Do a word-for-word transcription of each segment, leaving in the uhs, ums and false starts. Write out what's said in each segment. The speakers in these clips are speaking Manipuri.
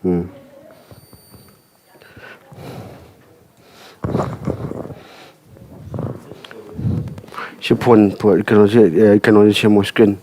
ꯎꯝ꯫ ꯁꯤ ꯐꯣꯟ, ꯐꯣꯟ, ꯀꯩꯅꯣꯁꯦ, ꯑꯦ, ꯀꯩꯅꯣꯁꯦ ꯁꯦꯝꯃꯣ, screen꯫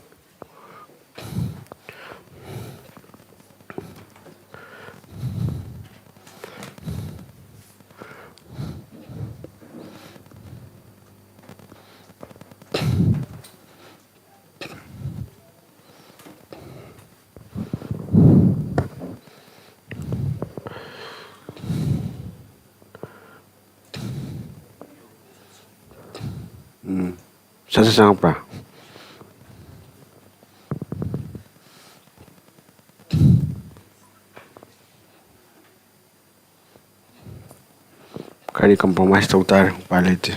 ꯎꯝ꯫ ꯁꯠ ꯁꯠ ꯆꯪꯉꯛꯄ꯭ꯔꯥ? ꯈꯔꯗꯤ compromise ꯇꯧ ꯇꯥꯔꯦ, ꯎꯄꯥꯏ ꯂꯩꯇꯦ꯫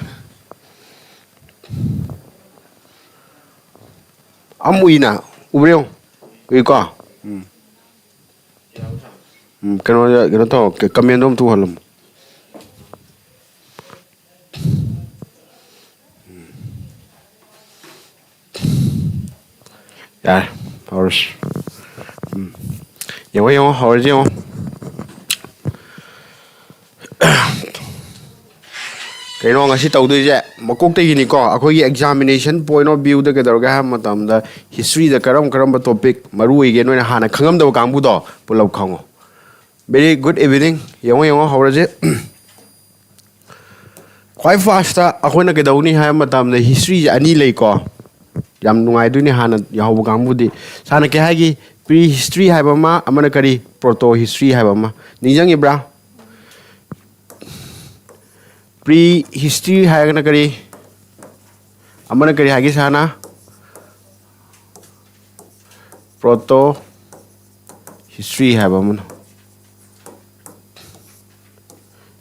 ꯑꯃ ꯎꯏꯅ, ꯎꯕ꯭ꯔꯥ ꯌꯦꯡꯉꯨ꯫ ꯎꯏꯀꯣ? ꯎꯝ꯫ ꯎꯝ, ꯀꯩꯅꯣꯗ, ꯀꯩꯅꯣ ꯇꯧ, ꯀ-, comment ꯗꯣ ꯑꯝꯇ ꯎꯍꯜꯂꯝꯃꯣ꯫ ꯌꯥꯔꯦ, ꯍꯧꯔꯁꯤ꯫ ꯎꯝ꯫ ꯌꯦꯡꯉꯣ, ꯌꯦꯡꯉꯣ, ꯍꯧꯔꯁꯤ ꯌꯦꯡꯉꯣ꯫ ꯀꯩꯅꯣ ꯉꯁꯤ ꯇꯧꯗꯣꯏꯁꯦ? ꯃꯀꯣꯛꯇꯒꯤꯅꯤꯀꯣ꯫ ꯑꯩꯈꯣꯏꯒꯤ examination point of view ꯗ ꯀꯩꯗꯧꯔꯒꯦ ꯍꯥꯏꯕ ꯃꯇꯝꯗ, history ꯗ ꯀꯔꯝ ꯀꯔꯝꯕ topic ꯃꯔꯨ ꯑꯣꯏꯒꯦ, ꯅꯣꯏꯅ ꯍꯥꯟꯅ ꯈꯪꯉꯝꯗꯕ ꯀꯥꯡꯕꯨꯗꯣ ꯄꯨꯂꯞ ꯈꯪꯉꯣ꯫ Very good evening꯫ ꯌꯦꯡꯉꯣ, ꯌꯦꯡꯉꯣ, ꯍꯧꯔꯁꯦ꯫ ꯈ꯭ꯋꯥꯏ first ꯑꯩꯈꯣꯏꯅ ꯀꯩꯗꯧꯅꯤ ꯍꯥꯏꯕ ꯃꯇꯝꯗ, history ꯁꯦ ꯑꯅꯤ ꯂꯩꯀꯣ꯫ ꯌꯥꯝ ꯅꯨꯡꯉꯥꯏꯗꯣꯏꯅꯤ ꯍꯥꯟꯅ ꯌꯥꯍꯧꯕ ꯀꯥꯡꯕꯨꯗꯤ꯫ ꯁꯥꯔꯅ ꯀꯩ ꯍꯥꯏꯒꯤ? Pre history ꯍꯥꯏꯕ ꯑꯃ, ꯑꯃꯅ ꯀꯔꯤ? Proto history ꯍꯥꯏꯕ ꯑꯃ꯫ ꯅꯤꯡꯁꯤꯡꯉꯤꯕ꯭ꯔꯥ? Pre history ꯍꯥꯏꯔꯒꯅ ꯀꯔꯤ? ꯑꯃꯅ ꯀꯔꯤ ꯍꯥꯏꯒꯦ ꯁꯥꯔꯅ? Proto history ꯍꯥꯏꯕ ꯑꯃꯅ꯫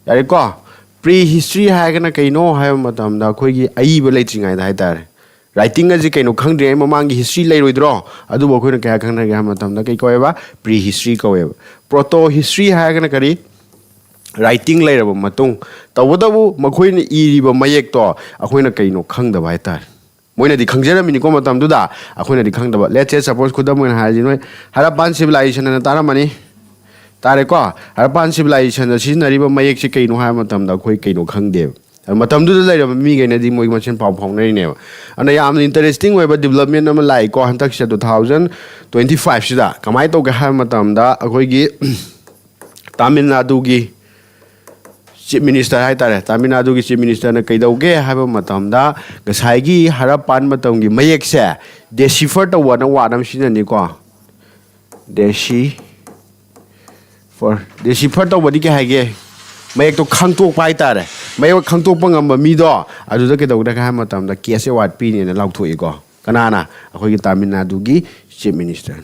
ꯌꯥꯔꯦꯀꯣ? Pre history ꯍꯥꯏꯔꯒꯅ ꯀꯩꯅꯣ ꯍꯥꯏꯕ ꯃꯇꯝꯗ, ꯑꯩꯈꯣꯏꯒꯤ ꯑꯏꯕ ꯂꯩꯇ꯭ꯔꯤꯉꯩꯗ ꯍꯥꯏꯇꯥꯔꯦ꯫ Writing ꯑꯁꯤ ꯀꯩꯅꯣ ꯈꯪꯗ꯭ꯔꯤꯉꯩ ꯃꯃꯥꯡꯒꯤ history ꯂꯩꯔꯣꯏꯗ꯭ꯔꯣ? ꯑꯗꯨꯕꯨ ꯑꯩꯈꯣꯏꯅ ꯀꯌꯥ ꯈꯪꯅꯒꯦ ꯍꯥꯏꯕ ꯃꯇꯝꯗ ꯀꯩ ꯀꯧꯋꯦꯕ? Pre history ꯀꯧꯋꯦꯕ꯫ Proto history ꯍꯥꯏꯔꯒꯅ ꯀꯔꯤ? Writing ꯂꯩꯔꯕ ꯃꯇꯨꯡ꯫ ꯇꯧꯕꯇꯕꯨ ꯃꯈꯣꯏꯅ ꯏꯔꯤꯕ ꯃꯌꯦꯛꯇꯣ ꯑꯩꯈꯣꯏꯅ ꯀꯩꯅꯣ ꯈꯪꯗꯕ ꯍꯥꯏꯇꯥꯔꯦ꯫ ꯃꯣꯏꯅꯗꯤ ꯈꯪꯖꯔꯝꯃꯤꯅꯤꯀꯣ ꯃꯇꯝꯗꯨꯗ, ꯑꯩꯈꯣꯏꯅꯗꯤ ꯈꯪꯗꯕ꯫ Let's say, suppose, ꯈꯨꯗꯝ ꯑꯣꯏꯅ ꯍꯥꯏꯔꯁꯤ, ꯅꯣꯏ Harappan civilization ꯍꯥꯏꯅ ꯇꯥꯔꯝꯃꯅꯤ꯫ ꯇꯥꯔꯦꯀꯣ? ꯍꯔꯄꯥꯟ ꯁꯤꯚꯤꯂꯥꯏꯖꯦꯁꯟꯗ ꯁꯤꯖꯤꯟꯅꯔꯤꯕ ꯃꯌꯦꯛꯁꯦ ꯀꯩꯅꯣ ꯍꯥꯏꯕ ꯃꯇꯝꯗ ꯑꯩꯈꯣꯏ ꯀꯩꯅꯣ ꯈꯪꯗꯦꯕ꯫ ꯑꯗꯨ ꯃꯇꯝꯗꯨꯗ ꯂꯩꯔꯝꯕ ꯃꯤꯈꯩꯅꯗꯤ ꯃꯣꯏ ꯃꯁꯦꯟ ꯄꯥꯎ ꯐꯥꯎꯅꯔꯤꯅꯦꯕ꯫ ꯑꯗꯨꯅ ꯌꯥꯝꯅ ꯏꯟꯇꯔꯦꯁꯇꯤꯡ ꯑꯣꯏꯕ ꯗꯤꯕꯂꯞꯃꯦꯟ ꯑꯃ ꯂꯥꯛꯏꯀꯣ, ꯍꯟꯗꯛꯁꯤꯗ ꯇꯨ ꯊꯥꯎꯖꯟ ꯇ꯭ꯋꯦꯟꯇꯤ ꯐꯥꯏꯚꯁꯤꯗ꯫ ꯀꯃꯥꯏꯅ ꯇꯧꯒꯦ ꯍꯥꯏꯕ ꯃꯇꯝꯗ, ꯑꯩꯈꯣꯏꯒꯤ ꯇꯥꯃꯤꯜ ꯅꯥꯗꯨꯒꯤ ꯆꯤꯐ ꯃꯤꯅꯤꯁꯇꯔ ꯍꯥꯏ ꯇꯥꯔꯦ, ꯇꯥꯃꯤꯜ ꯅꯥꯗꯨꯒꯤ ꯆꯤꯐ ꯃꯤꯅꯤꯁꯇꯔꯅ ꯀꯩꯗꯧꯒꯦ ꯍꯥꯏꯕ ꯃꯇꯝꯗ, ꯉꯁꯥꯏꯒꯤ ꯍꯔꯞꯄꯥꯟ ꯃꯇꯝꯒꯤ ꯃꯌꯦꯛꯁꯦ ꯗꯦꯁꯤꯐꯔ ꯇꯧꯕꯅ ꯋꯥꯔꯗ ꯑꯃ ꯁꯤꯖꯤꯟꯅꯅꯤꯀꯣ꯫ ꯗꯦꯁꯤ ꯐꯔ ꯗꯦꯁꯤꯐꯔ ꯇꯧꯕꯗꯤ ꯀꯩ ꯍꯥꯏꯒꯦ? ꯃꯌꯦꯛꯇꯣ ꯈꯪꯇꯣꯛꯄ ꯍꯥꯏ ꯇꯥꯔꯦ꯫ ꯃꯌꯦꯛ ꯈꯪꯇꯣꯛꯄ ꯉꯝꯕ ꯃꯤꯗꯣ ꯑꯗꯨꯗ ꯀꯩꯗꯧꯒꯗꯒꯦ ꯍꯥꯏꯕ ꯃꯇꯝꯗ ꯀꯦꯁ ꯑꯦꯋꯥꯔꯗ ꯄꯤꯅꯦꯅ ꯂꯥꯎꯊꯣꯛꯏꯀꯣ꯫ ꯀꯅꯥꯅ? ꯑꯩꯈꯣꯏꯒꯤ ꯇꯥꯃꯤꯜ ꯅꯥꯗꯨꯒꯤ ꯆꯤꯐ ꯃꯤꯅꯤꯁꯇꯔ꯫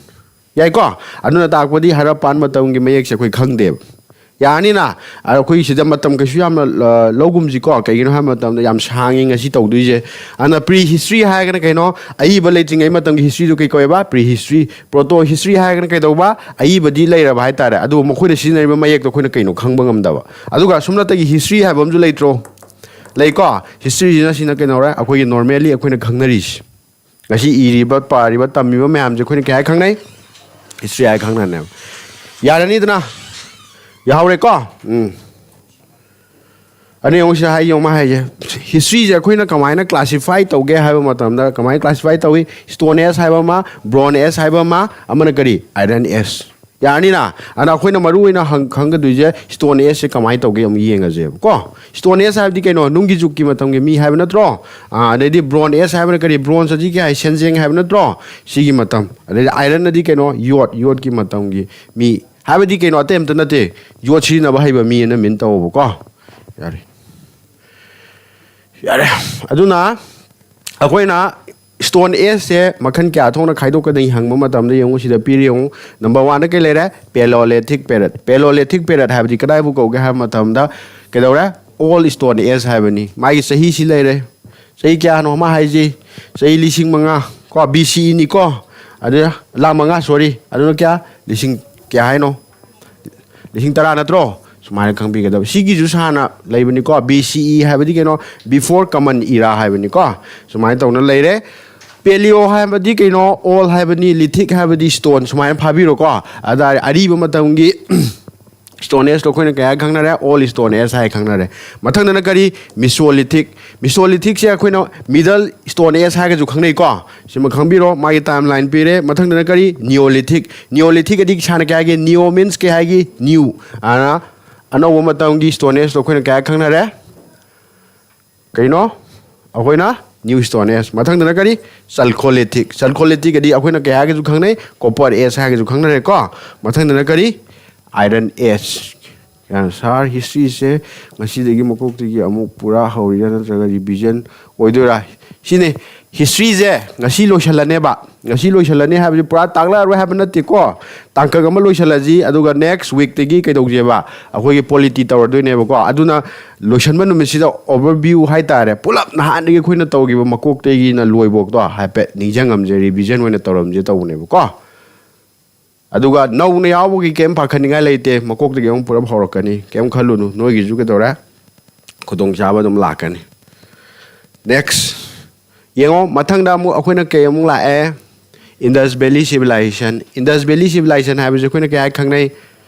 ꯌꯥꯏꯀꯣ? ꯑꯗꯨꯅ ꯇꯥꯛꯄꯗꯤ ꯍꯔꯞꯄꯥꯟ ꯃꯇꯝꯒꯤ ꯃꯌꯦꯛꯁꯦ ꯑꯩꯈꯣꯏ ꯈꯪꯗꯦꯕ꯫ ꯌꯥꯔꯅꯤꯅ? ꯑꯩꯈꯣꯏ ꯁꯤꯗ ꯃꯇꯝ ꯀꯩꯁꯨ ꯌꯥꯝꯅ, ꯑ, ꯂꯧꯒꯨꯝꯁꯤꯀꯣ꯫ ꯀꯩꯒꯤꯅꯣ ꯍꯥꯏꯕ ꯃꯇꯝꯗ ꯌꯥꯝ ꯁꯥꯡꯉꯤ ꯉꯁꯤ ꯇꯧꯗꯣꯏꯁꯦ꯫ ꯑꯗꯨꯅ ꯄ꯭ꯔꯤ ꯍꯤꯁꯇ꯭ꯔꯤ ꯍꯥꯏꯔꯒꯅ ꯀꯩꯅꯣ? ꯑꯏꯕ ꯂꯩꯇ꯭ꯔꯤꯉꯩ ꯃꯇꯝꯒꯤ ꯍꯤꯁꯇ꯭ꯔꯤꯗꯨ ꯀꯩ ꯀꯧꯋꯦꯕ? Prehistory. ꯄ꯭ꯔꯣꯇꯣ ꯍꯤꯁꯇ꯭ꯔꯤ ꯍꯥꯏꯔꯒꯅ ꯀꯩꯗꯧꯕ? ꯑꯏꯕꯗꯤ ꯂꯩꯔꯕ ꯍꯥꯏꯇꯥꯔꯦ, ꯑꯗꯨꯕꯨ ꯃꯈꯣꯏꯅ ꯁꯤꯖꯤꯟꯅꯔꯤꯕ ꯃꯌꯦꯛꯇꯣ ꯑꯩꯈꯣꯏꯅ ꯀꯩꯅꯣ ꯈꯪꯕ ꯉꯝꯗꯕ꯫ ꯑꯗꯨꯒ ꯁꯨꯞꯅꯇꯒꯤ ꯍꯤꯁꯇ꯭ꯔꯤ ꯍꯥꯏꯕ ꯑꯃꯁꯨ ꯂꯩꯇ꯭ꯔꯣ? ꯂꯩꯀꯣ? ꯍꯤꯁꯇ꯭ꯔꯤꯁꯤꯅ, ꯁꯤꯅ ꯀꯩꯅꯣꯔꯦ? ꯑꯩꯈꯣꯏꯒꯤ ꯅꯣꯔꯃꯦꯜꯂꯤ ꯑꯩꯈꯣꯏꯅ ꯈꯪꯅꯔꯤꯁꯤ꯫ ꯉꯁꯤ ꯏꯔꯤꯕ, ꯄꯥꯔꯤꯕ, ꯇꯝꯃꯤꯕ ꯃꯌꯥꯝꯁꯦ ꯑꯩꯈꯣꯏꯅ ꯀꯩ ꯍꯥꯏ ꯈꯪꯅꯩ? ꯍꯤꯁꯇ꯭ꯔꯤ ꯍꯥꯏ ꯈꯪꯅꯅꯦꯕ꯫ ꯌꯥꯔꯅꯤꯗꯅ? ꯌꯥꯍꯧꯔꯦꯀꯣ? ꯎꯝ꯫ ꯑꯅꯤ ꯑꯍꯨꯝꯁꯤꯗ ꯍꯥꯏ ꯌꯦꯡꯉꯨ ꯃꯥ ꯍꯥꯏꯁꯦ꯫ ꯍꯤꯁꯇ꯭ꯔꯤꯁꯦ ꯑꯩꯈꯣꯏꯅ ꯀꯃꯥꯏꯅ ꯀ꯭ꯂꯥꯁꯤꯐꯥꯏ ꯇꯧꯒꯦ ꯍꯥꯏꯕ ꯃꯇꯝꯗ, ꯀꯃꯥꯏꯅ ꯀ꯭ꯂꯥꯁꯤꯐꯥꯏ ꯇꯧꯏ? ꯁ꯭ꯇꯣꯟ ꯑꯦꯖ ꯍꯥꯏꯕ ꯑꯃ, ꯕ꯭ꯔꯣꯟ ꯑꯦꯖ ꯍꯥꯏꯕ ꯑꯃ, ꯑꯃꯅ ꯀꯔꯤ? Iron age. ꯌꯥꯔꯅꯤꯅ? ꯑꯗ ꯑꯩꯈꯣꯏꯅ ꯃꯔꯨ ꯑꯣꯏꯅ ꯍꯪ-, ꯈꯪꯒꯗꯣꯏꯁꯦ ꯁ꯭ꯇꯣꯟ ꯑꯦꯖꯁꯦ ꯀꯃꯥꯏꯅ ꯇꯧꯒꯦ ꯑꯃꯨꯛ ꯌꯦꯡꯉꯁꯦꯕꯀꯣ꯫ ꯁ꯭ꯇꯣꯟ ꯑꯦꯖ ꯍꯥꯏꯕꯗꯤ ꯀꯩꯅꯣ? ꯅꯨꯡꯒꯤ ꯖꯨꯛꯀꯤ ꯃꯇꯝꯒꯤ ꯃꯤ ꯍꯥꯏꯕ ꯅꯠꯇ꯭ꯔꯣ? ꯑꯥ, ꯑꯗꯩꯗꯤ ꯕ꯭ꯔꯣꯟ ꯑꯦꯖ ꯍꯥꯏꯕꯅ ꯀꯔꯤ? ꯕ꯭ꯔꯣꯟꯖ ꯑꯁꯤ ꯀꯩ ꯍꯥꯏ? ꯁꯦꯟꯖꯦꯡ ꯍꯥꯏꯕ ꯅꯠꯇ꯭ꯔꯣ? ꯁꯤꯒꯤ ꯃꯇꯝ꯫ ꯑꯗꯩꯗꯤ ꯑꯥꯏꯔꯟ ꯑꯗꯤ ꯀꯩꯅꯣ? ꯌꯣꯠ, ꯌꯣꯠꯀꯤ ꯃꯇꯝꯒꯤ ꯃꯤ꯫ ꯍꯥꯏꯕꯗꯤ ꯀꯩꯅꯣ? ꯑꯇꯩ ꯑꯝꯇ ꯅꯠꯇꯦ, ꯌꯣꯠ ꯁꯤꯖꯤꯟꯅꯕ ꯍꯩꯕ ꯃꯤ ꯑꯅ ꯃꯤꯟ ꯇꯧꯋꯣꯕꯀꯣ꯫ ꯌꯥꯔꯦ꯫ ꯌꯥꯔꯦ꯫ ꯑꯗꯨꯅ ꯑꯩꯈꯣꯏꯅ ꯁ꯭ꯇꯣꯟ ꯑꯦꯖꯁꯦ ꯃꯈꯜ ꯀꯌꯥ ꯊꯣꯛꯅ ꯈꯥꯏꯗꯣꯛꯀꯗꯒꯦ ꯍꯪꯕ ꯃꯇꯝꯗ ꯌꯦꯡꯉꯨ, ꯁꯤꯗ ꯄꯤꯔꯤ ꯌꯦꯡꯉꯨ꯫ ꯅꯝꯕꯔ ꯋꯥꯟꯗ ꯀꯩ ꯂꯩꯔꯦ? ꯄꯦꯂꯣꯂꯦꯊꯤꯛ ꯄꯦꯔꯠ꯫ ꯄꯦꯂꯣꯂꯦꯊꯤꯛ ꯄꯦꯔꯠ ꯍꯥꯏꯕꯗꯤ ꯀꯗꯥꯏꯕꯨ ꯀꯧꯒꯦ ꯍꯥꯏꯕ ꯃꯇꯝꯗ ꯀꯩꯗꯧꯔꯦ? ꯑꯣꯜ ꯁ꯭ꯇꯣꯟ ꯑꯦꯖ ꯍꯥꯏꯕꯅꯤ꯫ ꯃꯥꯒꯤ ꯆꯍꯤꯁꯤ ꯂꯩꯔꯦ꯫ ꯆꯍꯤ ꯀꯌꯥꯅꯣ ꯑꯃ ꯍꯥꯏꯁꯤ? ꯆꯍꯤ ꯂꯤꯁꯤꯡ ꯃꯉꯥ ꯀꯣ, ꯕꯤ ꯁꯤ ꯏꯅꯤꯀꯣ꯫ ꯑꯗꯨ ꯂꯥꯛ ꯃꯉꯥ, ꯁꯣꯔꯤ꯫ ꯑꯗꯨꯅ ꯀꯌꯥ? ꯂꯤꯁꯤꯡ ꯀꯌꯥ ꯍꯥꯏꯅꯣ? ꯂꯤꯁꯤꯡ ꯇꯔꯥ ꯅꯠꯇ꯭ꯔꯣ? ꯁꯨꯃꯥꯏꯅ ꯈꯪꯕꯤꯒꯗꯕ꯫ ꯁꯤꯒꯤꯁꯨ ꯁꯥꯟꯅ ꯂꯩꯕꯅꯤꯀꯣ꯫ ꯕꯤ ꯁꯤ ꯏ ꯍꯥꯏꯕꯗꯤ ꯀꯩꯅꯣ? ꯕꯤꯐꯣꯔ ꯀꯃꯟ ꯏꯔꯥ ꯍꯥꯏꯕꯅꯤꯀꯣ꯫ ꯁꯨꯃꯥꯏꯅ ꯇꯧꯅ ꯂꯩꯔꯦ꯫ Paleo ꯍꯥꯏꯕꯗꯤ ꯀꯩꯅꯣ? Old ꯍꯥꯏꯕꯅꯤ, lithic ꯍꯥꯏꯕꯗꯤ stone, ꯁꯨꯃꯥꯏꯅ ꯐꯥꯕꯤꯔꯣꯀꯣ꯫ ꯑꯗ ꯑꯔꯤꯕ ꯃꯇꯝꯒꯤ stone age ꯇꯣ ꯑꯩꯈꯣꯏꯅ ꯀꯩ ꯍꯥꯏ ꯈꯪꯅꯔꯦ? Old Stone Age ꯍꯥꯏ ꯈꯪꯅꯔꯦ꯫ ꯃꯊꯪꯗꯅ ꯀꯔꯤ? Mesolithic꯫ Mesolithic ꯁꯦ ꯑꯩꯈꯣꯏꯅ Middle Stone Age ꯍꯥꯏꯔꯒꯁꯨ ꯈꯪꯅꯩꯀꯣ꯫ ꯁꯤꯃ ꯈꯪꯕꯤꯔꯣ꯫ ꯃꯥꯒꯤ timeline ꯄꯤꯔꯦ꯫ ꯃꯊꯪꯗꯅ ꯀꯔꯤ? Neolithic꯫ Neolithic ꯑꯗꯤ ꯏꯁꯥꯅ ꯀꯩ ꯍꯥꯏꯒꯦ? Neo means ꯀꯩ ꯍꯥꯏꯒꯦ? New꯫ ꯑꯅ ꯑꯅꯧꯕ ꯃꯇꯝꯒꯤ Stone Age ꯇꯣ ꯑꯩꯈꯣꯏꯅ ꯀꯩ ꯍꯥꯏ ꯈꯪꯅꯔꯦ? ꯀꯩꯅꯣ? ꯑꯩꯈꯣꯏꯅ New Stone Age꯫ ꯃꯊꯪꯗꯅ ꯀꯔꯤ? Chalcolithic꯫ Chalcolithic ꯑꯗꯤ ꯑꯩꯈꯣꯏꯅ ꯀꯩ ꯍꯥꯏꯔꯒꯁꯨ ꯈꯪꯅꯩ? Copper Age ꯍꯥꯏꯔꯒꯁꯨ ꯈꯪꯅꯔꯦꯀꯣ꯫ ꯃꯊꯪꯗꯅ ꯀꯔꯤ? Iron Age꯫ ꯁꯥꯔ, history ꯁꯦ ꯉꯁꯤꯗꯒꯤ ꯃꯀꯣꯛꯇꯒꯤ ꯑꯃꯨꯛ ꯄꯨꯔꯥ ꯍꯧꯔꯤꯔꯥ ꯅꯠꯇ꯭ꯔꯒ revision ꯑꯣꯏꯗꯣꯏꯔꯥ? ꯁꯤꯅꯤ, history ꯁꯦ ꯉꯁꯤ ꯂꯣꯏꯁꯤꯜꯂꯅꯦꯕ꯫ ꯉꯁꯤ ꯂꯣꯏꯁꯤꯜꯂꯅꯤ ꯍꯥꯏꯕꯁꯤ ꯄꯨꯔꯥ ꯇꯥꯛꯂꯛꯑꯔꯣꯏ ꯍꯥꯏꯕ ꯅꯠꯇꯦꯀꯣ꯫ ꯇꯥꯡꯀꯛ ꯑꯃ ꯂꯣꯏꯁꯤꯜꯂꯁꯤ, ꯑꯗꯨꯒ next week ꯇꯒꯤ ꯀꯩꯗꯧꯁꯦꯕ? ꯑꯩꯈꯣꯏꯒꯤ polity ꯇꯧꯔꯗꯣꯏꯅꯦꯕꯀꯣ꯫ ꯑꯗꯨꯅ ꯂꯣꯏꯁꯤꯟꯕ ꯅꯨꯃꯤꯠꯁꯤꯗ overview ꯍꯥꯏꯇꯥꯔꯦ, ꯄꯨꯂꯞ ꯅꯍꯥꯟꯗꯒꯤ ꯑꯩꯈꯣꯏꯅ ꯇꯧꯈꯤꯕ ꯃꯀꯣꯛꯇꯒꯤꯅ ꯂꯣꯏꯕꯣꯛꯇꯣ ꯍꯥꯏꯐꯦꯠ ꯅꯤꯡꯁꯤꯡꯉꯝꯁꯦ, revision ꯑꯣꯏꯅ ꯇꯧꯔꯝꯁꯦ ꯇꯧꯕꯅꯦꯕꯀꯣ꯫ ꯑꯗꯨꯒ ꯅꯧꯅ ꯌꯥꯎꯕꯒꯤ ꯀꯩꯝ ꯄꯥꯈꯠꯅꯤꯡꯉꯥꯏ ꯂꯩꯇꯦ, ꯃꯀꯣꯛꯇꯒꯤ ꯑꯃꯨꯛ ꯄꯨꯂꯞ ꯍꯧꯔꯛꯀꯅꯤ, ꯀꯩꯝ ꯈꯜꯂꯨꯅꯨ꯫ ꯅꯣꯏꯒꯤꯁꯨ ꯀꯩꯗꯧꯔꯦ? ꯈꯨꯗꯣꯡꯆꯥꯕ ꯑꯗꯨꯝ ꯂꯥꯛꯀꯅꯤ꯫ Next ꯌꯦꯡꯉꯣ, ꯃꯊꯪꯗ ꯑꯃꯨꯛ ꯑꯩꯈꯣꯏꯅ ꯀꯩ ꯑꯃꯨꯛ ꯂꯥꯛꯑꯦ? Indus Valley Civilization꯫ Indus Valley Civilization ꯍꯥꯏꯕꯁꯦ ꯑꯩꯈꯣꯏꯅ ꯀꯩ ꯍꯥꯏ ꯈꯪꯅꯩ?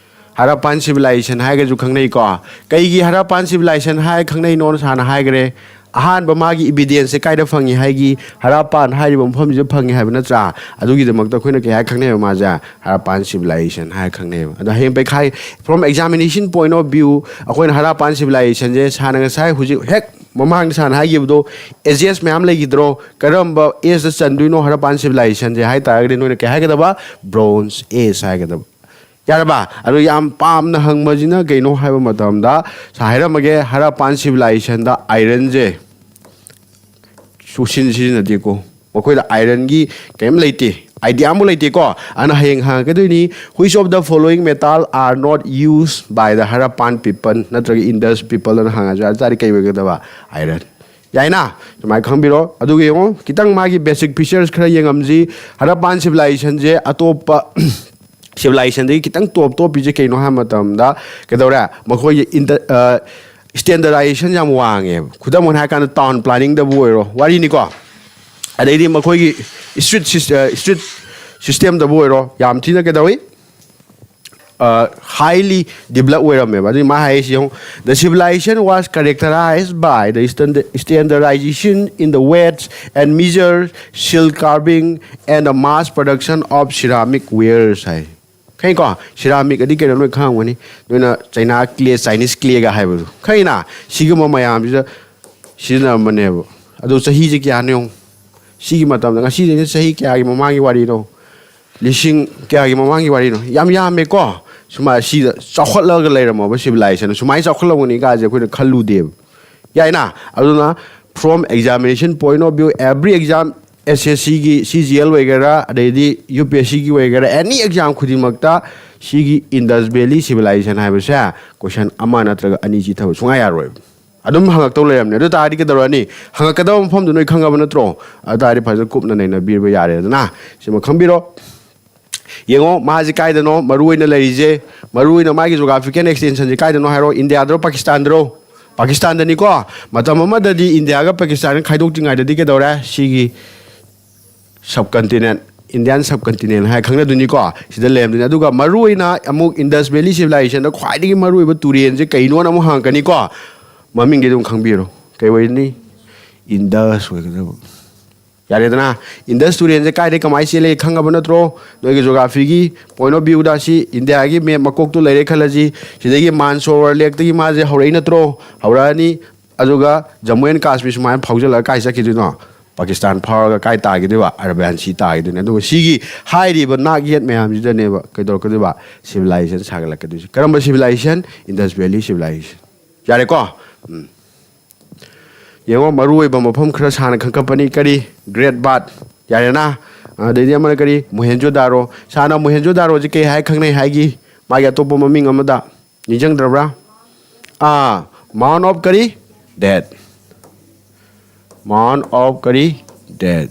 Harappan Civilization ꯍꯥꯏꯔꯒꯁꯨ ꯈꯪꯅꯩꯀꯣ꯫ ꯀꯩꯒꯤ Harappan Civilization ꯍꯥꯏ ꯈꯪꯅꯩꯅꯣ ꯍꯥꯟꯅ ꯍꯥꯏꯈ꯭ꯔꯦ꯫ ꯑꯍꯥꯟꯕ ꯃꯥꯒꯤ evidence ꯁꯦ ꯀꯥꯏꯗ ꯐꯪꯉꯤ ꯍꯥꯏꯒꯤ? ꯍꯔꯥꯞꯄꯥꯟ ꯍꯥꯏꯔꯤꯕ ꯃꯐꯝꯁꯤꯗ ꯐꯪꯉꯤ ꯍꯥꯏꯕ ꯅꯠꯇ꯭ꯔꯥ? ꯑꯗꯨꯒꯤꯗꯃꯛꯇ ꯑꯩꯈꯣꯏꯅ ꯀꯩ ꯍꯥꯏ ꯈꯪꯅꯩꯕ ꯃꯥꯁꯦ? Harappan Civilization ꯍꯥꯏ ꯈꯪꯅꯩꯕ꯫ ꯑꯗꯣ ꯍꯌꯦꯡ ꯄꯩꯈꯥ, from examination point of view, ꯑꯩꯈꯣꯏꯅ Harappan Civilization ꯁꯦ ꯁꯥꯔꯅ ꯉꯁꯥꯏ ꯍꯧꯖꯤꯛ ꯍꯦꯛ ꯃꯃꯥꯡꯗ ꯁꯥꯔꯅ ꯍꯥꯏꯈꯤꯕꯗꯣ, ages ꯃꯌꯥꯝ ꯂꯩꯈꯤꯗ꯭ꯔꯣ? ꯀꯔꯝꯕ age ꯇ ꯆꯟꯗꯣꯏꯅꯣ Harappan Civilization ꯁꯦ ꯍꯥꯏ ꯇꯥꯔꯒꯗꯤ ꯅꯣꯏꯅ ꯀꯩ ꯍꯥꯏꯒꯗꯕ? Bronze Age ꯍꯥꯏꯒꯗꯕ꯫ ꯌꯥꯔꯕ? ꯑꯗꯣ ꯌꯥꯝ ꯄꯥꯝꯅ ꯍꯪꯕꯁꯤꯅ ꯀꯩꯅꯣ ꯍꯥꯏꯕ ꯃꯇꯝꯗ, ꯁꯥ ꯍꯥꯏꯔꯝꯃꯒꯦ, Harappan Civilization ꯗ iron ꯁꯦ ꯁꯨꯡꯁꯤꯟ ꯁꯤꯖꯤꯟꯅꯗꯦꯀꯣ꯫ ꯃꯈꯣꯏꯗ iron ꯒꯤ ꯀꯔꯤꯝ ꯂꯩꯇꯦ, idea ꯑꯃ ꯂꯩꯇꯦꯀꯣ꯫ ꯑꯗꯨꯅ ꯍꯌꯦꯡ ꯍꯪꯉꯛꯀꯗꯣꯏꯅꯤ, "Which of the following metal are not used by the Harappan people?" ꯅꯠꯇ꯭ꯔꯒ Indus people ꯑꯅ ꯍꯪꯉꯁꯨ ꯌꯥꯔꯦ, ꯀꯩ ꯑꯣꯏꯒꯗꯕ? Iron꯫ ꯌꯥꯏꯅ? ꯁꯨꯃꯥꯏꯅ ꯈꯪꯕꯤꯔꯣ꯫ ꯑꯗꯨꯒ ꯌꯦꯡꯉꯣ, ꯈꯤꯇꯪ ꯃꯥꯒꯤ basic features ꯈꯔ ꯌꯦꯡꯉꯝꯁꯤ꯫ Harappan Civilization ꯁꯦ ꯑꯇꯣꯞꯄ Civilization ꯗꯒꯤ ꯈꯤꯇꯪ top ꯇꯣꯞꯄꯤꯁꯦ ꯀꯩꯅꯣ ꯍꯥꯏꯕ ꯃꯇꯝꯗ, ꯀꯩꯗꯧꯔꯦ? ꯃꯈꯣꯏꯒꯤ inter-, ꯑ, standardization ꯌꯥꯝ ꯋꯥꯡꯉꯦꯕ꯫ ꯈꯨꯗꯝ ꯑꯣꯏꯅ ꯍꯥꯏꯔ ꯀꯥꯟꯗ, town planning ꯗꯕꯨ ꯑꯣꯏꯔꯣ, ꯋꯥꯔꯤꯅꯤꯀꯣ꯫ ꯑꯗꯩꯗꯤ ꯃꯈꯣꯏꯒꯤ street sys- street systemꯗꯕꯨ ꯑꯣꯏꯔꯣ, ꯌꯥꯝ ꯊꯤꯅ ꯀꯩꯗꯧꯏ, highly develop ꯑꯣꯏꯔꯝꯃꯦꯕ꯫ ꯑꯗꯨꯒꯤ ꯃꯥ ꯍꯥꯏꯔꯤꯁꯤ ꯌꯦꯡꯉꯨ, "The civilization was characterized by the standardization in the weights and measures, shield carving, and the mass production of ceramic wares" ꯍꯥꯏ꯫ ꯈꯪꯉꯤꯀꯣ? Ceramic ꯑꯗꯤ ꯀꯩꯅꯣ ꯅꯣꯏ ꯈꯪꯉꯝꯒꯅꯤ, ꯅꯣꯏꯅ China clay, Chinese clayꯒ ꯍꯥꯏꯕꯗꯣ ꯈꯪꯉꯤꯅ? ꯁꯤꯒꯨꯝꯕ ꯃꯌꯥꯝꯁꯤꯗ ꯁꯤꯖꯤꯟꯅꯔꯝꯕꯅꯦꯕ꯫ ꯑꯗꯣ ꯆꯍꯤꯁꯦ ꯀꯌꯥꯅꯣ ꯌꯦꯡꯉꯨ, ꯁꯤꯒꯤ ꯃꯇꯝꯗ, ꯉꯁꯤꯗꯩꯅ ꯆꯍꯤ ꯀꯌꯥꯒꯤ ꯃꯃꯥꯡꯒꯤ ꯋꯥꯔꯤꯅꯣ? ꯂꯤꯁꯤꯡ ꯀꯌꯥꯒꯤ ꯃꯃꯥꯡꯒꯤ ꯋꯥꯔꯤꯅꯣ? ꯌꯥꯝ ꯌꯥꯝꯃꯦꯀꯣ꯫ ꯁꯨꯃꯥꯏꯅ ꯁꯤꯗ ꯆꯥꯎꯈꯠꯂꯒ ꯂꯩꯔꯝꯃꯕ civilization, ꯁꯨꯃꯥꯏꯅ ꯆꯥꯎꯈꯠꯂꯝꯒꯅꯤ ꯀꯥꯏꯁꯦ ꯑꯩꯈꯣꯏꯅ ꯈꯜꯂꯨꯗꯦꯕ꯫ ꯌꯥꯏꯅ? ꯑꯗꯨꯅ from examination point of view, every exam, S S C ꯒꯤ C G L ꯑꯣꯏꯒꯦꯔꯥ, ꯑꯗꯩꯗꯤ U P S C ꯒꯤ ꯑꯣꯏꯒꯦꯔꯥ, any exam ꯈꯨꯗꯤꯡꯃꯛꯇ ꯁꯤꯒꯤ Indus Valley Civilization ꯍꯥꯏꯕꯁꯦ question ꯑꯃ ꯅꯠꯇ꯭ꯔꯒ ꯑꯅꯤ ꯆꯤꯊꯕ ꯁꯨꯡꯌꯥ ꯌꯥꯔꯣꯏꯕ꯫ ꯑꯗꯨꯝ ꯍꯪꯉꯛꯇꯧ ꯂꯩꯔꯝꯅꯦ꯫ ꯑꯗꯨ ꯇꯥꯔꯗꯤ ꯀꯩꯗꯧꯔꯅꯤ? ꯍꯪꯉꯛꯀꯗꯕ ꯃꯐꯝꯗꯨ ꯅꯣꯏ ꯈꯪꯉꯕ ꯅꯠꯇ꯭ꯔꯣ? ꯑꯗꯨ ꯇꯥꯔꯗꯤ ꯐꯖꯅ ꯀꯨꯞꯅ ꯅꯩꯅꯕꯤꯕ ꯌꯥꯔꯦꯗꯅ꯫ ꯁꯤꯃ ꯈꯪꯕꯤꯔꯣ꯫ ꯌꯦꯡꯉꯣ, ꯃꯥꯁꯦ ꯀꯥꯏꯗꯅꯣ ꯃꯔꯨ ꯑꯣꯏꯅ ꯂꯩꯔꯤꯁꯦ? ꯃꯔꯨ ꯑꯣꯏꯅ ꯃꯥꯒꯤ geographical extensionꯁꯦ ꯀꯥꯏꯗꯅꯣ ꯍꯥꯏꯔꯣ? ꯏꯟꯗꯤꯌꯥꯗꯔꯣ, ꯄꯥꯀꯤꯁꯇꯥꯟꯗꯔꯣ? ꯄꯥꯀꯤꯁꯇꯥꯟꯗꯅꯤꯀꯣ꯫ ꯃꯇꯝ ꯑꯃꯗꯗꯤ ꯏꯟꯗꯤꯌꯥꯒ ꯄꯥꯀꯤꯁꯇꯥꯟꯒ ꯈꯥꯏꯗꯣꯛꯇ꯭ꯔꯤꯉꯩꯗꯗꯤ ꯀꯩꯗꯧꯔꯦ? ꯁꯤꯒꯤ subcontinent, Indian subcontinent ꯍꯥꯏ ꯈꯪꯅꯗꯣꯏꯅꯤꯀꯣ꯫ ꯁꯤꯗ ꯂꯩꯔꯝꯗꯣꯏꯅꯤ꯫ ꯑꯗꯨꯒ ꯃꯔꯨ ꯑꯣꯏꯅ ꯑꯃꯨꯛ Indus Valley Civilizationꯗ ꯈ꯭ꯋꯥꯏꯗꯒꯤ ꯃꯔꯨ ꯑꯣꯏꯕ ꯇꯨꯔꯦꯟꯁꯦ ꯀꯩꯅꯣꯅ ꯑꯃꯨꯛ ꯍꯪꯉꯛꯀꯅꯤꯀꯣ꯫ ꯃꯃꯤꯡꯗꯤ ꯑꯗꯨꯝ ꯈꯪꯕꯤꯔꯣ꯫ ꯀꯩ ꯑꯣꯏꯅꯤ? Indus ꯑꯣꯏꯒꯗꯕ꯫ ꯌꯥꯔꯦꯗꯅ? Indus ꯇꯨꯔꯦꯟꯁꯦ ꯀꯥꯏꯗꯩ ꯀꯃꯥꯏꯅ ꯆꯦꯜꯂꯦ ꯈꯪꯉꯕ ꯅꯠꯇ꯭ꯔꯣ? ꯅꯣꯏꯒꯤ geographyꯒꯤ point of viewꯗ ꯁꯤ ꯏꯟꯗꯤꯌꯥꯒꯤ map ꯃꯀꯣꯛꯇꯨ ꯂꯩꯔꯦ ꯈꯜꯂꯁꯤ꯫ ꯁꯤꯗꯒꯤ Mansarovar lakeꯇꯒꯤ ꯃꯥꯁꯦ ꯍꯧꯔꯛꯏ ꯅꯠꯇ꯭ꯔꯣ? ꯍꯧꯔꯛꯑꯅꯤ꯫ ꯑꯗꯨꯒ Jammu and Kashmir ꯁꯨꯃꯥꯏꯅ ꯐꯥꯎꯖꯜꯂꯒ ꯀꯥꯏ ꯆꯠꯈꯤꯗꯣꯏꯅꯣ? ꯄꯥꯀꯤꯁꯇꯥꯟ ꯐꯥꯎꯔꯒ ꯀꯥꯏ ꯇꯥꯈꯤꯗꯣꯏꯕ? Arabian Sea ꯇꯥꯈꯤꯗꯣꯏꯅꯦ꯫ ꯑꯗꯨꯒ ꯁꯤꯒꯤ ꯍꯥꯏꯔꯤꯕ ꯅꯥꯛ ꯌꯦꯠ ꯃꯌꯥꯝꯁꯤꯗꯅꯦꯕ ꯀꯩꯗꯧꯔꯛꯀꯗꯣꯏꯕ? Civilization ꯁꯥꯒꯠꯂꯛꯀꯗꯣꯏꯁꯦ꯫ ꯀꯔꯝꯕ civilization? Indus Valley Civilization꯫ ꯌꯥꯔꯦꯀꯣ? ꯎꯝ꯫ ꯌꯦꯡꯉꯣ, ꯃꯔꯨ ꯑꯣꯏꯕ ꯃꯐꯝ ꯈꯔ ꯁꯥꯅ ꯈꯪꯀꯠꯄꯅꯤ꯫ ꯀꯔꯤ? Great Bath꯫ ꯌꯥꯔꯦꯅ? ꯑꯗꯩꯗꯤ ꯑꯃꯅ ꯀꯔꯤ? Mohenjo-daro꯫ ꯁꯥꯅ Mohenjo-daroꯁꯦ ꯀꯩ ꯍꯥꯏ ꯈꯪꯅꯩ ꯍꯥꯏꯒꯤ? ꯃꯥꯒꯤ ꯑꯇꯣꯞꯄ ꯃꯃꯤꯡ ꯑꯃꯗ ꯅꯤꯡꯁꯤꯡꯗ꯭ꯔꯕ꯭ꯔꯥ? ꯑꯥ, Mount of ꯀꯔꯤ? Death꯫ Mount of ꯀꯔꯤ? Death꯫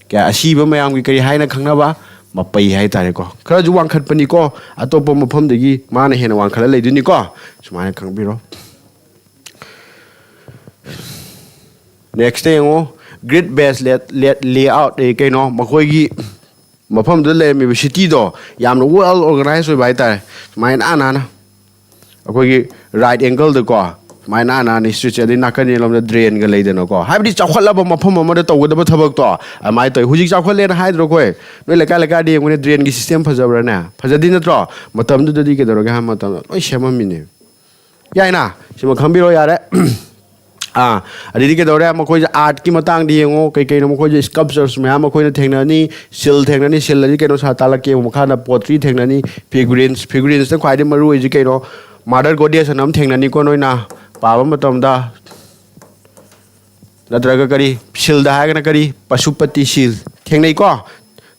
ꯀꯌꯥ ꯑꯁꯤꯕ ꯃꯌꯥꯝꯒꯤ ꯀꯔꯤ ꯍꯥꯏꯅ ꯈꯪꯅꯕ? ꯃꯄꯩ ꯍꯥꯏꯇꯥꯔꯦꯀꯣ꯫ ꯈꯔꯁꯨ ꯋꯥꯡꯈꯠꯄꯅꯤꯀꯣ, ꯑꯇꯣꯞꯄ ꯃꯐꯝꯗꯒꯤ ꯃꯥꯅ ꯍꯦꯟꯅ ꯋꯥꯡꯈꯠꯂ ꯂꯩꯗꯣꯏꯅꯤꯀꯣ꯫ ꯁꯨꯃꯥꯏꯅ ꯈꯪꯕꯤꯔꯣ꯫ Next ꯌꯦꯡꯉꯣ, grid based layout, ꯀꯩꯅꯣ, ꯃꯈꯣꯏꯒꯤ ꯃꯐꯝꯗꯨꯗ ꯂꯩꯔꯝꯃꯤꯕ cityꯗꯣ ꯌꯥꯝꯅ well organized ꯑꯣꯏꯕ ꯍꯥꯏꯇꯥꯔꯦ꯫ ꯁꯨꯃꯥꯏꯅ ꯅꯥꯟꯅ ꯅꯥꯟꯅ ꯑꯩꯈꯣꯏꯒꯤ right angleꯗꯀꯣ, ꯁꯨꯃꯥꯏꯅ ꯅꯥꯟꯅ ꯅꯥꯟꯅ streetꯁꯦ, ꯑꯗꯩ ꯅꯥꯀꯟ ꯌꯦꯠꯂꯣꯝꯗ drainꯒ ꯂꯩꯗꯅꯀꯣ꯫ ꯍꯥꯏꯕꯗꯤ ꯆꯥꯎꯈꯠꯂꯕ ꯃꯐꯝ ꯑꯃꯗ ꯇꯧꯒꯗꯕ ꯊꯕꯛꯇꯣ ꯑꯗꯨꯃꯥꯏꯅ ꯇꯧꯋꯤ꯫ ꯍꯧꯖꯤꯛ ꯆꯥꯎꯈꯠꯂꯦꯅ ꯍꯥꯏꯗ꯭ꯔꯣ ꯑꯩꯈꯣꯏ? ꯅꯣꯏ ꯂꯩꯀꯥꯏ ꯂꯩꯀꯥꯏꯗ ꯌꯦꯡꯉꯨꯅꯦ, drainꯒꯤ system ꯐꯖꯕ꯭ꯔꯥꯅꯦ? ꯐꯖꯗꯦ ꯅꯠꯇ꯭ꯔꯣ? ꯃꯇꯝꯗꯨꯗꯗꯤ ꯀꯩꯗꯧꯔꯒꯦ ꯍꯥꯏꯕ ꯃꯇꯝꯗ ꯂꯣꯏ ꯁꯦꯝꯃꯝꯃꯤꯅꯦ꯫ ꯌꯥꯏꯅ? ꯁꯤꯃ ꯈꯪꯕꯤꯔꯣ ꯌꯥꯔꯦ꯫ ꯑꯥ, ꯑꯗꯩꯗꯤ ꯀꯩꯗꯧꯔꯦ? ꯃꯈꯣꯏꯁꯦ artꯀꯤ ꯃꯇꯥꯡꯗ ꯌꯦꯡꯉꯣ, ꯀꯩ ꯀꯩꯅꯣ ꯃꯈꯣꯏꯁꯦ sculptures ꯃꯌꯥꯝ ꯑꯩꯈꯣꯏꯅ ꯊꯦꯡꯅꯅꯤ, seal ꯊꯦꯡꯅꯅꯤ, seal ꯑꯗꯤ ꯀꯩꯅꯣ ꯁꯥ ꯇꯥꯛꯂꯛꯀꯦ, ꯃꯈꯥꯗ pottery ꯊꯦꯡꯅꯅꯤ, figurines, figurinesꯇ ꯈ꯭ꯋꯥꯏꯗꯒꯤ ꯃꯔꯨ ꯑꯣꯏꯁꯤ ꯀꯩꯅꯣ? Mother Goddess ꯑꯅ ꯑꯃ ꯊꯦꯡꯅꯅꯤꯀꯣ, ꯅꯣꯏꯅ ꯄꯥꯕ ꯃꯇꯝꯗ꯫ ꯅꯠꯇ꯭ꯔꯒ ꯀꯔꯤ, sealꯗ ꯍꯥꯏꯔꯒꯅ ꯀꯔꯤ? ꯄꯁꯨꯄꯇꯤ seal ꯊꯦꯡꯅꯩꯀꯣ?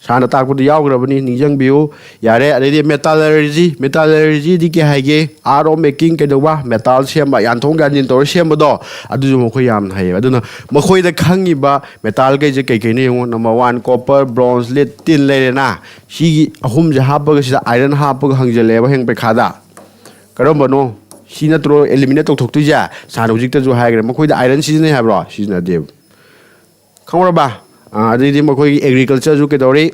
ꯁꯥꯔꯅ ꯇꯥꯛꯄꯗ ꯌꯥꯎꯈ꯭ꯔꯕꯅꯤ, ꯅꯤꯡꯁꯤꯡꯕꯤꯌꯨ꯫ ꯌꯥꯔꯦ꯫ ꯑꯗꯩꯗꯤ metallurgy, metallurgyꯗꯤ ꯀꯩ ꯍꯥꯏꯒꯦ? Art of making, ꯀꯩꯗꯧꯕ? Metal ꯁꯦꯝꯕ, ꯌꯥꯟꯊꯣꯛ ꯌꯥꯟꯁꯤꯟ ꯇꯧꯔ ꯁꯦꯝꯕꯗꯣ, ꯑꯗꯨꯁꯨ ꯃꯈꯣꯏ ꯌꯥꯝꯅ ꯍꯩꯌꯦꯕ꯫ ꯑꯗꯨꯅ ꯃꯈꯣꯏꯗ ꯈꯪꯉꯤꯕ metalꯈꯩꯁꯦ ꯀꯩ ꯀꯩꯅꯣ ꯌꯦꯡꯉꯣ꯫ Number one, copper, bronze, lead, tin ꯂꯩꯔꯦꯅ꯫ ꯁꯤꯒꯤ ꯑꯍꯨꯝꯁꯦ ꯍꯥꯞꯄꯒ, ꯁꯤꯗ iron ꯍꯥꯞꯄꯒ ꯍꯪꯖꯜꯂꯛꯑꯦꯕ ꯍꯌꯦꯡ ꯄꯩꯈꯥꯗ꯫ ꯀꯔꯝꯕꯅꯣ? ꯁꯤ ꯅꯠꯇ꯭ꯔꯣ eliminate ꯇꯧꯊꯣꯛꯇꯣꯏꯁꯦ? ꯁꯥꯔꯅ ꯍꯧꯖꯤꯛꯇꯁꯨ ꯍꯥꯏꯈ꯭ꯔꯦ, ꯃꯈꯣꯏꯗ iron ꯁꯤꯖꯤꯟꯅꯩ ꯍꯥꯏꯕ꯭ꯔꯣ? ꯁꯤꯖꯤꯟꯅꯗꯦꯕ꯫ ꯈꯪꯕ꯭ꯔꯕ? ꯑꯥ, ꯑꯗꯩꯗꯤ ꯃꯈꯣꯏꯒꯤ agricultureꯁꯨ ꯀꯩꯗꯧꯔꯤ?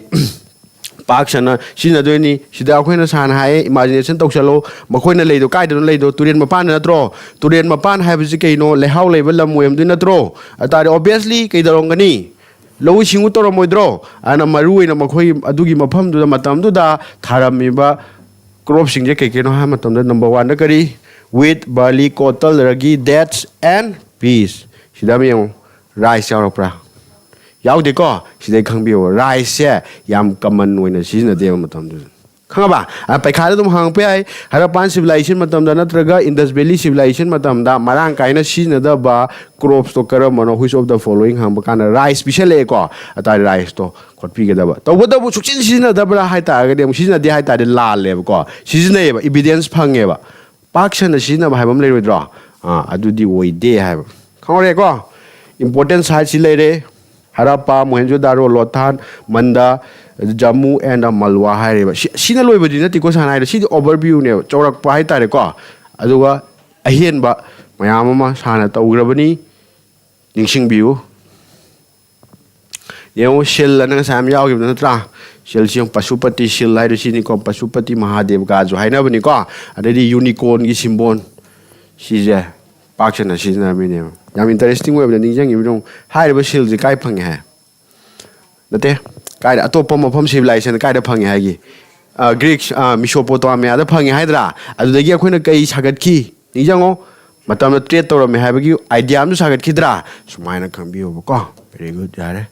ꯄꯥꯛ ꯁꯟꯅ ꯁꯤꯖꯤꯟꯅꯗꯣꯏꯅꯤ꯫ ꯁꯤꯗ ꯑꯩꯈꯣꯏꯅ ꯁꯥꯔꯅ ꯍꯥꯏꯌꯦ, imagination ꯇꯧꯁꯜꯂꯣ꯫ ꯃꯈꯣꯏꯅ ꯂꯩꯗꯣ ꯀꯥꯏꯗꯅꯣ ꯂꯩꯗꯣ? ꯇꯨꯔꯦꯟ ꯃꯄꯥꯟꯗ ꯅꯠꯇ꯭ꯔꯣ? ꯇꯨꯔꯦꯟ ꯃꯄꯥꯟ ꯍꯥꯏꯕꯁꯤ ꯀꯩꯅꯣ? ꯂꯩꯍꯥꯎ ꯂꯩꯕ ꯂꯝ ꯑꯣꯏꯔꯝꯗꯣꯏ ꯅꯠꯇ꯭ꯔꯣ? ꯑꯗꯨ ꯇꯥꯔꯗꯤ obviously ꯀꯩꯗꯧꯔꯝꯒꯅꯤ? ꯂꯧꯎ ꯁꯤꯡꯎ ꯇꯧꯔꯝꯃꯣꯏꯗ꯭ꯔꯣ? ꯑꯗꯨꯅ ꯃꯔꯨ ꯑꯣꯏꯅ ꯃꯈꯣꯏ ꯑꯗꯨꯒꯤ ꯃꯐꯝꯗꯨꯗ ꯃꯇꯝꯗꯨꯗ ꯊꯥꯔꯝꯃꯤꯕ cropꯁꯤꯡꯁꯦ ꯀꯩ ꯀꯩꯅꯣ ꯍꯥꯏꯕ ꯃꯇꯝꯗ, number oneꯗ ꯀꯔꯤ? Wheat, barley, cotton, ragi, dates and peas꯫ ꯁꯤꯗ ꯑꯃ ꯌꯦꯡꯉꯨ, rice ꯌꯥꯎꯔꯛꯄ꯭ꯔꯥ? ꯌꯥꯎꯗꯦꯀꯣ? ꯁꯤꯗꯩ ꯈꯪꯕꯤꯌꯣ, riceꯁꯦ ꯌꯥꯝ common ꯑꯣꯏꯅ ꯁꯤꯖꯤꯟꯅꯗꯦꯕ ꯃꯇꯝꯗꯨꯗ꯫ ꯈꯪꯉꯕ? ꯑ, ꯄꯩꯈꯥꯗ ꯑꯗꯨꯝ ꯍꯪꯉꯛꯄ ꯌꯥꯏ꯫ Harappan civilization ꯃꯇꯝꯗ ꯅꯠꯇ꯭ꯔꯒ Indus Valley civilization ꯃꯇꯝꯗ ꯃꯔꯥꯡ ꯀꯥꯏꯅ ꯁꯤꯖꯤꯟꯅꯗꯕ cropsꯇꯣ ꯀꯔꯝꯕꯅꯣ? Which of the following ꯍꯪꯕ ꯀꯥꯟꯗ rice ꯄꯤꯁꯜꯂꯛꯑꯦꯀꯣ꯫ ꯑꯗꯨ ꯇꯥꯔꯗꯤ riceꯇꯣ ꯈꯣꯠꯄꯤꯒꯗꯕ꯫ ꯇꯧꯕꯇꯕꯨ ꯁꯨꯛꯆꯤꯟ ꯁꯤꯖꯤꯟꯅꯗꯕ꯭ꯔꯥ ꯍꯥꯏ ꯇꯥꯔꯒꯗꯤ, ꯑꯃꯨꯛ ꯁꯤꯖꯤꯟꯅꯗꯦ ꯍꯥꯏ ꯇꯥꯔꯗꯤ ꯂꯥꯜꯂꯦꯕꯀꯣ꯫ ꯁꯤꯖꯤꯟꯅꯩꯌꯦꯕ, evidence ꯐꯪꯉꯦꯕ꯫ ꯄꯥꯛ ꯁꯟꯅ ꯁꯤꯖꯤꯟꯅꯕ ꯍꯥꯏꯕ ꯑꯃ ꯂꯩꯔꯣꯏꯗ꯭ꯔꯣ? ꯑꯥ, ꯑꯗꯨꯗꯤ ꯑꯣꯏꯗꯦ ꯍꯥꯏꯕ꯫ ꯈꯪꯍꯧꯔꯦꯀꯣ? Important site ꯁꯤ ꯂꯩꯔꯦ꯫ ꯍꯔꯞꯄꯥ, ꯃꯣꯍꯦꯟꯖꯣꯗꯥꯔꯣ, ꯂꯣꯊꯥꯟ, ꯃꯟꯗ, ꯖꯝꯃꯨ and ꯃꯜꯋꯥ ꯍꯥꯏꯔꯦꯕ꯫ ꯁꯤ, ꯁꯤꯅ ꯂꯣꯏꯕꯗꯤ ꯅꯠꯇꯦꯀꯣ ꯁꯥꯔꯅ ꯍꯥꯏꯗꯣ꯫ ꯁꯤꯗꯤ overviewꯅꯦꯕ, ꯆꯥꯎꯔꯛꯄ ꯍꯥꯏꯇꯥꯔꯦꯀꯣ꯫ ꯑꯗꯨꯒ ꯑꯍꯦꯟꯕ ꯃꯌꯥꯝ ꯑꯃ ꯁꯥꯔꯅ ꯇꯧꯈ꯭ꯔꯕꯅꯤ, ꯅꯤꯡꯁꯤꯡꯕꯤꯌꯨ꯫ ꯌꯦꯡꯉꯣ, ꯁꯤꯜ ꯑꯅ ꯉꯁꯥꯏ ꯑꯃ ꯌꯥꯎꯈꯤꯕꯗꯣ ꯅꯠꯇ꯭ꯔꯥ? ꯁꯤꯜꯁꯤ ꯌꯦꯡꯉꯣ, ꯄꯁꯨꯄꯇꯤ ꯁꯤꯜ ꯍꯥꯏꯗꯣ ꯁꯤꯅꯤꯀꯣ, ꯄꯁꯨꯄꯇꯤ ꯃꯍꯥꯗꯦꯕꯒꯁꯨ ꯍꯥꯏꯅꯕꯅꯤꯀꯣ꯫ ꯑꯗꯩꯗꯤ ꯌꯨꯅꯤꯀꯣꯔꯟꯒꯤ ꯁꯤꯝꯕꯣꯜ, ꯁꯤꯁꯦ ꯄꯥꯛ ꯁꯟꯅ ꯁꯤꯖꯤꯟꯅꯔꯝꯃꯤꯅꯦꯕ꯫ ꯌꯥꯝ ꯏꯟꯇꯔꯦꯁꯇꯤꯡ ꯑꯣꯏꯕꯗ ꯅꯤꯡꯁꯤꯡꯉꯤꯕ꯫ ꯌꯦꯡꯉꯣ, ꯍꯥꯏꯔꯤꯕ ꯁꯤꯜꯁꯤ ꯀꯥꯏ ꯐꯪꯉꯦ ꯍꯥꯏ? ꯅꯠꯇꯦ, ꯀꯥꯏꯗ, ꯑꯇꯣꯞꯄ ꯃꯐꯝ ꯁꯤꯚꯤꯂꯥꯏꯖꯦꯁꯟ ꯀꯥꯏꯗ ꯐꯪꯉꯦ ꯍꯥꯏꯒꯦ? ꯒ꯭ꯔꯤꯛ, ꯃꯤꯁꯣꯄꯣꯇꯥꯃꯤꯌꯥꯗ ꯐꯪꯉꯦ ꯍꯥꯏꯗ꯭ꯔꯥ? ꯑꯗꯨꯗꯒꯤ ꯑꯩꯈꯣꯏꯅ ꯀꯩ ꯁꯥꯒꯠꯈꯤ? ꯅꯤꯡꯁꯤꯡꯉꯣ, ꯃꯇꯝꯗ ꯇ꯭ꯔꯦꯠ ꯇꯧꯔꯝꯃꯦ ꯍꯥꯏꯕꯒꯤ ꯑꯥꯏꯗꯤꯌꯥ ꯑꯃꯁꯨ ꯁꯥꯒꯠꯈꯤꯗ꯭ꯔꯥ? ꯁꯨꯃꯥꯏꯅ ꯈꯪꯕꯤꯌꯣꯕꯀꯣ꯫ ꯚꯦꯔꯤ ꯒꯨꯗ, ꯌꯥꯔꯦ꯫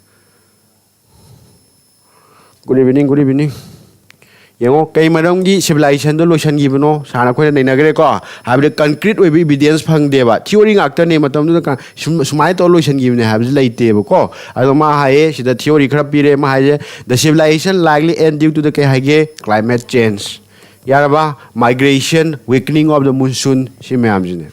Good evening, good evening. ꯌꯦꯡꯉꯣ, ꯀꯩ ꯃꯔꯝꯒꯤ ꯁꯤꯚꯤꯂꯥꯏꯖꯦꯁꯟꯗꯣ ꯂꯣꯏꯁꯤꯟꯈꯤꯕꯅꯣ? ꯁꯥꯔꯅ ꯑꯩꯈꯣꯏꯅ ꯅꯩꯅꯈ꯭ꯔꯦꯀꯣ꯫ ꯍꯥꯏꯕꯗꯤ ꯀꯟꯀ꯭ꯔꯤꯠ ꯑꯣꯏꯕ ꯏꯚꯤꯗꯦꯟꯁ ꯐꯪꯗꯦꯕ, ꯊꯤꯑꯣꯔꯤ ꯉꯥꯛꯇꯅꯦ꯫ ꯃꯇꯝꯗꯨꯗ ꯀ-, ꯁꯨꯝ-, ꯁꯨꯃꯥꯏꯅ ꯇꯧꯔ ꯂꯣꯏꯁꯤꯟꯈꯤꯕꯅꯦ ꯍꯥꯏꯕꯁꯨ ꯂꯩꯇꯦꯕꯀꯣ꯫ ꯑꯗꯣ ꯃꯥ ꯍꯥꯏꯌꯦ, ꯁꯤꯗ ꯊꯤꯑꯣꯔꯤ ꯈꯔ ꯄꯤꯔꯦ꯫ ꯃꯥ ꯍꯥꯏꯁꯦ, "The civilization likely end due to the" ꯀꯩ ꯍꯥꯏꯒꯦ? "Climate change"꯫ ꯌꯥꯔꯕ? "Migration, weakening of the monsoon", ꯁꯤ ꯃꯌꯥꯝꯁꯤꯅꯦ꯫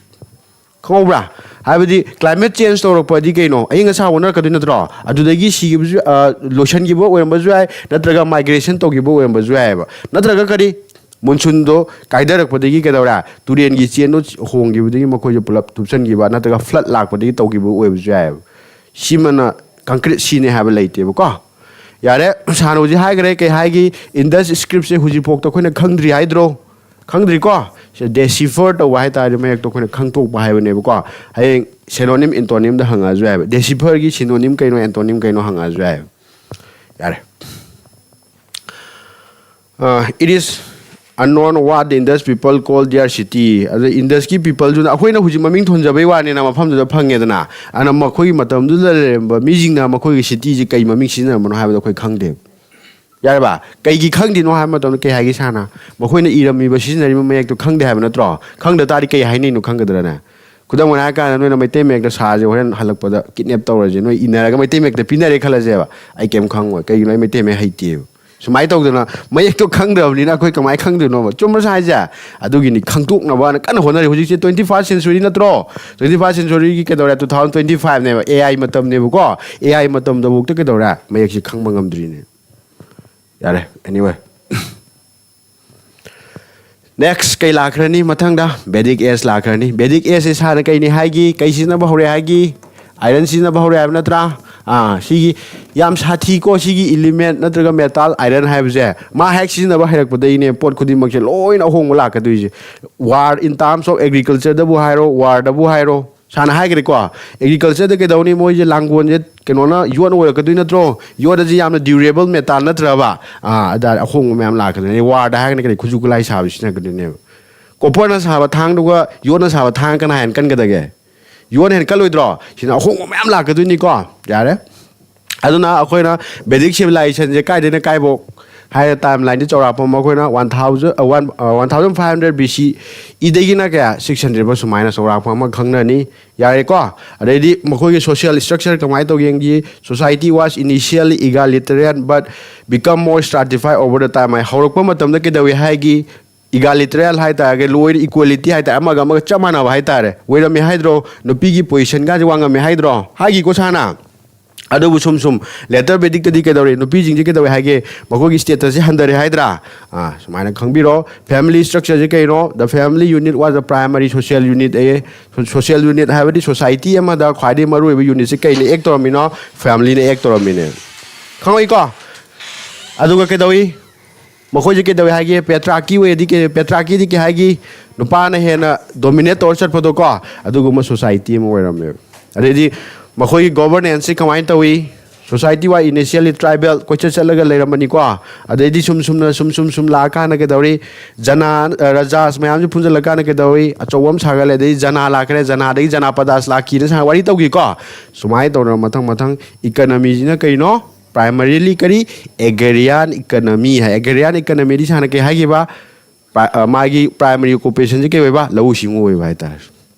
ꯈꯪꯍꯧꯕ꯭ꯔꯥ? ꯍꯥꯏꯕꯗꯤ ꯀ꯭ꯂꯥꯏꯃꯦꯠ ꯆꯦꯟꯖ ꯇꯧꯔꯛꯄꯗꯤ ꯀꯩꯅꯣ? ꯑꯏꯪ ꯑꯁꯥ ꯑꯣꯟꯅꯔꯛꯀꯗꯣꯏ ꯅꯠꯇ꯭ꯔꯣ? ꯑꯗꯨꯗꯒꯤ ꯁꯤꯈꯤꯕꯁꯨ, ꯑ, ꯂꯣꯏꯁꯤꯟꯈꯤꯕ ꯑꯣꯏꯔꯝꯕꯁꯨ ꯌꯥꯏ, ꯅꯠꯇ꯭ꯔꯒ ꯃꯥꯏꯒ꯭ꯔꯦꯁꯟ ꯇꯧꯈꯤꯕ ꯑꯣꯏꯔꯝꯕꯁꯨ ꯌꯥꯏꯑꯕ꯫ ꯅꯠꯇ꯭ꯔꯒ ꯀꯔꯤ? ꯃꯨꯟꯁꯨꯟꯗꯣ ꯀꯥꯏꯊꯔꯛꯄꯗꯒꯤ ꯀꯩꯗꯧꯔꯦ? ꯇꯨꯔꯦꯟꯒꯤ ꯆꯦꯟꯗꯣ ꯍꯣꯡꯈꯤꯕꯗꯒꯤ ꯃꯈꯣꯏꯁꯨ ꯄꯨꯂꯞ ꯊꯨꯞꯆꯟꯈꯤꯕ, ꯅꯠꯇ꯭ꯔꯒ ꯐ꯭ꯂꯠ ꯂꯥꯛꯄꯗꯒꯤ ꯇꯧꯈꯤꯕ ꯑꯣꯏꯕꯁꯨ ꯌꯥꯏꯑꯕ꯫ ꯁꯤꯃꯅ ꯀꯪꯀ꯭ꯔꯤꯠ ꯁꯤꯅꯦ ꯍꯥꯏꯕ ꯂꯩꯇꯦꯕꯀꯣ꯫ ꯌꯥꯔꯦ, ꯁꯥꯔꯅ ꯍꯧꯖꯤꯛ ꯍꯥꯏꯈ꯭ꯔꯦ, ꯀꯩ ꯍꯥꯏꯒꯤ? ꯏꯟꯗꯁ ꯁ꯭ꯀ꯭ꯔꯤꯞꯁꯦ ꯍꯧꯖꯤꯛꯐꯥꯎꯗ ꯑꯩꯈꯣꯏꯅ ꯈꯪꯗ꯭ꯔꯤ ꯍꯥꯏꯗ꯭ꯔꯣ? ꯈꯪꯗ꯭ꯔꯤꯀꯣ? ꯁꯤ ꯗꯦꯁꯤꯐꯔ ꯇꯧꯕ ꯍꯥꯏꯇꯥꯔꯗꯤ ꯃꯌꯦꯛꯇꯣ ꯑꯩꯈꯣꯏꯅ ꯈꯪꯗꯣꯛꯄ ꯍꯥꯏꯕꯅꯦꯕꯀꯣ꯫ ꯍꯌꯦꯡ ꯁꯦꯅꯣꯅꯤꯝ, ꯑꯦꯟꯇꯣꯅꯤꯝꯗ ꯍꯪꯉꯛꯑꯁꯨ ꯌꯥꯏꯕ꯫ ꯗꯦꯁꯤꯐꯔꯒꯤ ꯁꯤꯅꯣꯅꯤꯝ ꯀꯩꯅꯣ, ꯑꯦꯟꯇꯣꯅꯤꯝ ꯀꯩꯅꯣ ꯍꯪꯉꯛꯑꯁꯨ ꯌꯥꯏꯕ꯫ ꯌꯥꯔꯦ꯫ "It is unknown what the Indus people call their city." ꯑꯗ ꯏꯟꯗꯁꯀꯤ ꯄꯤꯄꯜꯗꯨꯅ, ꯑꯩꯈꯣꯏꯅ ꯍꯧꯖꯤꯛ ꯃꯃꯤꯡ ꯊꯣꯟꯖꯕꯩ ꯋꯥꯅꯤꯅ ꯃꯐꯝꯗꯨꯗ ꯐꯪꯉꯦꯗꯅ, ꯑꯗꯨꯅ ꯃꯈꯣꯏꯒꯤ ꯃꯇꯝꯗꯨꯗ ꯂꯩꯔꯝꯕ ꯃꯤꯁꯤꯡꯅ ꯃꯈꯣꯏꯒꯤ ꯁꯤꯇꯤꯁꯤ ꯀꯩ ꯃꯃꯤꯡ ꯁꯤꯖꯤꯟꯅꯔꯝꯕꯅꯣ ꯍꯥꯏꯕꯗꯣ ꯑꯩꯈꯣꯏ ꯈꯪꯗꯦꯕ꯫ ꯌꯥꯔꯕ? ꯀꯩꯒꯤ ꯈꯪꯗ꯭ꯔꯤꯅꯣ ꯍꯥꯏꯕ ꯃꯇꯝꯗ ꯀꯩ ꯍꯥꯏꯒꯦ ꯁꯥꯔꯅ? ꯃꯈꯣꯏꯅ ꯏꯔꯝꯃꯤꯕ, ꯁꯤꯖꯤꯟꯅꯔꯤꯕ ꯃꯌꯦꯛꯇꯣ ꯈꯪꯗꯦ ꯍꯥꯏꯕ ꯅꯠꯇ꯭ꯔꯣ? ꯈꯪꯗ ꯇꯥꯔꯗꯤ ꯀꯩ ꯍꯥꯏꯅꯩꯅꯣ ꯈꯪꯒꯗ꯭ꯔꯅꯦ? ꯈꯨꯗꯝ ꯑꯣꯏꯅ ꯍꯥꯏꯔ ꯀꯥꯟꯗ, ꯅꯣꯏꯅ ꯃꯩꯇꯩ ꯃꯌꯦꯛꯇ "ꯁꯥꯁꯦ ꯍꯣꯔꯦꯟ ꯍꯜꯂꯛꯄꯗ ꯀꯤꯠꯅꯦꯞ ꯇꯧꯔꯁꯦ", ꯅꯣꯏ ꯏꯟꯅꯔꯒ ꯃꯩꯇꯩ ꯃꯌꯦꯛꯇ ꯄꯤꯅꯔꯦ ꯈꯜꯂꯁꯦꯕ, ꯑꯩ ꯀꯩꯝ ꯈꯪꯉꯣꯏ꯫ ꯀꯩꯒꯤꯅꯣ? ꯑꯩ ꯃꯩꯇꯩ ꯃꯌꯦꯛ ꯍꯩꯇꯦꯕ꯫ ꯁꯨꯃꯥꯏꯅ ꯇꯧꯗꯅ ꯃꯌꯦꯛꯇꯣ ꯈꯪꯗ꯭ꯔꯕꯅꯤꯅ ꯑꯩꯈꯣꯏ ꯀꯃꯥꯏꯅ ꯈꯪꯗꯣꯏꯅꯣꯕ? ꯆꯨꯝꯕ꯭ꯔꯥ ꯁꯥꯏꯁꯦ? ꯑꯗꯨꯒꯤꯅꯤ ꯈꯪꯗꯣꯛꯅꯕꯅ ꯀꯟꯅ ꯍꯣꯠꯅꯔꯤ꯫ ꯍꯧꯖꯤꯛꯁꯦ twenty first century ꯅꯠꯇ꯭ꯔꯣ? Twenty first centuryꯒꯤ ꯀꯩꯗꯧꯔꯦ? Two thousand twenty fiveꯅꯦꯕ, AI ꯃꯇꯝꯅꯦꯕꯀꯣ꯫ AI ꯃꯇꯝꯗꯐꯥꯎꯗ ꯀꯩꯗꯧꯔꯦ? ꯃꯌꯦꯛꯁꯦ ꯈꯪꯕ ꯉꯝꯗ꯭ꯔꯤꯅꯦ꯫ ꯌꯥꯔꯦ, anyway꯫ Next ꯀꯩ ꯂꯥꯛꯈ꯭ꯔꯅꯤ? ꯃꯊꯪꯗ Vedic Age ꯂꯥꯛꯈ꯭ꯔꯅꯤ꯫ Vedic Ageꯁꯦ ꯁꯥꯔꯅ ꯀꯩꯅꯤ ꯍꯥꯏꯒꯤ? ꯀꯩ ꯁꯤꯖꯤꯟꯅꯕ ꯍꯧꯔꯦ ꯍꯥꯏꯒꯤ? ꯑꯥꯏꯔꯟ ꯁꯤꯖꯤꯟꯅꯕ ꯍꯧꯔꯦ ꯍꯥꯏꯕ ꯅꯠꯇ꯭ꯔꯥ? ꯑꯥ, ꯁꯤꯒꯤ ꯌꯥꯝ ꯁꯥꯊꯤꯀꯣ, ꯁꯤꯒꯤ ꯏꯂꯤꯃꯦꯟ ꯅꯠꯇ꯭ꯔꯒ ꯃꯦꯇꯥꯜ ꯑꯥꯏꯔꯟ ꯍꯥꯏꯕꯁꯦ꯫ ꯃꯥ ꯍꯦꯛ ꯁꯤꯖꯤꯟꯅꯕ ꯍꯩꯔꯛꯄꯗꯒꯤꯅꯦ ꯄꯣꯠ ꯈꯨꯗꯤꯡꯃꯛꯁꯦ ꯂꯣꯏꯅ ꯑꯍꯣꯡꯕ ꯂꯥꯛꯀꯗꯣꯏꯁꯦ꯫ War in terms of agricultureꯗꯕꯨ ꯍꯥꯏꯔꯣ, warꯗꯕꯨ ꯍꯥꯏꯔꯣ, ꯁꯥꯅ ꯍꯥꯏꯈ꯭ꯔꯦꯀꯣ꯫ Agricultureꯗ ꯀꯩꯗꯧꯅꯤ? ꯃꯣꯏꯁꯦ ꯂꯥꯡꯒꯣꯜꯁꯦ ꯀꯩꯅꯣꯅ ꯌꯣꯠꯅ ꯑꯣꯏꯔꯛꯀꯗꯣꯏ ꯅꯠꯇ꯭ꯔꯣ? ꯌꯣꯠ ꯑꯁꯤ ꯌꯥꯝꯅ durable metal ꯅꯠꯇ꯭ꯔꯕ? ꯑꯥ, ꯑꯗ ꯑꯍꯣꯡꯕ ꯃꯌꯥꯝ ꯂꯥꯛꯀꯗꯣꯏꯅꯦ꯫ Warꯗ ꯍꯥꯏꯔꯒꯅ ꯀꯔꯤ? ꯈꯨꯠꯁꯨ ꯈꯨꯠꯂꯥꯏ ꯁꯥꯕ ꯁꯤꯖꯤꯟꯅꯒꯗꯣꯏꯅꯦꯕ꯫ Copperꯅ ꯁꯥꯕ ꯊꯥꯡꯗꯨꯒ ꯌꯣꯠꯅ ꯁꯥꯕ ꯊꯥꯡ ꯀꯅꯥ ꯍꯦꯟꯅ ꯀꯟꯒꯗꯒꯦ? ꯌꯣꯠꯅ ꯍꯦꯟꯅ ꯀꯜꯂꯣꯏꯗ꯭ꯔꯣ? ꯁꯤꯅ ꯑꯍꯣꯡꯕ ꯃꯌꯥꯝ ꯂꯥꯛꯀꯗꯣꯏꯅꯤꯀꯣ꯫ ꯌꯥꯔꯦ꯫ ꯑꯗꯨꯅ ꯑꯩꯈꯣꯏꯅ Vedic civilizationꯁꯦ ꯀꯥꯏꯗꯩꯅ ꯀꯥꯏꯕꯣꯛ ꯍꯥꯏꯔ time lineꯁꯦ ꯆꯥꯎꯔꯥꯛꯄ ꯑꯃ ꯑꯩꯈꯣꯏꯅ one thousand, uh, one, uh, one thousand five hundred B C Eꯗꯒꯤꯅ ꯀꯌꯥ? Six hundred ꯐꯥꯎ ꯁꯨꯃꯥꯏꯅ ꯆꯥꯎꯔꯥꯛꯄ ꯑꯃ ꯈꯪꯅꯔꯅꯤ꯫ ꯌꯥꯔꯦꯀꯣ? ꯑꯗꯩꯗꯤ ꯃꯈꯣꯏꯒꯤ social structure ꯀꯃꯥꯏꯅ ꯇꯧꯒꯦ ꯌꯦꯡꯒꯤ꯫ Society was initially egalitarian but become more stratified over the time ꯍꯥꯏ꯫ ꯍꯧꯔꯛꯄ ꯃꯇꯝꯗ ꯀꯩꯗꯧꯏ ꯍꯥꯏꯒꯤ? Egalitarian ꯍꯥꯏ ꯇꯥꯔꯒꯗꯤ ꯂꯣꯏꯅ equality ꯍꯥꯏ ꯇꯥꯔꯦ, ꯑꯃꯒ ꯑꯃꯒ ꯆꯞ ꯃꯥꯟꯅꯕ ꯍꯥꯏ ꯇꯥꯔꯦ꯫ ꯑꯣꯏꯔꯝꯃꯦ ꯍꯥꯏꯗ꯭ꯔꯣ? ꯅꯨꯄꯤꯒꯤ positionꯒꯁꯦ ꯋꯥꯡꯉꯝꯃꯦ ꯍꯥꯏꯗ꯭ꯔꯣ? ꯍꯥꯏꯈꯤꯀꯣ ꯁꯥꯔꯅ꯫ ꯑꯗꯨꯕꯨ ꯁꯨꯝ ꯁꯨꯝ later Vedicꯇꯗꯤ ꯀꯩꯗꯧꯔꯦ? ꯅꯨꯄꯤꯁꯤꯡꯁꯦ ꯀꯩꯗꯧꯋꯦ ꯍꯥꯏꯒꯦ? ꯃꯈꯣꯏꯒꯤ statusꯁꯦ ꯍꯟꯊꯔꯦ ꯍꯥꯏꯗ꯭ꯔꯥ? ꯑꯥ, ꯁꯨꯃꯥꯏꯅ ꯈꯪꯕꯤꯔꯣ꯫ Family structureꯁꯦ ꯀꯩꯅꯣ? The family unit was the primary social unit A. Social unit ꯍꯥꯏꯕꯗꯤ society ꯑꯃꯗ ꯈ꯭ꯋꯥꯏꯗꯒꯤ ꯃꯔꯨꯑꯣꯏꯕ unitꯁꯦ ꯀꯩꯅ act ꯇꯧꯔꯝꯃꯤꯅꯣ? Familyꯅ act ꯇꯧꯔꯝꯃꯤꯅꯦ꯫ ꯈꯪꯉꯛꯏꯀꯣ? ꯑꯗꯨꯒ ꯀꯩꯗꯧꯏ? ꯃꯈꯣꯏꯁꯦ ꯀꯩꯗꯧꯏ ꯍꯥꯏꯒꯦ? Patriarchy ꯑꯣꯏꯔꯗꯤ ꯀꯩ, patriarchyꯗꯤ ꯀꯩ ꯍꯥꯏꯒꯤ? ꯅꯨꯄꯥꯅ ꯍꯦꯟꯅ dominate ꯇꯧꯔ ꯆꯠꯄꯗꯣꯀꯣ, ꯑꯗꯨꯒꯨꯝꯕ society ꯑꯃ ꯑꯣꯏꯔꯝꯃꯦꯕ꯫ ꯑꯗꯩꯗꯤ ꯃꯈꯣꯏꯒꯤ governanceꯁꯤ ꯀꯃꯥꯏꯅ ꯇꯧꯏ? Society was initially tribal, ꯀꯣꯏꯆꯠ ꯆꯠꯂꯒ ꯂꯩꯔꯝꯕꯅꯤꯀꯣ꯫ ꯑꯗꯩꯗꯤ ꯁꯨꯝ ꯁꯨꯝꯅ ꯁꯨꯝ ꯁꯨꯝ ꯁꯨꯝ ꯂꯥꯛꯑꯀꯥꯟꯗ ꯀꯩꯗꯧꯔꯤ? ꯖꯅꯥ, ꯑ, ꯔꯥꯖꯥꯁ ꯃꯌꯥꯝꯁꯦ ꯄꯨꯟꯁꯤꯜꯂꯀꯥꯟꯗ ꯀꯩꯗꯧꯔꯤ? ꯑꯆꯧꯕ ꯑꯃ ꯁꯥꯒꯠꯂꯦ, ꯑꯗꯩ ꯖꯅꯥ ꯂꯥꯛꯈ꯭ꯔꯦ, ꯖꯅꯥꯗꯒꯤ ꯖꯅꯥꯄꯗꯥꯁ ꯂꯥꯛꯈꯤꯅ ꯁꯥ ꯋꯥꯔꯤ ꯇꯧꯈꯤꯀꯣ꯫ ꯁꯨꯃꯥꯏꯅ ꯇꯧꯗꯅ ꯃꯊꯪ ꯃꯊꯪ economyꯁꯤꯅ ꯀꯩꯅꯣ? Primarily ꯀꯔꯤ? Agrarian economy ꯍꯥꯏ꯫ Agrarian economyꯗꯤ ꯁꯥꯟꯅ ꯀꯩ ꯍꯥꯏꯈꯤꯕ? ꯄ꯭ꯔ-, ꯑ, ꯃꯥꯒꯤ primary occupationꯁꯦ ꯀꯩ ꯑꯣꯏꯕ? ꯂꯧꯎ ꯁꯤꯡꯎ ꯑꯣꯏꯕ ꯍꯥꯏꯇꯥꯔꯦ꯫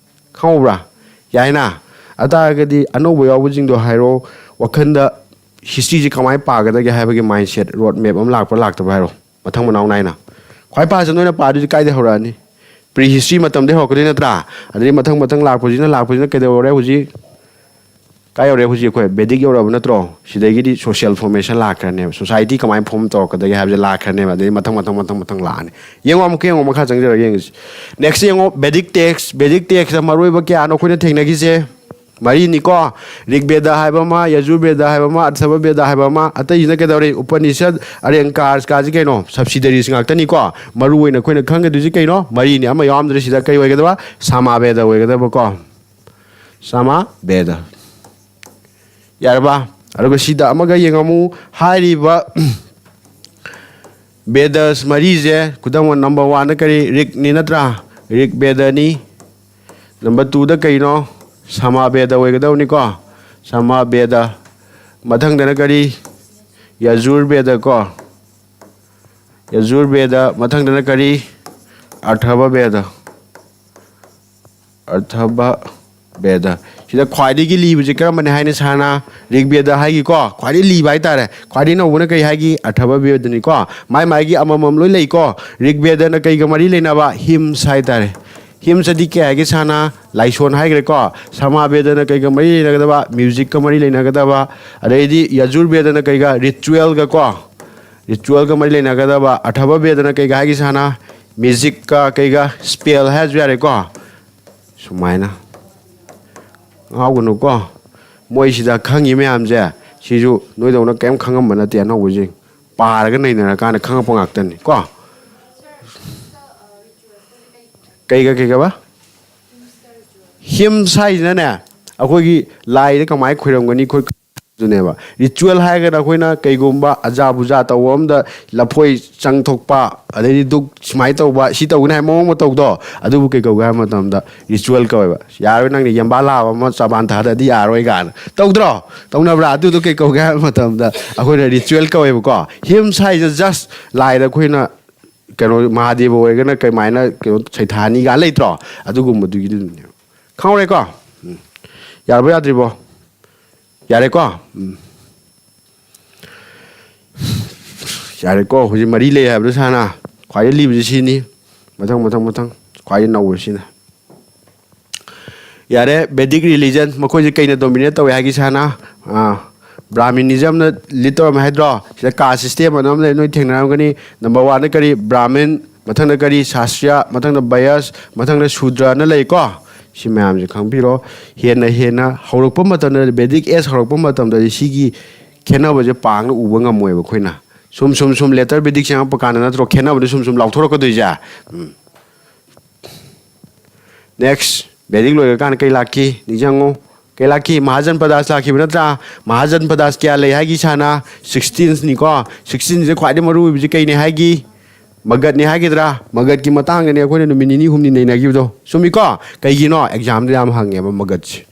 ꯈꯪꯍꯧꯕ꯭ꯔꯥ? ꯌꯥꯏꯅ? ꯑꯗꯨ ꯇꯥꯔꯒꯗꯤ ꯑꯅꯧꯕ ꯌꯥꯎꯕꯁꯤꯡꯗꯣ ꯍꯥꯏꯔꯣ꯫ ꯋꯥꯈꯜꯗ historyꯁꯦ ꯀꯃꯥꯏꯅ ꯄꯥꯒꯗꯒꯦ ꯍꯥꯏꯕꯒꯤ mindset, road map ꯑꯃ ꯂꯥꯛꯄ꯭ꯔꯥ ꯂꯥꯛꯇꯕ꯭ꯔꯥ ꯍꯥꯏꯔꯣ꯫ ꯃꯊꯪ ꯃꯅꯥꯎ ꯅꯥꯏꯅ꯫ ꯈ꯭ꯋꯥꯏ ꯐꯥꯁꯇ ꯅꯣꯏꯅ ꯄꯥꯗꯣꯏꯁꯦ ꯀꯥꯏꯗꯩ ꯍꯧꯔꯛꯑꯅꯤ? Pre history ꯃꯇꯝꯗꯩ ꯍꯧꯔꯛꯀꯗꯣꯏ ꯅꯠꯇ꯭ꯔꯥ? ꯑꯗꯩ ꯃꯊꯪ ꯃꯊꯪ ꯂꯥꯛꯄꯁꯤꯅ, ꯂꯥꯛꯄꯁꯤꯅ ꯀꯩꯗꯧꯔꯦ ꯍꯧꯖꯤꯛ? ꯀꯥꯏ ꯌꯧꯔꯦ ꯍꯧꯖꯤꯛ? ꯑꯩꯈꯣꯏ Vedic ꯌꯧꯔꯕ ꯅꯠꯇ꯭ꯔꯣ? ꯁꯤꯗꯒꯤꯗꯤ social formation ꯂꯥꯛꯈ꯭ꯔꯅꯦꯕ, society ꯀꯃꯥꯏꯅ form ꯇꯧꯔꯛꯀꯗꯒꯦ ꯍꯥꯏꯕꯁꯦ ꯂꯥꯛꯈ꯭ꯔꯅꯦꯕ꯫ ꯑꯗꯩ ꯃꯊꯪ, ꯃꯊꯪ, ꯃꯊꯪ, ꯃꯊꯪ ꯂꯥꯛꯑꯅꯤ꯫ ꯌꯦꯡꯉꯣ, ꯑꯃꯨꯛꯀ ꯌꯦꯡꯉꯣ, ꯃꯈꯥ ꯆꯪꯖꯔꯒ ꯌꯦꯡꯉꯁꯤ꯫ Next ꯌꯦꯡꯉꯣ, Vedic text꯫ Vedic textꯇ ꯃꯔꯨꯑꯣꯏꯕ ꯀꯌꯥꯅꯣ ꯑꯩꯈꯣꯏꯅ ꯊꯦꯡꯅꯈꯤꯁꯦ? ꯃꯔꯤꯅꯤꯀꯣ꯫ ꯔꯤꯛ ꯕꯦꯗ ꯍꯥꯏꯕ ꯑꯃ, ꯌꯖꯨꯔ ꯕꯦꯗ ꯍꯥꯏꯕ ꯑꯃ, ꯑꯊꯔꯕ ꯕꯦꯗ ꯍꯥꯏꯕ ꯑꯃ, ꯑꯇꯩꯁꯤꯅ ꯀꯩꯗꯧꯔꯦ? ꯎꯄꯅꯤꯁꯠ, ꯑꯔꯦꯡꯀꯥꯔꯁꯀꯥꯁꯤ ꯀꯩꯅꯣ? ꯁꯕꯁꯤꯗꯔꯤꯁ ꯉꯥꯛꯇꯅꯤꯀꯣ꯫ ꯃꯔꯨ ꯑꯣꯏꯅ ꯑꯩꯈꯣꯏꯅ ꯈꯪꯒꯗꯣꯏꯁꯤ ꯀꯩꯅꯣ? ꯃꯔꯤꯅꯤ, ꯑꯃ ꯌꯥꯎꯔꯝꯗ꯭ꯔꯦ ꯁꯤꯗ꯫ ꯀꯩ ꯑꯣꯏꯒꯗꯕ? ꯁꯥꯃꯥ ꯕꯦꯗ ꯑꯣꯏꯒꯗꯕꯀꯣ꯫ ꯁꯥꯃꯥ ꯕꯦꯗ꯫ ꯌꯥꯔꯕ? ꯑꯗꯨꯒ ꯁꯤꯗ ꯑꯃꯒ ꯌꯦꯡꯉꯝꯃꯨ꯫ ꯍꯥꯏꯔꯤꯕ ꯕꯦꯗꯁ ꯃꯔꯤꯁꯦ, ꯈꯨꯗꯝ ꯑꯣꯏꯅ, ꯅꯝꯕꯔ ꯋꯥꯟꯗ ꯀꯔꯤ? ꯔꯤꯛꯅꯤ ꯅꯠꯇ꯭ꯔꯥ? ꯔꯤꯛ ꯕꯦꯗꯅꯤ꯫ ꯅꯝꯕꯔ ꯇꯨꯗ ꯀꯩꯅꯣ? ꯁꯥꯃꯥ ꯕꯦꯗ ꯑꯣꯏꯒꯗꯕꯅꯤꯀꯣ꯫ ꯁꯥꯃꯥ ꯕꯦꯗ꯫ ꯃꯊꯪꯗꯅ ꯀꯔꯤ? ꯌꯖꯨꯔ ꯕꯦꯗ ꯀꯣ꯫ ꯌꯖꯨꯔ ꯕꯦꯗ꯫ ꯃꯊꯪꯗꯅ ꯀꯔꯤ? ꯑꯊꯔꯕ ꯕꯦꯗ꯫ ꯑꯊꯔꯕ ꯕꯦꯗ꯫ ꯁꯤꯗ ꯈ꯭ꯋꯥꯏꯗꯒꯤ ꯂꯤꯕꯁꯤ ꯀꯔꯝꯕꯅꯤ ꯍꯥꯏꯅ ꯁꯥꯔꯅ? ꯔꯤꯛ ꯕꯦꯗ ꯍꯥꯏꯒꯤꯀꯣ꯫ ꯈ꯭ꯋꯥꯏꯗꯒꯤ ꯂꯤꯕ ꯍꯥꯏꯇꯥꯔꯦ꯫ ꯈ꯭ꯋꯥꯏꯗꯒꯤ ꯅꯧꯕꯅ ꯀꯔꯤ ꯍꯥꯏꯒꯤ? ꯑꯊꯔꯕ ꯕꯦꯗꯅꯤꯀꯣ꯫ ꯃꯥꯏ ꯃꯥꯏꯒꯤ ꯑꯃꯃꯝ ꯂꯣꯏ ꯂꯩꯀꯣ꯫ ꯔꯤꯛ ꯕꯦꯗꯅ ꯀꯩꯒ ꯃꯔꯤ ꯂꯩꯅꯕ? ꯍꯤꯝꯁ ꯍꯥꯏꯇꯥꯔꯦ꯫ ꯍꯤꯝꯁ ꯑꯗꯤ ꯀꯩ ꯍꯥꯏꯒꯦ ꯁꯥꯔꯅ? ꯂꯥꯏꯁꯣꯟ ꯍꯥꯏꯈ꯭ꯔꯦꯀꯣ꯫ ꯁꯥꯃꯥ ꯕꯦꯗꯅ ꯀꯩꯒ ꯃꯔꯤ ꯂꯩꯅꯒꯗꯕ? ꯃ꯭ꯌꯨꯖꯤꯛꯀ ꯃꯔꯤ ꯂꯩꯅꯒꯗꯕ꯫ ꯑꯗꯩꯗꯤ ꯌꯖꯨꯔ ꯕꯦꯗꯅ ꯀꯩꯒ? ꯔꯤꯆꯨꯋꯦꯜꯒ ꯀꯣ꯫ ꯔꯤꯆꯨꯋꯦꯜꯒ ꯃꯔꯤ ꯂꯩꯅꯒꯗꯕ꯫ ꯑꯊꯔꯕ ꯕꯦꯗꯅ ꯀꯩꯒ ꯍꯥꯏꯒꯦ ꯁꯥꯔꯅ? ꯃ꯭ꯌꯨꯖꯤꯛꯀ ꯀꯩꯒ? ꯁ꯭ꯄꯦꯜ ꯍꯥꯏꯔꯁꯨ ꯌꯥꯔꯦꯀꯣ꯫ ꯁꯨꯃꯥꯏꯅ꯫ ꯉꯥꯎꯒꯅꯨꯀꯣ꯫ ꯃꯣꯏꯁꯤꯗ ꯈꯪꯉꯤ ꯃꯌꯥꯝꯁꯦ, ꯁꯤꯁꯨ ꯅꯣꯏꯗꯧꯅ ꯀꯔꯤꯝ ꯈꯪꯉꯝꯕ ꯅꯠꯇꯦ꯫ ꯑꯅꯧꯕꯁꯤꯡ ꯄꯥꯔꯒ ꯅꯩꯅꯔꯀꯥꯟꯗ ꯈꯪꯉꯛꯄ ꯉꯥꯛꯇꯅꯤ ꯀꯣ꯫ ꯀꯩꯒ ꯀꯩꯒꯕ? ꯍꯤꯝꯁ ꯍꯥꯏꯁꯤꯅꯅꯦ, ꯑꯩꯈꯣꯏꯒꯤ ꯂꯥꯏꯗ ꯀꯃꯥꯏꯅ ꯈꯣꯏꯔꯝꯒꯅꯤ, ꯑꯩꯈꯣꯏ ꯑꯗꯨꯅꯦꯕ꯫ ꯔꯤꯆꯨꯋꯦꯜ ꯍꯥꯏꯔꯒꯅ ꯑꯩꯈꯣꯏꯅ ꯀꯩꯒꯨꯝꯕ ꯑꯖꯥ ꯕꯨꯖꯥ ꯇꯧꯕ ꯑꯃꯗ ꯂꯐꯣꯏ ꯆꯪꯊꯣꯛꯄ, ꯑꯗꯩꯗꯤ ꯙꯨꯛ ꯁꯨꯃꯥꯏꯅ ꯇꯧꯕ, ꯁꯤ ꯇꯧꯒꯅꯤ ꯍꯥꯏꯕ ꯃꯑꯣꯡ ꯃꯇꯧꯗꯣ, ꯑꯗꯨꯕꯨ ꯀꯩ ꯀꯧꯒꯦ ꯍꯥꯏꯕ ꯃꯇꯝꯗ ꯔꯤꯆꯨꯋꯦꯜ ꯀꯧꯋꯦꯕ꯫ "ꯌꯥꯔꯣꯏ, ꯅꯪꯅ ꯌꯦꯝꯕꯥ ꯂꯥꯕ ꯑꯃ ꯆꯕꯥꯟ ꯊꯥꯗꯗꯤ ꯌꯥꯔꯣꯏ" ꯀꯥꯏꯅ ꯇꯧꯗ꯭ꯔꯣ? ꯇꯧꯅꯕ꯭ꯔꯥ? ꯑꯗꯨꯗꯣ ꯀꯩ ꯀꯧꯒꯦ ꯍꯥꯏꯕ ꯃꯇꯝꯗ ꯑꯩꯈꯣꯏꯅ ꯔꯤꯆꯨꯋꯦꯜ ꯀꯧꯋꯦꯕꯀꯣ꯫ ꯍꯤꯝꯁ ꯍꯥꯏꯁꯦ ꯖꯁ ꯂꯥꯏꯗ ꯑꯩꯈꯣꯏꯅ ꯀꯩꯅꯣ, ꯃꯍꯥꯗꯦꯕ ꯑꯣꯏꯔꯒꯅ ꯀꯃꯥꯏꯅ ꯀꯩꯅꯣ ꯁꯩꯊꯥꯅꯤ ꯀꯥꯏꯅ ꯂꯩꯇ꯭ꯔꯣ? ꯑꯗꯨꯒꯨꯝꯕꯗꯨꯒꯤꯗꯨꯅꯦꯕ꯫ ꯈꯪꯍꯧꯔꯦꯀꯣ? ꯎꯝ꯫ ꯌꯥꯔꯕꯣ, ꯌꯥꯗ꯭ꯔꯤꯕꯣ? ꯌꯥꯔꯦꯀꯣ? ꯎꯝ꯫ ꯌꯥꯔꯦꯀꯣ? ꯍꯧꯖꯤꯛ ꯃꯔꯤ ꯂꯩ ꯍꯥꯏꯕꯗꯣ ꯁꯥꯔꯅ ꯈ꯭ꯋꯥꯏꯗꯩ ꯂꯤꯕꯁꯤ ꯁꯤꯅꯤ꯫ ꯃꯊꯪ, ꯃꯊꯪ, ꯃꯊꯪ꯫ ꯈ꯭ꯋꯥꯏꯗꯩ ꯅꯧꯕꯁꯤꯅ꯫ ꯌꯥꯔꯦ, ꯕꯦꯗꯤꯛ ꯔꯤꯂꯤꯖꯟ, ꯃꯈꯣꯏꯁꯦ ꯀꯩꯅ ꯗꯣꯃꯤꯅꯦꯠ ꯇꯧꯋꯦ ꯍꯥꯏꯒꯦ ꯁꯥꯔꯅ? ꯑꯥ, ꯕ꯭ꯔꯥꯍꯃꯤꯅꯤꯖꯝꯅ ꯂꯤꯠ ꯇꯧꯔꯝꯃꯦ ꯍꯥꯏꯗ꯭ꯔꯣ? ꯁꯤꯗ ꯀꯥꯁ ꯁꯤꯁꯇꯦꯝ ꯑꯅ ꯑꯃ ꯂꯩ, ꯅꯣꯏ ꯊꯦꯡꯅꯔꯝꯒꯅꯤ꯫ ꯅꯝꯕꯔ ꯋꯥꯟꯗ ꯀꯔꯤ? ꯕ꯭ꯔꯥꯍꯃꯤꯟ, ꯃꯊꯪꯗ ꯀꯔꯤ? ꯁꯥꯁꯇ꯭ꯔꯤꯌꯥ, ꯃꯊꯪꯗ ꯕꯌꯁ, ꯃꯊꯪꯗ ꯁꯨꯗ꯭ꯔꯅ ꯂꯩꯀꯣ꯫ ꯁꯤ ꯃꯌꯥꯝꯁꯦ ꯈꯪꯕꯤꯔꯣ꯫ ꯍꯦꯟꯅ ꯍꯦꯟꯅ ꯍꯧꯔꯛꯄ ꯃꯇꯝꯗ, ꯕꯦꯗꯤꯛ ꯑꯦꯖ ꯍꯧꯔꯛꯄ ꯃꯇꯝꯗꯗꯤ ꯁꯤꯒꯤ ꯈꯦꯠꯅꯕꯁꯦ ꯄꯥꯡꯅ ꯎꯕ ꯉꯝꯃꯣꯏꯕ ꯑꯩꯈꯣꯏꯅ꯫ ꯁꯨꯝ ꯁꯨꯝ ꯁꯨꯝ ꯂꯦꯇꯔ ꯕꯦꯗꯤꯛ ꯆꯪꯉꯛꯄ ꯀꯥꯟꯗ ꯅꯠꯇ꯭ꯔꯣ ꯈꯦꯠꯅꯕꯗꯣ ꯁꯨꯝ ꯁꯨꯝ ꯂꯥꯎꯊꯣꯔꯛꯀꯗꯣꯏꯁꯦ? ꯎꯝ꯫ ꯅꯦꯛꯁ, ꯕꯦꯗꯤꯛ ꯂꯣꯏꯈ꯭ꯔꯀꯥꯟꯗ ꯀꯩ ꯂꯥꯛꯈꯤ? ꯅꯤꯡꯁꯤꯡꯉꯣ꯫ ꯀꯩ ꯂꯥꯛꯈꯤ? ꯃꯍꯥꯖꯟ ꯄꯗꯥꯁ ꯂꯥꯛꯈꯤꯕ ꯅꯠꯇ꯭ꯔꯥ? ꯃꯍꯥꯖꯟ ꯄꯗꯥꯁ ꯀꯌꯥ ꯂꯩ ꯍꯥꯏꯒꯤ ꯏꯁꯥꯅ? ꯁꯤꯛꯁꯇꯤꯟꯁꯅꯤꯀꯣ꯫ ꯁꯤꯛꯁꯇꯤꯟꯁꯦ ꯈ꯭ꯋꯥꯏꯗꯒꯤ ꯃꯔꯨ ꯑꯣꯏꯕꯁꯤ ꯀꯩꯅꯦ ꯍꯥꯏꯒꯤ? ꯃꯒꯠꯅꯦ ꯍꯥꯏꯒꯗ꯭ꯔꯥ? ꯃꯒꯠꯀꯤ ꯃꯇꯥꯡꯗꯅꯦ ꯑꯩꯈꯣꯏꯅ ꯅꯨꯃꯤꯠ ꯅꯤꯅꯤ ꯍꯨꯝꯅꯤ ꯅꯩꯅꯈꯤꯕꯗꯣ꯫ ꯆꯨꯝꯃꯤꯀꯣ? ꯀꯩꯒꯤꯅꯣ? ꯑꯦꯛꯖꯥꯝꯗ ꯌꯥꯝ ꯍꯪꯉꯦꯕ ꯃꯒꯠꯁꯦ꯫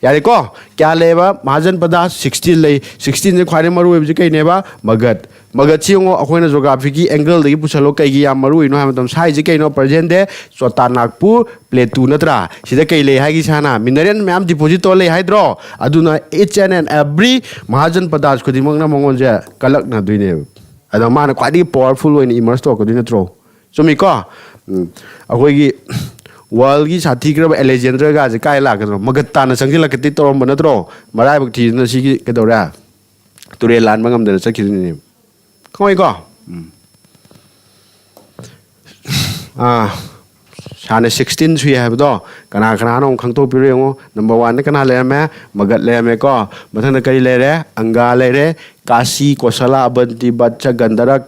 ꯌꯥꯔꯦꯀꯣ? ꯀꯌꯥ ꯂꯩꯌꯦꯕ? ꯃꯍꯥꯖꯟ ꯄꯗꯥꯁ ꯁꯤꯛꯁꯇꯤꯟ ꯂꯩ꯫ ꯁꯤꯛꯁꯇꯤꯟꯁꯦ ꯈ꯭ꯋꯥꯏꯗꯒꯤ ꯃꯔꯨ ꯑꯣꯏꯕꯁꯤ ꯀꯩꯅꯦꯕ? ꯃꯒꯠ꯫ ꯃꯒꯠꯁꯤ ꯌꯦꯡꯉꯣ, ꯑꯩꯈꯣꯏꯅ ꯖꯣꯒ꯭ꯔꯥꯐꯤꯒꯤ ꯑꯦꯡꯒꯜꯗꯒꯤ ꯄꯨꯁꯜꯂꯣ꯫ ꯀꯩꯒꯤ ꯌꯥꯝ ꯃꯔꯨ ꯑꯣꯏꯅꯣ ꯍꯥꯏꯕ ꯃꯇꯝꯗ, ꯁꯥꯏꯁꯦ ꯀꯩꯅꯣ? ꯄ꯭ꯔꯖꯦꯟ ꯗꯦ ꯆꯣꯇꯥ ꯅꯥꯒꯄꯨꯔ ꯄ꯭ꯂꯦꯇꯨ ꯅꯠꯇ꯭ꯔꯥ? ꯁꯤꯗ ꯀꯩ ꯂꯩ ꯍꯥꯏꯒꯤ ꯁꯥꯅ? ꯃꯤꯅꯔꯦꯜ ꯃꯌꯥꯝ ꯗꯤꯄꯣꯖꯤꯠ ꯇꯧꯔ ꯂꯩ ꯍꯥꯏꯗ꯭ꯔꯣ? ꯑꯗꯨꯅ each and and every ꯃꯍꯥꯖꯟ ꯄꯗꯥꯁ ꯈꯨꯗꯤꯡꯃꯛꯅ ꯃꯉꯣꯟꯁꯦ ꯀꯜꯂꯛꯅꯗꯣꯏꯅꯦꯕ꯫ ꯑꯗꯣ ꯃꯥꯅ ꯈ꯭ꯋꯥꯏꯗꯒꯤ ꯄꯋꯥꯔꯐꯨꯜ ꯑꯣꯏꯅ ꯏꯃꯔꯖ ꯇꯧꯔꯛꯀꯗꯣꯏ ꯅꯠꯇ꯭ꯔꯣ? ꯆꯨꯝꯃꯤꯀꯣ? ꯎꯝ꯫ ꯑꯩꯈꯣꯏꯒꯤ ꯋꯥꯔꯜꯒꯤ ꯁꯥꯊꯤꯈ꯭ꯔꯕ ꯑꯦꯂꯦꯖꯦꯟꯗ꯭ꯔꯒꯥꯁꯦ ꯀꯥꯏ ꯂꯥꯛꯀꯗ꯭ꯔꯣ? ꯃꯒꯠ ꯇꯥꯟꯅ ꯆꯪꯁꯤꯜꯂꯛꯀꯗꯤ ꯇꯧꯔꯝꯕ ꯅꯠꯇ꯭ꯔꯣ? ꯃꯔꯥꯏꯕꯛ ꯊꯤꯗꯅ ꯁꯤꯒꯤ ꯀꯩꯗꯧꯔꯦ? ꯇꯨꯔꯦꯜ ꯂꯥꯟꯕ ꯉꯝꯗꯅ ꯆꯠꯈꯤꯗꯣꯏꯅꯦ꯫ ꯈꯪꯉꯣꯏꯀꯣ? ꯎꯝ꯫ ꯑꯥ, ꯁꯥꯅ ꯁꯤꯛꯁꯇꯤꯟ ꯁꯨꯏ ꯍꯥꯏꯕꯗꯣ ꯀꯅꯥ ꯀꯅꯥꯅꯣ ꯑꯃꯨꯛ ꯈꯪꯗꯣꯛꯄꯤꯔꯣ ꯌꯦꯡꯉꯣ꯫ ꯅꯝꯕꯔ ꯋꯥꯟꯗ ꯀꯅꯥ ꯂꯩꯔꯝꯃꯦ? ꯃꯒꯠ ꯂꯩꯔꯝꯃꯦꯀꯣ꯫ ꯃꯊꯪꯗ ꯀꯔꯤ ꯂꯩꯔꯦ? ꯑꯪꯒꯥ ꯂꯩꯔꯦ, ꯀꯥꯁꯤ, ꯀꯣꯁꯂꯥ, ꯑꯕꯟꯇꯤ, ꯕꯠꯁ, ꯒꯟꯙꯔꯛ,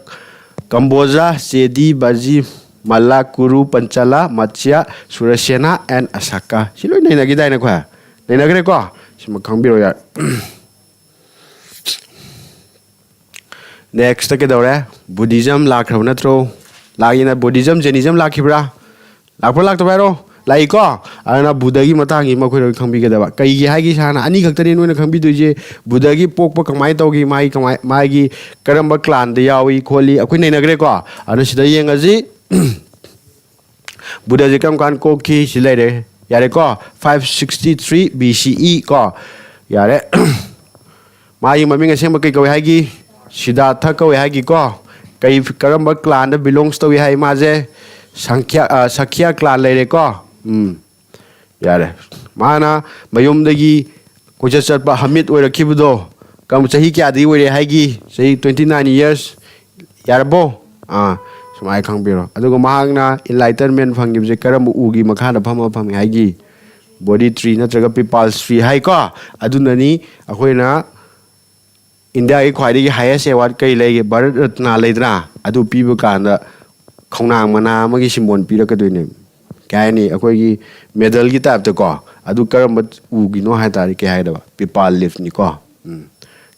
ꯀꯝꯕꯣꯖꯥ, ꯆꯦꯗꯤ, ꯕꯥꯖꯤ, ꯃꯜꯂꯥ, ꯀꯨꯔꯨ, ꯄꯟꯆꯥꯂꯥ, ꯃꯠꯁ꯭ꯌꯥ, ꯁꯨꯔꯁꯦꯅꯥ, and ꯑꯁꯥꯀꯥ꯫ ꯁꯤ ꯂꯣꯏ ꯅꯩꯅꯈꯤꯗꯥꯏꯅꯦ ꯑꯩꯈꯣꯏ? ꯅꯩꯅꯈ꯭ꯔꯦꯀꯣ? ꯁꯤꯃ ꯈꯪꯕꯤꯔꯣ ꯌꯥꯔꯦ꯫ ꯅꯦꯛꯁꯇ ꯀꯩꯗꯧꯔꯦ? ꯕꯨꯙꯤꯖꯝ ꯂꯥꯛꯈ꯭ꯔꯕ ꯅꯠꯇ꯭ꯔꯣ? ꯂꯥꯛꯏꯅ ꯕꯨꯙꯤꯖꯝ, ꯖꯦꯅꯤꯖꯝ ꯂꯥꯛꯈꯤꯕ꯭ꯔꯥ? ꯂꯥꯛꯄ꯭ꯔꯥ ꯂꯥꯛꯇꯕ꯭ꯔꯥ ꯍꯥꯏꯔꯣ? ꯂꯥꯛꯏꯀꯣ? ꯑꯗꯨꯅ ꯕꯨꯙꯒꯤ ꯃꯇꯥꯡꯁꯤ ꯃꯈꯣꯏꯅ ꯈꯪꯕꯤꯒꯗꯕ꯫ ꯀꯩꯒꯤ ꯍꯥꯏꯒꯦ ꯁꯥꯅ ꯑꯅꯤ ꯈꯛꯇꯅꯤ ꯅꯣꯏꯅ ꯈꯪꯕꯤꯗꯣꯏꯁꯦ꯫ ꯕꯨꯙꯒꯤ ꯄꯣꯛꯄ ꯀꯃꯥꯏꯅ ꯇꯧꯈꯤ, ꯃꯥꯒꯤ ꯀꯃꯥꯏ-, ꯃꯥꯒꯤ ꯀꯔꯝꯕ ꯀ꯭ꯂꯥꯟꯗ ꯌꯥꯎꯏ ꯈꯣꯠꯂꯤ ꯑꯩꯈꯣꯏ ꯅꯩꯅꯈ꯭ꯔꯦꯀꯣ꯫ ꯑꯗꯨ ꯁꯤꯗ ꯌꯦꯡꯉꯁꯤ꯫ ꯕꯨꯙꯁꯦ ꯀꯔꯝ ꯀꯥꯟꯗ ꯀꯣꯛꯈꯤ? ꯁꯤ ꯂꯩꯔꯦ꯫ ꯌꯥꯔꯦꯀꯣ? Five sixty three B C E ꯀꯣ꯫ ꯌꯥꯔꯦ꯫ ꯃꯥꯒꯤ ꯃꯃꯤꯡ ꯑꯁꯦꯡꯕ ꯀꯩ ꯀꯧꯏ ꯍꯥꯏꯒꯤ? ꯁꯤꯗꯥꯔꯊ ꯀꯧꯏ ꯍꯥꯏꯒꯤꯀꯣ꯫ ꯀꯩ, ꯀꯔꯝꯕ ꯀ꯭ꯂꯥꯟꯗ ꯕꯤꯂꯣꯡꯁ ꯇꯧꯏ ꯍꯥꯏ ꯃꯥꯁꯦ? ꯁꯪꯈ꯭ꯌꯥ, ꯑ, ꯁꯈ꯭ꯌꯥ ꯀ꯭ꯂꯥꯟ ꯂꯩꯔꯦꯀꯣ꯫ ꯎꯝ꯫ ꯌꯥꯔꯦ꯫ ꯃꯥꯅ ꯃꯌꯨꯝꯗꯒꯤ ꯀꯣꯏꯆꯠ ꯆꯠꯄ ꯍꯃꯤꯠ ꯑꯣꯏꯔꯛꯈꯤꯕꯗꯣ ꯀꯔꯝ-, ꯆꯍꯤ ꯀꯌꯥꯗꯒꯤ ꯑꯣꯏꯔꯦ ꯍꯥꯏꯒꯤ? ꯆꯍꯤ twenty nine years꯫ ꯌꯥꯔꯕꯣ? ꯑꯥ, ꯁꯨꯃꯥꯏꯅ ꯈꯪꯕꯤꯔꯣ꯫ ꯑꯗꯨꯒ ꯃꯍꯥꯛꯅ ꯏꯟꯂꯥꯏꯇꯟꯃꯦꯟ ꯐꯪꯈꯤꯕꯁꯦ ꯀꯔꯝꯕ ꯎꯒꯤ ꯃꯈꯥꯗ ꯐꯝꯃ ꯐꯪꯉꯦ ꯍꯥꯏꯒꯤ? ꯕꯣꯙꯤ ꯇ꯭ꯔꯤ ꯅꯠꯇ꯭ꯔꯒ ꯄꯤꯄꯥꯜ ꯇ꯭ꯔꯤ ꯍꯥꯏꯀꯣ꯫ ꯑꯗꯨꯅꯅꯤ ꯑꯩꯈꯣꯏꯅ ꯏꯟꯗꯤꯌꯥꯒꯤ ꯈ꯭ꯋꯥꯏꯗꯒꯤ ꯍꯥꯏꯌꯦꯁ ꯑꯦꯋꯥꯔꯗ ꯀꯔꯤ ꯂꯩꯒꯦ? ꯚꯥꯔꯠ ꯔꯠꯅꯥ ꯂꯩꯗꯅ? ꯑꯗꯨ ꯄꯤꯕ ꯀꯥꯟꯗ ꯈꯣꯡꯅꯥꯡ ꯃꯅꯥ ꯑꯃꯒꯤ ꯁꯤꯝꯕꯣꯜ ꯄꯤꯔꯛꯀꯗꯣꯏꯅꯦ꯫ ꯀꯩ ꯍꯥꯏꯅꯤ? ꯑꯩꯈꯣꯏꯒꯤ ꯃꯦꯗꯜꯒꯤ ꯇꯥꯏꯞꯇꯀꯣ꯫ ꯑꯗꯨ ꯀꯔꯝꯕ ꯎꯒꯤꯅꯣ ꯍꯥꯏ ꯇꯥꯔꯗꯤ ꯀꯩ ꯍꯥꯏꯒꯗꯕ? ꯄꯤꯄꯥꯜ ꯂꯤꯐꯅꯤꯀꯣ꯫ ꯎꯝ꯫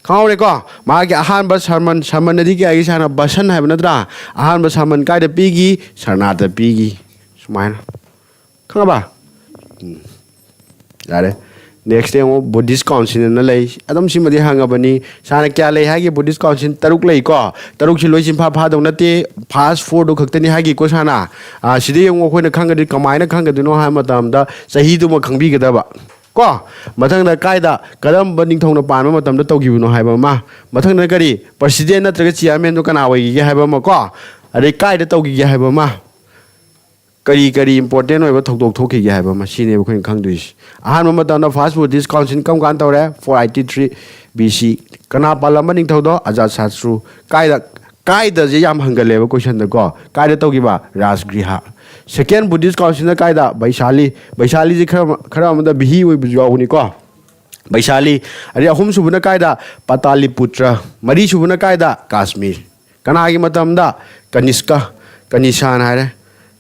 ꯈꯪꯍꯧꯔꯦꯀꯣ? ꯃꯥꯒꯤ ꯑꯍꯥꯟꯕ ꯁꯔꯃꯟ, ꯁꯔꯃꯟ ꯑꯗꯤ ꯀꯌꯥꯒꯤ ꯁꯥꯟꯅ? ꯚꯥꯁꯟ ꯍꯥꯏꯕ ꯅꯠꯇ꯭ꯔꯥ? ꯑꯍꯥꯟꯕ ꯁꯔꯃꯟ ꯀꯥꯏꯗ ꯄꯤꯈꯤ? ꯁꯔꯅꯥꯠꯇ ꯄꯤꯈꯤ꯫ ꯁꯨꯃꯥꯏꯅ꯫ ꯈꯪꯉꯕ? ꯎꯝ꯫ ꯌꯥꯔꯦ꯫ ꯅꯦꯛꯁꯇ ꯌꯦꯡꯉꯣ, ꯕꯨꯙꯤꯁ ꯀꯥꯎꯟꯁꯤꯜ ꯑꯅ ꯂꯩ꯫ ꯑꯗꯨꯝ ꯁꯤꯃꯗꯤ ꯍꯪꯉꯕꯅꯤ꯫ ꯁꯥꯔꯅ ꯀꯌꯥ ꯂꯩ ꯍꯥꯏꯒꯦ? ꯕꯨꯙꯤꯁ ꯀꯥꯎꯟꯁꯤꯜ ꯇꯔꯨꯛ ꯂꯩꯀꯣ꯫ ꯇꯔꯨꯛꯁꯤ ꯂꯣꯏ ꯆꯤꯟꯐꯥ ꯐꯥꯗꯧ ꯅꯠꯇꯦ꯫ ꯐꯥꯔꯁ ꯐꯣꯔꯗꯨ ꯈꯛꯇꯅꯤ ꯍꯥꯏꯒꯤꯀꯣ ꯁꯥꯔꯅ꯫ ꯑꯥ, ꯁꯤꯗ ꯌꯦꯡꯉꯣ, ꯑꯩꯈꯣꯏꯅ ꯈꯪꯒꯗꯤ ꯀꯃꯥꯏꯅ ꯈꯪꯒꯗꯣꯏꯅꯣ ꯍꯥꯏꯕ ꯃꯇꯝꯗ ꯆꯍꯤꯗꯨꯃ ꯈꯪꯕꯤꯒꯗꯕ꯫ ꯀꯣ? ꯃꯊꯪꯗ ꯀꯥꯏꯗ, ꯀꯔꯝꯕ ꯅꯤꯡꯊꯧꯅ ꯄꯥꯟꯕ ꯃꯇꯝꯗ ꯇꯧꯈꯤꯕꯅꯣ ꯍꯥꯏꯕ ꯑꯃ꯫ ꯃꯊꯪꯗ ꯀꯔꯤ? ꯄ꯭ꯔꯁꯤꯗꯦꯟ ꯅꯠꯇ꯭ꯔꯒ ꯆꯤꯌꯥꯔꯃꯦꯟꯗꯨ ꯀꯅꯥ ꯑꯣꯏꯈꯤꯒꯦ ꯍꯥꯏꯕ ꯑꯃ ꯀꯣ꯫ ꯑꯗꯩ ꯀꯥꯏꯗ ꯇꯧꯈꯤꯒꯦ ꯍꯥꯏꯕ ꯑꯃ꯫ ꯀꯔꯤ ꯀꯔꯤ ꯏꯝꯄꯣꯔꯇꯦꯟ ꯑꯣꯏꯕ ꯊꯧꯗꯣꯛ ꯊꯣꯛꯈꯤꯒꯦ ꯍꯥꯏꯕ ꯑꯃ, ꯁꯤꯅꯦꯕ ꯑꯩꯈꯣꯏꯅ ꯈꯪꯗꯣꯏꯁꯦ꯫ ꯑꯍꯥꯟꯕ ꯃꯇꯝꯗ ꯐꯥꯔꯁ ꯕꯨꯙꯤꯁ ꯀꯥꯎꯟꯁꯤꯜ ꯀꯔꯝ ꯀꯥꯟꯗ ꯇꯧꯔꯦ? ꯐꯣꯔ ꯑꯥꯏꯠꯇꯤ ꯊ꯭ꯔꯤ ꯕꯤ ꯁꯤ꯫ ꯀꯅꯥ ꯄꯥꯜꯂꯝꯕ ꯅꯤꯡꯊꯧꯗꯣ? ꯑꯖꯥꯠ ꯁꯥꯇ꯭ꯔꯨ꯫ ꯀꯥꯏꯗ, ꯀꯥꯏꯗꯁꯦ ꯌꯥꯝ ꯍꯪꯒꯜꯂꯦꯕ ꯀꯣꯏꯁꯟꯗꯀꯣ꯫ ꯀꯥꯏꯗ ꯇꯧꯈꯤꯕ? ꯔꯥꯖꯒ꯭ꯔꯤꯍ꯫ ꯁꯦꯀꯦꯟ ꯕꯨꯙꯤꯁ ꯀꯥꯎꯟꯁꯤꯜꯅ ꯀꯥꯏꯗ? ꯕꯩꯁꯥꯂꯤ꯫ ꯕꯩꯁꯥꯂꯤꯁꯦ ꯈꯔ, ꯈꯔ ꯑꯃꯗ ꯕꯤꯍꯤ ꯑꯣꯏꯕꯁꯨ ꯌꯥꯎꯕꯅꯤꯀꯣ꯫ ꯕꯩꯁꯥꯂꯤ꯫ ꯑꯗꯩ ꯑꯍꯨꯝꯁꯨꯕꯅ ꯀꯥꯏꯗ? ꯄꯇꯥꯂꯤꯄꯨꯇ꯭ꯔ꯫ ꯃꯔꯤꯁꯨꯕꯅ ꯀꯥꯏꯗ? ꯀꯥꯁꯃꯤꯔ꯫ ꯀꯅꯥꯒꯤ ꯃꯇꯝꯗ? ꯀꯅꯤꯁꯀ, ꯀꯅꯤꯁꯥꯟ ꯍꯥꯏꯔꯦ꯫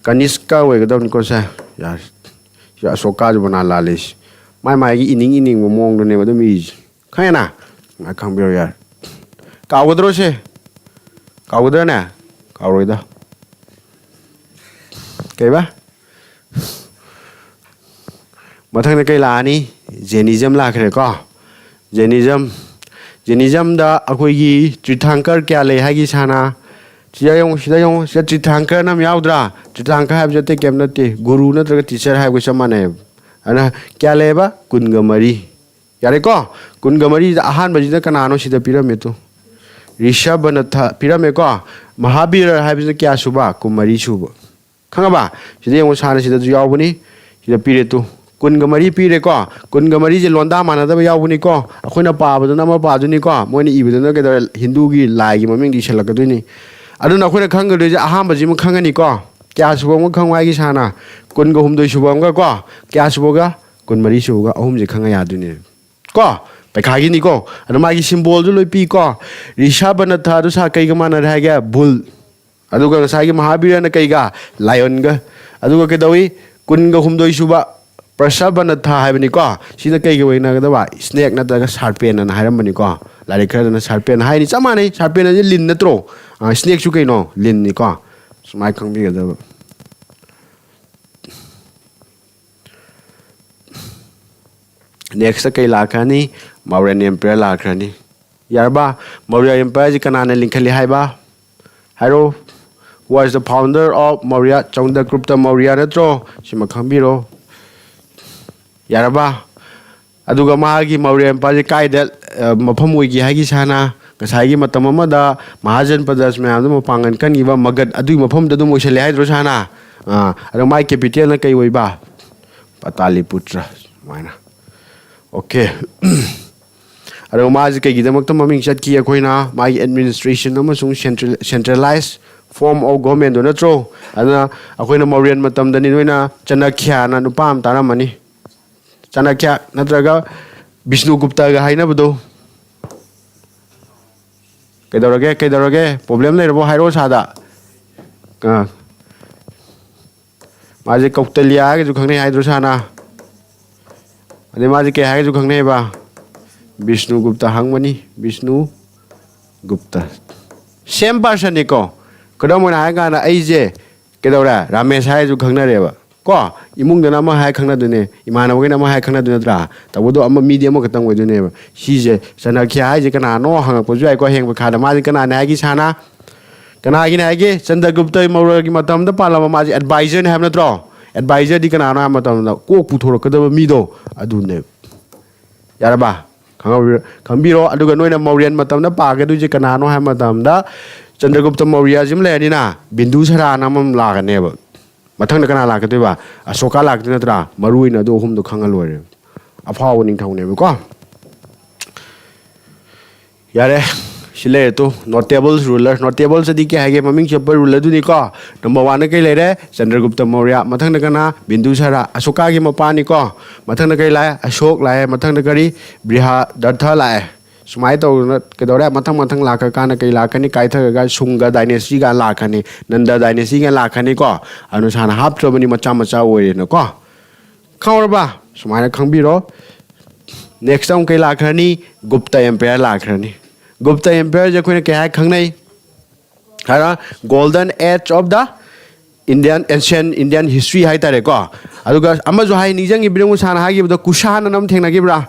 ꯀꯅꯤꯁꯀ ꯑꯣꯏꯒꯗꯕꯅꯤꯀꯣ ꯁꯦ꯫ ꯌꯥꯔꯦ꯫ ꯁꯤ ꯑꯁꯣꯀꯥꯁꯨ ꯃꯅꯥ ꯂꯥꯜꯂꯤꯁꯤ꯫ ꯃꯥꯏ ꯃꯥꯏꯒꯤ ꯏꯅꯤꯡ ꯏꯅꯤꯡꯕ ꯃꯑꯣꯡꯗꯅꯦꯕ ꯑꯗꯨꯝ ꯏꯔꯤꯁꯤ꯫ ꯈꯪꯉꯦꯅ? ꯉꯥꯏ ꯈꯪꯕꯤꯔꯣ ꯌꯥꯔꯦ꯫ ꯀꯥꯎꯒꯗ꯭ꯔꯣ ꯁꯦ? ꯀꯥꯎꯒꯗ꯭ꯔꯅꯦ? ꯀꯥꯎꯔꯣꯏꯗ꯫ ꯀꯩꯕ? ꯃꯊꯪꯗ ꯀꯩ ꯂꯥꯛꯑꯅꯤ? ꯖꯦꯅꯤꯖꯝ ꯂꯥꯛꯈ꯭ꯔꯦꯀꯣ꯫ ꯖꯦꯅꯤꯖꯝ, ꯖꯦꯅꯤꯖꯝꯗ ꯑꯩꯈꯣꯏꯒꯤ ꯇ꯭ꯔꯤꯊꯥꯡꯀꯔ ꯀꯌꯥ ꯂꯩ ꯍꯥꯏꯒꯤ ꯁꯥꯅ? ꯁꯤꯗ ꯌꯦꯡꯉꯨ, ꯁꯤꯗ ꯌꯦꯡꯉꯨ, ꯁꯤꯗ ꯇ꯭ꯔꯤꯊꯥꯡꯀꯔ ꯑꯃ ꯌꯥꯎꯗ꯭ꯔꯥ? ꯇ꯭ꯔꯤꯊꯥꯡꯀꯔ ꯍꯥꯏꯕꯁꯦ ꯑꯇꯩ ꯀꯩꯝ ꯅꯠꯇꯦ, ꯒꯨꯔꯨ ꯅꯠꯇ꯭ꯔꯒ ꯇꯤꯆꯔ ꯍꯥꯏꯕꯒ ꯆꯞ ꯃꯥꯟꯅꯩꯕ꯫ ꯑꯗꯨꯅ ꯀꯌꯥ ꯂꯩꯌꯦꯕ? ꯀꯨꯟꯒ ꯃꯔꯤ꯫ ꯌꯥꯔꯦꯀꯣ? ꯀꯨꯟꯒ ꯃꯔꯤꯗ ꯑꯍꯥꯟꯕꯁꯤꯗ ꯀꯅꯥꯅꯣ ꯁꯤꯗ ꯄꯤꯔꯝꯃꯦ ꯇꯨ? ꯔꯤꯁꯚꯅꯊ ꯄꯤꯔꯝꯃꯦꯀꯣ꯫ ꯃꯍꯥꯕꯤꯔ ꯍꯥꯏꯕꯁꯤꯅ ꯀꯌꯥ ꯁꯨꯕ? ꯀꯨꯟꯃꯔꯤ ꯁꯨꯕ꯫ ꯈꯪꯉꯕ? ꯁꯤꯗ ꯌꯦꯡꯉꯣ, ꯁꯥꯅ ꯁꯤꯗꯁꯨ ꯌꯥꯎꯕꯅꯤ꯫ ꯁꯤꯗ ꯄꯤꯔꯦ ꯇꯨ꯫ ꯀꯨꯟꯒ ꯃꯔꯤ ꯄꯤꯔꯦꯀꯣ꯫ ꯀꯨꯟꯒ ꯃꯔꯤꯁꯦ ꯂꯣꯟꯗꯥ ꯃꯥꯟꯅꯗꯕ ꯌꯥꯎꯕꯅꯤꯀꯣ꯫ ꯑꯩꯈꯣꯏꯅ ꯄꯥꯕꯗꯨꯅ ꯑꯃ ꯄꯥꯗꯣꯏꯅꯤꯀꯣ꯫ ꯃꯣꯏꯅ ꯏꯕꯗꯨꯅ ꯀꯩꯗꯧꯔꯦ? ꯍꯤꯟꯗꯨꯒꯤ ꯂꯥꯏꯒꯤ ꯃꯃꯤꯡꯗꯤ ꯏꯁꯜꯂꯛꯀꯗꯣꯏꯅꯤ꯫ ꯑꯗꯨꯅ ꯑꯩꯈꯣꯏꯅ ꯈꯪꯒꯗꯣꯏꯁꯦ ꯑꯍꯥꯟꯕꯁꯤꯃ ꯈꯪꯉꯅꯤꯀꯣ꯫ ꯀꯌꯥ ꯁꯨꯕ ꯑꯃꯒ ꯈꯪꯉꯣ ꯍꯥꯏꯒꯤ ꯁꯥꯅ? ꯀꯨꯟꯒ ꯍꯨꯝꯗꯣꯏ ꯁꯨꯕ ꯑꯃꯒ ꯀꯣ꯫ ꯀꯌꯥ ꯁꯨꯕꯒ? ꯀꯨꯟꯃꯔꯤ ꯁꯨꯕꯒ ꯑꯍꯨꯝꯁꯦ ꯈꯪꯉ ꯌꯥꯗꯣꯏꯅꯦ꯫ ꯀꯣ, ꯄꯩꯈꯥꯒꯤꯅꯤꯀꯣ꯫ ꯑꯗꯣ ꯃꯥꯒꯤ ꯁꯤꯝꯕꯣꯜꯁꯨ ꯂꯣꯏ ꯄꯤꯀꯣ꯫ ꯔꯤꯁꯥꯕꯅꯊꯗꯨ ꯁꯥ ꯀꯩꯒ ꯃꯥꯟꯅꯔꯦ ꯍꯥꯏꯒꯦ? ꯕꯨꯜ꯫ ꯑꯗꯨꯒ ꯉꯁꯥꯏꯒꯤ ꯃꯍꯥꯕꯤꯔꯅ ꯀꯩꯒ? ꯂꯥꯏꯌꯣꯟꯒ꯫ ꯑꯗꯨꯒ ꯀꯩꯗꯧꯏ? ꯀꯨꯟꯒ ꯍꯨꯝꯗꯣꯏ ꯁꯨꯕ ꯄ꯭ꯔꯁꯕꯅꯊ ꯍꯥꯏꯕꯅꯤꯀꯣ꯫ ꯁꯤꯅ ꯀꯩꯒ ꯑꯣꯏꯅꯒꯗꯕ? ꯁ꯭ꯅꯦꯛ ꯅꯠꯇ꯭ꯔꯒ ꯁꯥꯔꯄꯦꯟ ꯑꯅ ꯍꯥꯏꯔꯝꯕꯅꯤꯀꯣ꯫ ꯂꯥꯏꯔꯤꯛ ꯈꯔꯗꯅ ꯁꯥꯔꯄꯦꯟ ꯍꯥꯏꯅꯤ꯫ ꯆꯞ ꯃꯥꯟꯅꯩ, ꯁꯥꯔꯄꯦꯟ ꯑꯁꯤ ꯂꯤꯟ ꯅꯠꯇ꯭ꯔꯣ? ꯑ, ꯁ꯭ꯅꯦꯛꯁꯨ ꯀꯩꯅꯣ? ꯂꯤꯟꯅꯤꯀꯣ꯫ ꯁꯨꯃꯥꯏꯅ ꯈꯪꯕꯤꯒꯗꯕ꯫ ꯅꯦꯛꯁꯇ ꯀꯩ ꯂꯥꯛꯈ꯭ꯔꯅꯤ? ꯃꯧꯔꯤꯌꯥꯟ ꯑꯦꯝꯄꯌꯔ ꯂꯥꯛꯈ꯭ꯔꯅꯤ꯫ ꯌꯥꯔꯕ? ꯃꯧꯔꯤꯌꯥ ꯑꯦꯝꯄꯌꯔꯁꯤ ꯀꯅꯥꯅ ꯂꯤꯡꯈꯠꯂꯤ ꯍꯥꯏꯕ? ꯍꯥꯏꯔꯣ꯫ Who was the founder of Maurya? Chandragupta Maurya ꯅꯠꯇ꯭ꯔꯣ? ꯁꯤꯃ ꯈꯪꯕꯤꯔꯣ꯫ ꯌꯥꯔꯕ? ꯑꯗꯨꯒ ꯃꯥꯒꯤ ꯃꯧꯔꯤꯌꯥ ꯑꯦꯝꯄꯌꯔꯁꯤ ꯀꯥꯏꯗ, ꯑ, ꯃꯐꯝ ꯑꯣꯏꯒꯦ ꯍꯥꯏꯒꯤ ꯁꯥꯅ? ꯉꯁꯥꯏꯒꯤ ꯃꯇꯝ ꯑꯃꯗ ꯃꯍꯥꯖꯟ ꯄ꯭ꯔꯖꯥꯁ ꯃꯌꯥꯝꯗ ꯃꯄꯥꯡꯒꯜ ꯀꯟꯈꯤꯕ ꯃꯒꯙ ꯑꯗꯨꯒꯤ ꯃꯐꯝꯗ ꯑꯗꯨꯝ ꯑꯣꯏꯁꯜꯂꯦ ꯍꯥꯏꯗ꯭ꯔꯣ ꯁꯥꯅ? ꯑꯥ, ꯑꯗꯣ ꯃꯥꯒꯤ ꯀꯦꯄꯤꯇꯦꯜꯅ ꯀꯩ ꯑꯣꯏꯕ? ꯄꯇꯥꯂꯤꯄꯨꯇ꯭ꯔ꯫ ꯁꯨꯃꯥꯏꯅ꯫ ꯑꯣꯀꯦ꯫ ꯑꯗꯣ ꯃꯥꯁꯦ ꯀꯩꯒꯤꯗꯃꯛꯇ ꯃꯃꯤꯡ ꯆꯠꯈꯤ? ꯑꯩꯈꯣꯏꯅ ꯃꯥꯒꯤ ꯑꯦꯗꯃꯤꯅꯤꯁꯇ꯭ꯔꯦꯁꯟ ꯑꯃꯁꯨꯡ ꯁꯦꯟꯇ꯭ꯔꯦꯂꯥꯏꯁ ꯐꯣꯔꯝ ꯑꯣꯐ ꯒꯣꯚꯔꯟꯃꯦꯟꯗꯣ ꯅꯠꯇ꯭ꯔꯣ? ꯑꯗꯨꯅ ꯑꯩꯈꯣꯏꯅ ꯃꯧꯔꯤꯌꯟ ꯃꯇꯝꯗꯅꯤ, ꯅꯣꯏꯅ ꯆꯅꯈ꯭ꯌꯥꯅ ꯅꯨꯄꯥ ꯑꯃ ꯇꯥꯔꯝꯃꯅꯤ꯫ ꯆꯅꯈ꯭ꯌꯥ ꯅꯠꯇ꯭ꯔꯒ ꯕꯤꯁꯅꯨꯒꯨꯞꯇꯒ ꯍꯥꯏꯅꯕꯗꯣ꯫ ꯀꯩꯗꯧꯔꯒꯦ? ꯀꯩꯗꯧꯔꯒꯦ? ꯄ꯭ꯔꯣꯕ꯭ꯂꯦꯝ ꯂꯩꯔꯕꯣ? ꯍꯥꯏꯔꯛꯑꯣ ꯁꯥꯗ꯫ ꯑꯥ꯫ ꯃꯥꯁꯦ ꯀꯧꯇꯂꯤꯌꯥ ꯍꯥꯏꯔꯒꯁꯨ ꯈꯪꯅꯩ ꯍꯥꯏꯗ꯭ꯔꯣ ꯁꯥꯅ? ꯑꯗꯩ ꯃꯥꯁꯦ ꯀꯩ ꯍꯥꯏꯔꯒꯁꯨ ꯈꯪꯅꯩꯕ? ꯕꯤꯁꯅꯨꯒꯨꯞꯇ ꯍꯪꯕꯅꯤ, ꯕꯤꯁꯅꯨ ꯒꯨꯞꯇ꯫ ꯁꯦꯝ ꯄꯥꯔꯁꯟꯅꯤꯀꯣ꯫ ꯈꯨꯗꯝ ꯑꯣꯏꯅ ꯍꯥꯏꯔꯀꯥꯟꯗ ꯑꯩꯁꯦ ꯀꯩꯗꯧꯔꯦ? ꯔꯥꯃꯦꯁ ꯍꯥꯏꯔꯁꯨ ꯈꯪꯅꯔꯦꯕ꯫ ꯀꯣ? ꯏꯃꯨꯡꯗꯅ ꯑꯃ ꯍꯥꯏ ꯈꯪꯅꯗꯣꯏꯅꯦ, ꯏꯃꯥꯟꯅꯕꯈꯩꯅ ꯑꯃ ꯍꯥꯏ ꯈꯪꯅꯗꯣꯏ ꯅꯠꯇ꯭ꯔꯥ? ꯇꯧꯕꯗꯣ ꯑꯃ, ꯃꯤꯗꯤ ꯑꯃꯈꯛꯇꯪ ꯑꯣꯏꯗꯣꯏꯅꯦꯕ꯫ ꯁꯤꯁꯦ ꯆꯅꯈ꯭ꯌꯥ ꯍꯥꯏꯁꯦ ꯀꯅꯥꯅꯣ ꯍꯪꯉꯛꯄꯁꯨ ꯌꯥꯏꯀꯣ, ꯍꯌꯦꯡ ꯄꯩꯈꯥꯗ꯫ ꯃꯥꯁꯦ ꯀꯅꯥꯅꯦ ꯍꯥꯏꯒꯦ ꯁꯥꯅ? ꯀꯅꯥꯒꯤꯅꯦ ꯍꯥꯏꯒꯦ? ꯆꯟꯗ꯭ꯔꯒꯨꯞꯇ ꯃꯧꯔꯤꯌꯥꯒꯤ ꯃꯇꯝꯗ ꯄꯥꯜꯂꯝꯕ ꯃꯥꯁꯦ ꯑꯦꯗꯚꯥꯏꯖꯔꯅꯤ ꯍꯥꯏꯕ ꯅꯠꯇ꯭ꯔꯣ? ꯑꯦꯗꯚꯥꯏꯖꯔꯗꯤ ꯀꯅꯥꯅꯣ ꯍꯥꯏꯕ ꯃꯇꯝꯗ ꯀꯣꯛ ꯄꯨꯊꯣꯔꯛꯀꯗꯕ ꯃꯤꯗꯣ ꯑꯗꯨꯅꯦꯕ꯫ ꯌꯥꯔꯕ? ꯈꯪꯍꯧꯕꯤꯔꯣ-, ꯈꯪꯕꯤꯔꯣ꯫ ꯑꯗꯨꯒ ꯅꯣꯏꯅ ꯃꯧꯔꯤꯌꯟ ꯃꯇꯝꯗ ꯄꯥꯒꯗꯣꯏꯁꯦ ꯀꯅꯥꯅꯣ ꯍꯥꯏꯕ ꯃꯇꯝꯗ ꯆꯟꯗ꯭ꯔꯒꯨꯞꯇ ꯃꯧꯔꯤꯌꯥꯁꯤ ꯑꯃ ꯂꯩꯔꯅꯤꯅ, ꯕꯤꯟꯗꯨꯁꯥꯔꯥꯅ ꯑꯃ ꯂꯥꯛꯀꯅꯦꯕ꯫ ꯃꯊꯪꯗ ꯀꯅꯥ ꯂꯥꯛꯀꯗꯣꯏꯕ? ꯑꯁꯣꯀꯥ ꯂꯥꯛꯀꯗꯣꯏ ꯅꯠꯇ꯭ꯔꯥ? ꯃꯔꯨ ꯑꯣꯏꯅ ꯑꯗꯨ ꯑꯍꯨꯝꯗꯣ ꯈꯪꯉ ꯂꯣꯏꯔꯦ꯫ ꯑꯐꯥꯎꯕ ꯅꯤꯡꯊꯧꯅꯦꯕꯀꯣ꯫ ꯌꯥꯔꯦ, ꯁꯤ ꯂꯩꯔꯦ ꯇꯨ, ꯅꯣꯇꯦꯕꯜꯁ ꯔꯨꯂꯔ꯫ ꯅꯣꯇꯦꯕꯜꯁ ꯑꯗꯤ ꯀꯩ ꯍꯥꯏꯒꯦ? ꯃꯃꯤꯡ ꯆꯠꯄ ꯔꯨꯂꯔꯗꯨꯅꯤꯀꯣ꯫ ꯅꯝꯕꯔ ꯋꯥꯟꯗ ꯀꯩ ꯂꯩꯔꯦ? ꯆꯟꯗ꯭ꯔꯒꯨꯞꯇ ꯃꯧꯔ꯭ꯌ꯫ ꯃꯊꯪꯗ ꯀꯅꯥ? ꯕꯤꯟꯗꯨꯁꯥꯔꯥ, ꯑꯁꯣꯀꯥꯒꯤ ꯃꯄꯥꯅꯤꯀꯣ꯫ ꯃꯊꯪꯗ ꯀꯔꯤ ꯂꯥꯛꯑꯦ? ꯑꯁꯣꯛ ꯂꯥꯛꯑꯦ꯫ ꯃꯊꯪꯗ ꯀꯔꯤ? ꯕ꯭ꯔꯤꯍꯥꯗꯔꯊ ꯂꯥꯛꯑꯦ꯫ ꯁꯨꯃꯥꯏꯅ ꯇꯧꯗꯅ ꯀꯩꯗꯧꯔꯦ? ꯃꯊꯪ ꯃꯊꯪ ꯂꯥꯛꯈ꯭ꯔꯀꯥꯟꯗ ꯀꯩ ꯂꯥꯛꯀꯅꯤ? ꯀꯥꯏꯊꯔꯒ ꯁꯨꯡꯒ ꯗꯥꯏꯅꯦꯁꯇꯤꯒ ꯂꯥꯛꯀꯅꯤ, ꯅꯟꯗ ꯗꯥꯏꯅꯦꯁꯇꯤꯒ ꯂꯥꯛꯀꯅꯤꯀꯣ꯫ ꯑꯗꯨꯅ ꯁꯥꯔꯅ ꯍꯥꯞꯇ꯭ꯔꯕꯅꯤ, ꯃꯆꯥ ꯃꯆꯥ ꯑꯣꯏꯔꯦꯅꯀꯣ꯫ ꯈꯪꯍꯧꯔꯕ? ꯁꯨꯃꯥꯏꯅ ꯈꯪꯕꯤꯔꯣ꯫ ꯅꯦꯛꯁꯇ ꯑꯃꯨꯛ ꯀꯩ ꯂꯥꯛꯈ꯭ꯔꯅꯤ? ꯒꯨꯞꯇ ꯑꯦꯝꯄꯥꯌꯔ ꯂꯥꯛꯈ꯭ꯔꯅꯤ꯫ ꯒꯨꯞꯇ ꯑꯦꯝꯄꯥꯌꯔꯁꯦ ꯑꯩꯈꯣꯏꯅ ꯀꯩ ꯍꯥꯏ ꯈꯪꯅꯩ? ꯍꯥꯏꯔ, golden age of the Indian, ancient Indian history ꯍꯥꯏꯇꯥꯔꯦꯀꯣ꯫ ꯑꯗꯨꯒ ꯑꯃꯁꯨ ꯍꯥꯏ, ꯅꯤꯡꯁꯤꯡꯉꯤꯕꯤꯔꯝꯃꯨ, ꯁꯥꯔꯅ ꯍꯥꯏꯈꯤꯕꯗꯣ, ꯀꯨꯁꯥꯟ ꯑꯅ ꯑꯃ ꯊꯦꯡꯅꯈꯤꯕ꯭ꯔꯥ?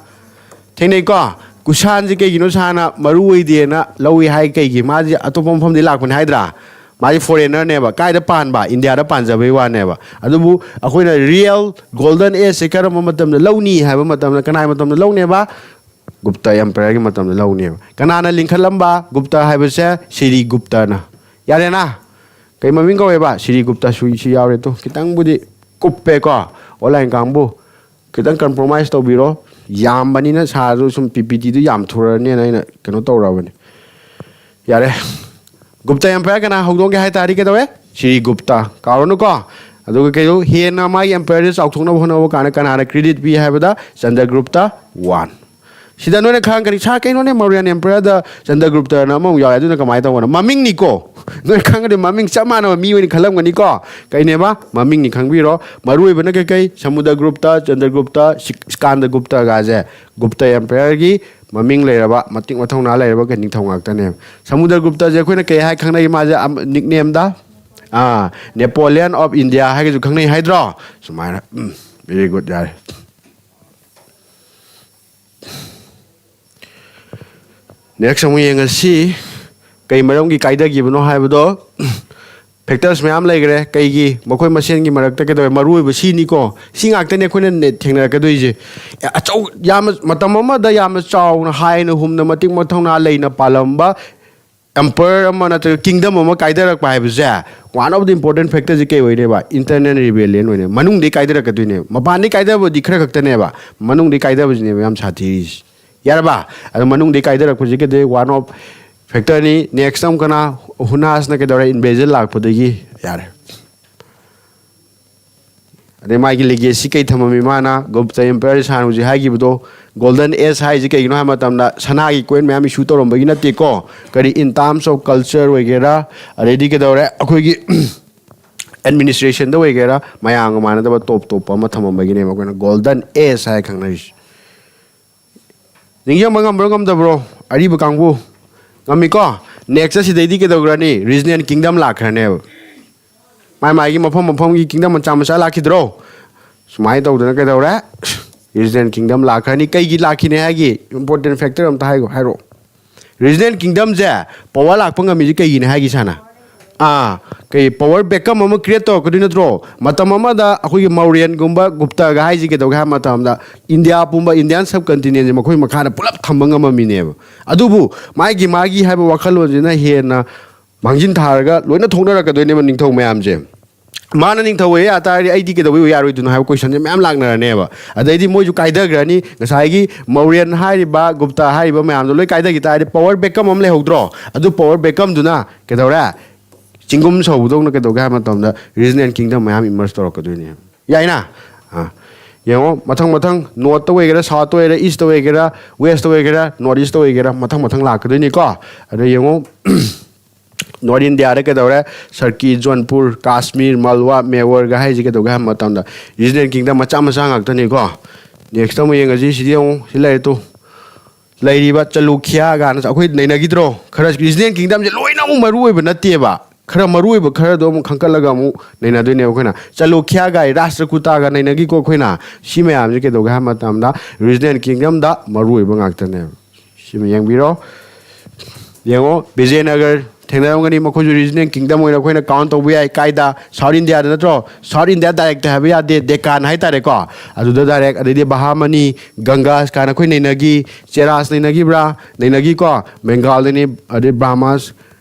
ꯊꯦꯡꯅꯩꯀꯣ꯫ ꯀꯨꯁꯥꯟꯁꯦ ꯀꯩꯒꯤꯅꯣ ꯁꯥꯔꯅ ꯃꯔꯨ ꯑꯣꯏꯗꯦꯅ ꯂꯧꯏ ꯍꯥꯏ? ꯀꯩꯒꯤ? ꯃꯥꯁꯦ ꯑꯇꯣꯞꯄ ꯃꯐꯝꯗꯒꯤ ꯂꯥꯛꯄꯅꯦ ꯍꯥꯏꯗ꯭ꯔꯥ? ꯃꯥꯁꯦ ꯐꯣꯔꯦꯟꯅꯔꯅꯦꯕ꯫ ꯀꯥꯏꯗ ꯄꯥꯟꯕ? ꯏꯟꯗꯤꯌꯥꯗ ꯄꯥꯟꯖꯕꯩ ꯋꯥꯅꯦꯕ꯫ ꯑꯗꯨꯕꯨ ꯑꯩꯈꯣꯏꯅ ꯔꯤꯌꯦꯜ ꯒꯣꯜꯗꯟ ꯑꯦꯖꯁꯦ ꯀꯔꯝꯕ ꯃꯇꯝꯗ ꯂꯧꯅꯤ ꯍꯥꯏꯕ ꯃꯇꯝꯗ, ꯀꯅꯥꯒꯤ ꯃꯇꯝꯗ ꯂꯧꯅꯦꯕ? ꯒꯨꯞꯇ ꯑꯦꯝꯄꯥꯌꯔꯒꯤ ꯃꯇꯝꯗ ꯂꯧꯅꯦꯕ꯫ ꯀꯅꯥꯅ ꯂꯤꯡꯈꯠꯂꯝꯕ? ꯒꯨꯞꯇ ꯍꯥꯏꯕꯁꯦ ꯁꯤꯔꯤ ꯒꯨꯞꯇꯅ꯫ ꯌꯥꯔꯦꯅ? ꯀꯩ ꯃꯃꯤꯡ ꯀꯧꯋꯦꯕ? ꯁꯤꯔꯤ ꯒꯨꯞꯇ꯫ ꯁꯨꯏꯁꯤ ꯌꯥꯎꯔꯦ ꯇꯨ꯫ ꯈꯤꯇꯪꯕꯨꯗꯤ ꯀꯨꯞꯄꯦꯀꯣ, ꯑꯣꯟꯂꯥꯏꯟ ꯀꯥꯡꯕꯨ꯫ ꯈꯤꯇꯪ ꯀꯝꯄ꯭ꯔꯣꯃꯥꯏꯁ ꯇꯧꯕꯤꯔꯣ꯫ ꯌꯥꯝꯕꯅꯤꯅ ꯁꯥꯔꯁꯨ ꯁꯨꯝ ꯄꯤ ꯄꯤ ꯇꯤꯗꯨ ꯌꯥꯝ ꯊꯨꯔꯅꯦꯅ ꯑꯩꯅ ꯀꯩꯅꯣ ꯇꯧꯔꯕꯅꯤ꯫ ꯌꯥꯔꯦ꯫ ꯒꯨꯞꯇ ꯑꯦꯝꯄꯥꯌꯔ ꯀꯅꯥ ꯍꯧꯗꯣꯛꯑꯝꯒꯦ ꯍꯥꯏ ꯇꯥꯔꯗꯤ ꯀꯩꯗꯧꯋꯦ? ꯁꯤꯔꯤ ꯒꯨꯞꯇ꯫ ꯀꯥꯎꯔꯅꯨꯀꯣ꯫ ꯑꯗꯨꯒ ꯀꯩꯗꯧ, ꯍꯦꯟꯅ ꯃꯥꯒꯤ ꯑꯦꯝꯄꯥꯌꯔꯁꯦ ꯆꯥꯎꯊꯣꯛꯅꯕ ꯍꯣꯠꯅꯕ ꯀꯥꯟꯗ ꯀꯅꯥꯅ ꯀ꯭ꯔꯦꯗꯤꯠ ꯄꯤ ꯍꯥꯏꯕꯗ ꯆꯟꯗ꯭ꯔꯒꯨꯞꯇ ꯋꯥꯟ꯫ ꯁꯤꯗ ꯅꯣꯏꯅ ꯈꯪꯉꯛꯀꯅꯤ, "ꯁꯥꯔ, ꯀꯩꯅꯣꯅꯦ, ꯃꯧꯔꯤꯌꯥꯟ ꯑꯦꯝꯄꯥꯌꯔꯗ ꯆꯟꯗ꯭ꯔꯒꯨꯞꯇꯅ ꯑꯃꯃꯨꯛ ꯌꯥꯎꯋꯦ, ꯑꯗꯨꯅ ꯀꯃꯥꯏꯅ ꯇꯧꯕꯅꯣ?" ꯃꯃꯤꯡꯅꯤꯀꯣ꯫ ꯅꯣꯏ ꯈꯪꯒꯗꯤ ꯃꯃꯤꯡ ꯆꯞ ꯃꯥꯟꯅꯕ ꯃꯤ ꯑꯣꯏꯅ ꯈꯜꯂꯝꯒꯅꯤꯀꯣ꯫ ꯀꯩꯅꯦꯕ? ꯃꯃꯤꯡꯅꯤ ꯈꯪꯕꯤꯔꯣ꯫ ꯃꯔꯨꯑꯣꯏꯕꯅ ꯀꯩꯀꯩ? ꯁꯃꯨꯗ꯭ꯔꯒꯨꯞꯇ, ꯆꯟꯗ꯭ꯔꯒꯨꯞꯇ, ꯁꯤꯛ-, ꯁ꯭ꯀꯥꯟꯗꯒꯨꯞꯇꯒꯁꯦ ꯒꯨꯞꯇ ꯑꯦꯝꯄꯥꯌꯔꯒꯤ ꯃꯃꯤꯡ ꯂꯩꯔꯕ, ꯃꯇꯤꯛ ꯃꯊꯧꯅꯥ ꯂꯩꯔꯕ ꯀꯩ ꯅꯤꯡꯊꯧ ꯉꯥꯛꯇꯅꯦꯕ꯫ ꯁꯃꯨꯗ꯭ꯔꯒꯨꯞꯇꯁꯦ ꯑꯩꯈꯣꯏꯅ ꯀꯩ ꯍꯥꯏ ꯈꯪꯅꯩ? ꯃꯥꯁꯦ ꯑꯃ, ꯅꯤꯛꯅꯦꯝꯗ, ꯑꯥ, Napoleon of India ꯍꯥꯏꯒꯁꯨ ꯈꯪꯅꯩ ꯍꯥꯏꯗ꯭ꯔꯣ? ꯁꯨꯃꯥꯏꯅ꯫ ꯎꯝ, very good, ꯌꯥꯔꯦ꯫ ꯅꯦꯛꯁ ꯑꯃꯨꯛ ꯌꯦꯡꯉꯁꯤ, ꯀꯩ ꯃꯔꯝꯒꯤ ꯀꯥꯏꯗꯈꯤꯕꯅꯣ ꯍꯥꯏꯕꯗꯣ꯫ ꯐꯦꯛꯇꯔꯁ ꯃꯌꯥꯝ ꯂꯩꯈ꯭ꯔꯦ꯫ ꯀꯩꯒꯤ? ꯃꯈꯣꯏ ꯃꯁꯦꯟꯒꯤ ꯃꯔꯛꯇ ꯀꯩꯗꯧꯋꯦ? ꯃꯔꯨ ꯑꯣꯏꯕ ꯁꯤꯅꯤꯀꯣ꯫ ꯁꯤ ꯉꯥꯛꯇꯅꯦ ꯑꯩꯈꯣꯏꯅ ꯅꯦ-, ꯊꯦꯡꯅꯔꯛꯀꯗꯣꯏꯁꯦ꯫ ꯑꯦ, ꯑꯆꯧ-, ꯌꯥꯝꯅ, ꯃꯇꯝ ꯑꯃꯗ ꯌꯥꯝꯅ ꯆꯥꯎꯅ, ꯍꯥꯏꯅ ꯍꯨꯝꯅ, ꯃꯇꯤꯛ ꯃꯊꯧꯅꯥ ꯂꯩꯅ ꯄꯥꯜꯂꯝꯕ ꯑꯦꯝꯄꯔꯔ ꯑꯃ ꯅꯠꯇ꯭ꯔꯒ ꯀꯤꯡꯗꯝ ꯑꯃ ꯀꯥꯏꯗꯔꯛꯄ ꯍꯥꯏꯕꯁꯦ, one of the important factorꯁꯦ ꯀꯩ ꯑꯣꯏꯅꯦꯕ? Internal rebellion ꯑꯣꯏꯅꯦ꯫ ꯃꯅꯨꯡꯗꯒꯤ ꯀꯥꯏꯗꯔꯛꯀꯗꯣꯏꯅꯦꯕ꯫ ꯃꯄꯥꯟꯗꯒꯤ ꯀꯥꯏꯗꯕꯗꯤ ꯈꯔ ꯈꯛꯇꯅꯦꯕ, ꯃꯅꯨꯡꯗꯒꯤ ꯀꯥꯏꯗꯕꯁꯤꯅꯦꯕ ꯌꯥꯝ ꯁꯥꯊꯤꯔꯤꯁꯤ꯫ ꯌꯥꯔꯕ? ꯑꯗꯣ ꯃꯅꯨꯡꯗꯒꯤ ꯀꯥꯏꯗꯔꯛꯄꯁꯤ ꯀꯩꯗꯧ? One of ꯐꯦꯛꯇꯔꯅꯤ꯫ ꯅꯦꯛꯁ ꯑꯃꯨꯛꯀꯅ ꯍꯨꯅꯥꯁꯅ ꯀꯩꯗꯧꯔꯦ? ꯏꯟꯚꯦꯖꯟ ꯂꯥꯛꯄꯗꯒꯤ ꯌꯥꯔꯦ꯫ ꯑꯗꯩ ꯃꯥꯒꯤ ꯂꯤꯒꯦꯁꯤ ꯀꯩ ꯊꯝꯃꯝꯃꯤ? ꯃꯥꯅ ꯒꯨꯞꯇ ꯑꯦꯝꯄꯥꯌꯔ ꯁꯥꯅ ꯍꯧꯖꯤꯛ ꯍꯥꯏꯈꯤꯕꯗꯣ, ꯒꯣꯜꯗꯟ ꯑꯦꯖ ꯍꯥꯏꯁꯦ ꯀꯩꯒꯤꯅꯣ ꯍꯥꯏꯕ ꯃꯇꯝꯗ ꯁꯅꯥꯒꯤ ꯀꯣꯏꯟ ꯃꯌꯥꯝ ꯏꯁꯨ ꯇꯧꯔꯝꯕꯒꯤ ꯅꯠꯇꯦꯀꯣ꯫ ꯀꯔꯤ, in terms of culture ꯑꯣꯏꯒꯦꯔꯥ, ꯑꯗꯩꯗꯤ ꯀꯩꯗꯧꯔꯦ, ꯑꯩꯈꯣꯏꯒꯤ ꯑꯦꯗꯃꯤꯅꯤꯁꯇ꯭ꯔꯦꯁꯟꯗ ꯑꯣꯏꯒꯦꯔꯥ, ꯃꯌꯥꯝꯒ ꯃꯥꯟꯅꯗꯕ ꯇꯣꯞ ꯇꯣꯞꯄ ꯑꯃ ꯊꯝꯃꯝꯕꯒꯤꯅꯦꯕ ꯑꯩꯈꯣꯏꯅ ꯒꯣꯜꯗꯟ ꯑꯦꯖ ꯍꯥꯏ ꯈꯪꯅꯔꯤꯁꯦ꯫ ꯅꯤꯡꯁꯤꯡꯕ ꯉꯝꯕ꯭ꯔꯣ ꯉꯝꯗꯕ꯭ꯔꯣ? ꯑꯔꯤꯕ ꯀꯥꯡꯕꯨ ꯉꯝꯃꯤꯀꯣ? ꯅꯦꯛꯁ ꯑꯁꯤꯗꯩꯗꯤ ꯀꯩꯗꯧꯈ꯭ꯔꯅꯤ? ꯔꯤꯖꯅꯦꯜ ꯀꯤꯡꯗꯝ ꯂꯥꯛꯈ꯭ꯔꯅꯦꯕ꯫ ꯃꯥꯏ ꯃꯥꯏꯒꯤ ꯃꯐꯝ ꯃꯐꯝꯒꯤ ꯀꯤꯡꯗꯝ ꯃꯆꯥ ꯃꯆꯥ ꯂꯥꯛꯈꯤꯗ꯭ꯔꯣ? ꯁꯨꯃꯥꯏꯅ ꯇꯧꯗꯅ ꯀꯩꯗꯧꯔꯦ? ꯔꯤꯖꯅꯦꯜ ꯀꯤꯡꯗꯝ ꯂꯥꯛꯈ꯭ꯔꯅꯤ꯫ ꯀꯩꯒꯤ ꯂꯥꯛꯈꯤꯅꯦ ꯍꯥꯏꯒꯤ ꯏꯝꯄꯣꯔꯇꯦꯟ ꯐꯦꯛꯇꯔ ꯑꯝꯇ ꯍꯥꯏꯈꯣ, ꯍꯥꯏꯔꯛꯑꯣ꯫ ꯔꯤꯖꯅꯦꯜ ꯀꯤꯡꯗꯝꯁꯦ ꯄꯋꯥꯔ ꯂꯥꯛꯄ ꯉꯝꯃꯤꯁꯦ ꯀꯩꯒꯤꯅꯦ ꯍꯥꯏꯒꯤ ꯁꯥꯅ? ꯑꯥ, ꯀꯩ ꯄꯋꯥꯔ ꯕꯦꯀꯝ ꯑꯃ ꯀ꯭ꯔꯤꯌꯦꯠ ꯇꯧꯔꯛꯀꯗꯣꯏ ꯅꯠꯇ꯭ꯔꯣ? ꯃꯇꯝ ꯑꯃꯗ ꯑꯩꯈꯣꯏꯒꯤ ꯃꯧꯔꯤꯌꯟꯒꯨꯝꯕ ꯒꯨꯞꯇꯒ ꯍꯥꯏꯁꯤ ꯀꯩꯗꯧꯒꯦ ꯍꯥꯏꯕ ꯃꯇꯝꯗ ꯏꯟꯗꯤꯌꯥ ꯄꯨꯝꯕ, ꯏꯟꯗꯤꯌꯥꯟ ꯁꯕ ꯀꯟꯇꯤꯅꯦꯟꯁꯦ ꯃꯈꯣꯏ ꯃꯈꯥꯗ ꯄꯨꯂꯞ ꯊꯝꯕ ꯉꯝꯃꯝꯃꯤꯅꯦꯕ꯫ ꯑꯗꯨꯕꯨ ꯃꯥꯒꯤ ꯃꯥꯒꯤ ꯍꯥꯏꯕ ꯋꯥꯈꯜꯂꯣꯟꯁꯤꯅ ꯍꯦꯟꯅ ꯃꯥꯡꯖꯤꯟ ꯊꯥꯔꯒ ꯂꯣꯏꯅ ꯊꯣꯛꯅꯔꯛꯀꯗꯣꯏꯅꯦꯕ ꯅꯤꯡꯊꯧ ꯃꯌꯥꯝꯁꯦ꯫ ꯃꯥꯅ ꯅꯤꯡꯊꯧ ꯑꯣꯏ ꯌꯥ ꯇꯥꯔꯗꯤ ꯑꯩꯗꯤ ꯀꯩꯗꯧꯕꯩ ꯑꯣꯏ ꯌꯥꯔꯣꯏꯗꯣꯏꯅꯣ ꯍꯥꯏꯕ ꯀꯣꯏꯁꯟꯁꯦ ꯃꯌꯥꯝ ꯂꯥꯛꯅꯔꯅꯦꯕ꯫ ꯑꯗꯩꯗꯤ ꯃꯣꯏꯁꯨ ꯀꯥꯏꯗꯈ꯭ꯔꯅꯤ꯫ ꯉꯁꯥꯏꯒꯤ ꯃꯧꯔꯤꯌꯟ ꯍꯥꯏꯔꯤꯕ, ꯒꯨꯞꯇ ꯍꯥꯏꯔꯤꯕ ꯃꯌꯥꯝꯗꯣ ꯂꯣꯏ ꯀꯥꯏꯗꯈꯤ ꯇꯥꯔꯗꯤ ꯄꯋꯥꯔ ꯕꯦꯀꯝ ꯑꯃ ꯂꯩꯍꯧꯗ꯭ꯔꯣ? ꯑꯗꯨ ꯄꯋꯥꯔ ꯕꯦꯀꯝꯗꯨꯅ ꯀꯩꯗꯧꯔꯦ? ꯆꯤꯡꯒꯨꯝ ꯁꯧꯕꯗꯧꯅ ꯀꯩꯗꯧꯒꯦ ꯍꯥꯏꯕ ꯃꯇꯝꯗ ꯔꯤꯖꯅꯦꯜ ꯀꯤꯡꯗꯝ ꯃꯌꯥꯝ ꯏꯃꯔꯖ ꯇꯧꯔꯛꯀꯗꯣꯏꯅꯦ꯫ ꯌꯥꯏꯅ? ꯑꯥ꯫ ꯌꯦꯡꯉꯣ, ꯃꯊꯪ ꯃꯊꯪ ꯅꯣꯔꯠꯇ ꯑꯣꯏꯒꯦꯔꯥ, ꯁꯥꯎꯠꯇ ꯑꯣꯏꯒꯦꯔꯥ, ꯏꯁꯇ ꯑꯣꯏꯒꯦꯔꯥ, ꯋꯦꯁꯇ ꯑꯣꯏꯒꯦꯔꯥ, ꯅꯣꯔꯠ ꯏꯁꯇ ꯑꯣꯏꯒꯦꯔꯥ, ꯃꯊꯪ ꯃꯊꯪ ꯂꯥꯛꯀꯗꯣꯏꯅꯤꯀꯣ꯫ ꯑꯗ ꯌꯦꯡꯉꯣ, ꯅꯣꯔꯠ ꯏꯟꯗꯤꯌꯥꯗ ꯀꯩꯗꯧꯔꯦ? ꯁꯔꯀꯤ, ꯖꯣꯟꯄꯨꯔ, ꯀꯥꯁꯃꯤꯔ, ꯃꯜꯋꯥ, ꯃꯦꯋꯔꯒ ꯍꯥꯏꯁꯦ ꯀꯩꯗꯧꯒꯦ ꯍꯥꯏꯕ ꯃꯇꯝꯗ ꯔꯤꯖꯅꯦꯜ ꯀꯤꯡꯗꯝ ꯃꯆꯥ ꯃꯆꯥ ꯉꯥꯛꯇꯅꯤꯀꯣ꯫ ꯅꯦꯛꯁꯇ ꯑꯃꯨꯛ ꯌꯦꯡꯉꯁꯤ꯫ ꯁꯤꯗꯤ ꯌꯦꯡꯉꯨ, ꯁꯤ ꯂꯩꯔꯦ ꯇꯨ꯫ ꯂꯩꯔꯤꯕ ꯆꯂꯨꯈ꯭ꯌꯥ ꯀꯥꯏꯅ ꯑꯩꯈꯣꯏ ꯅꯩꯅꯈꯤꯗ꯭ꯔꯣ? ꯈꯔ ꯔꯤꯖꯅꯦꯜ ꯀꯤꯡꯗꯝꯁꯦ ꯂꯣꯏꯅ ꯑꯃꯨꯛ ꯃꯔꯨ ꯑꯣꯏꯕ ꯅꯠꯇꯦꯕ꯫ ꯈꯔ ꯃꯔꯨ ꯑꯣꯏꯕ ꯈꯔꯗꯣ ꯑꯃꯨꯛ ꯈꯟꯀꯠꯂꯒ ꯑꯃꯨꯛ ꯅꯩꯅꯗꯣꯏꯅꯦꯕ ꯑꯩꯈꯣꯏꯅ꯫ ꯆꯂꯨꯈ꯭ꯌꯥꯒ ꯔꯥꯁꯇ꯭ꯔꯀꯨꯇꯥꯒ ꯅꯩꯅꯈꯤꯀꯣ ꯑꯩꯈꯣꯏꯅ꯫ ꯁꯤ ꯃꯌꯥꯝꯁꯦ ꯀꯩꯗꯧꯒꯦ ꯍꯥꯏꯕ ꯃꯇꯝꯗ ꯔꯤꯖꯅꯦꯜ ꯀꯤꯡꯗꯝꯗ ꯃꯔꯨ ꯑꯣꯏꯕ ꯉꯥꯛꯇꯅꯦꯕ꯫ ꯁꯤꯃ ꯌꯦꯡꯕꯤꯔꯣ꯫ ꯌꯦꯡꯉꯣ, ꯕꯤꯖꯌꯅꯒꯔ ꯊꯦꯡꯅꯔꯝꯒꯅꯤ, ꯃꯈꯣꯏꯁꯨ ꯔꯤꯖꯅꯦꯜ ꯀꯤꯡꯗꯝ ꯑꯣꯏꯅ ꯑꯩꯈꯣꯏꯅ ꯀꯥꯎꯟ ꯇꯧꯕ ꯌꯥꯏ꯫ ꯀꯥꯏꯗ? ꯁꯥꯎꯠ ꯏꯟꯗꯤꯌꯥꯗ ꯅꯠꯇ꯭ꯔꯣ? ꯁꯥꯎꯠ ꯏꯟꯗꯤꯌꯥ ꯗꯥꯏꯔꯦꯛꯇ ꯍꯥꯏꯕ ꯌꯥꯗꯦ, ꯗꯦꯀꯥꯟ ꯍꯥꯏꯇꯥꯔꯦꯀꯣ, ꯑꯗꯨꯗ ꯗꯥꯏꯔꯦꯛ꯫ ꯑꯗꯩꯗꯤ ꯕꯍꯥꯃꯅꯤ, ꯒꯪꯒꯥꯁ ꯀꯥꯏꯅ ꯑꯩꯈꯣꯏ ꯅꯩꯅꯈꯤ꯫ ꯆꯦꯔꯥꯁ ꯅꯩꯅꯈꯤꯕ꯭ꯔꯥ? ꯅꯩꯅꯈꯤꯀꯣ꯫ ꯕꯦꯡꯒꯥꯜꯗꯅꯤ, ꯑꯗꯩ ꯕ꯭ꯔꯥꯍꯃꯥꯁ,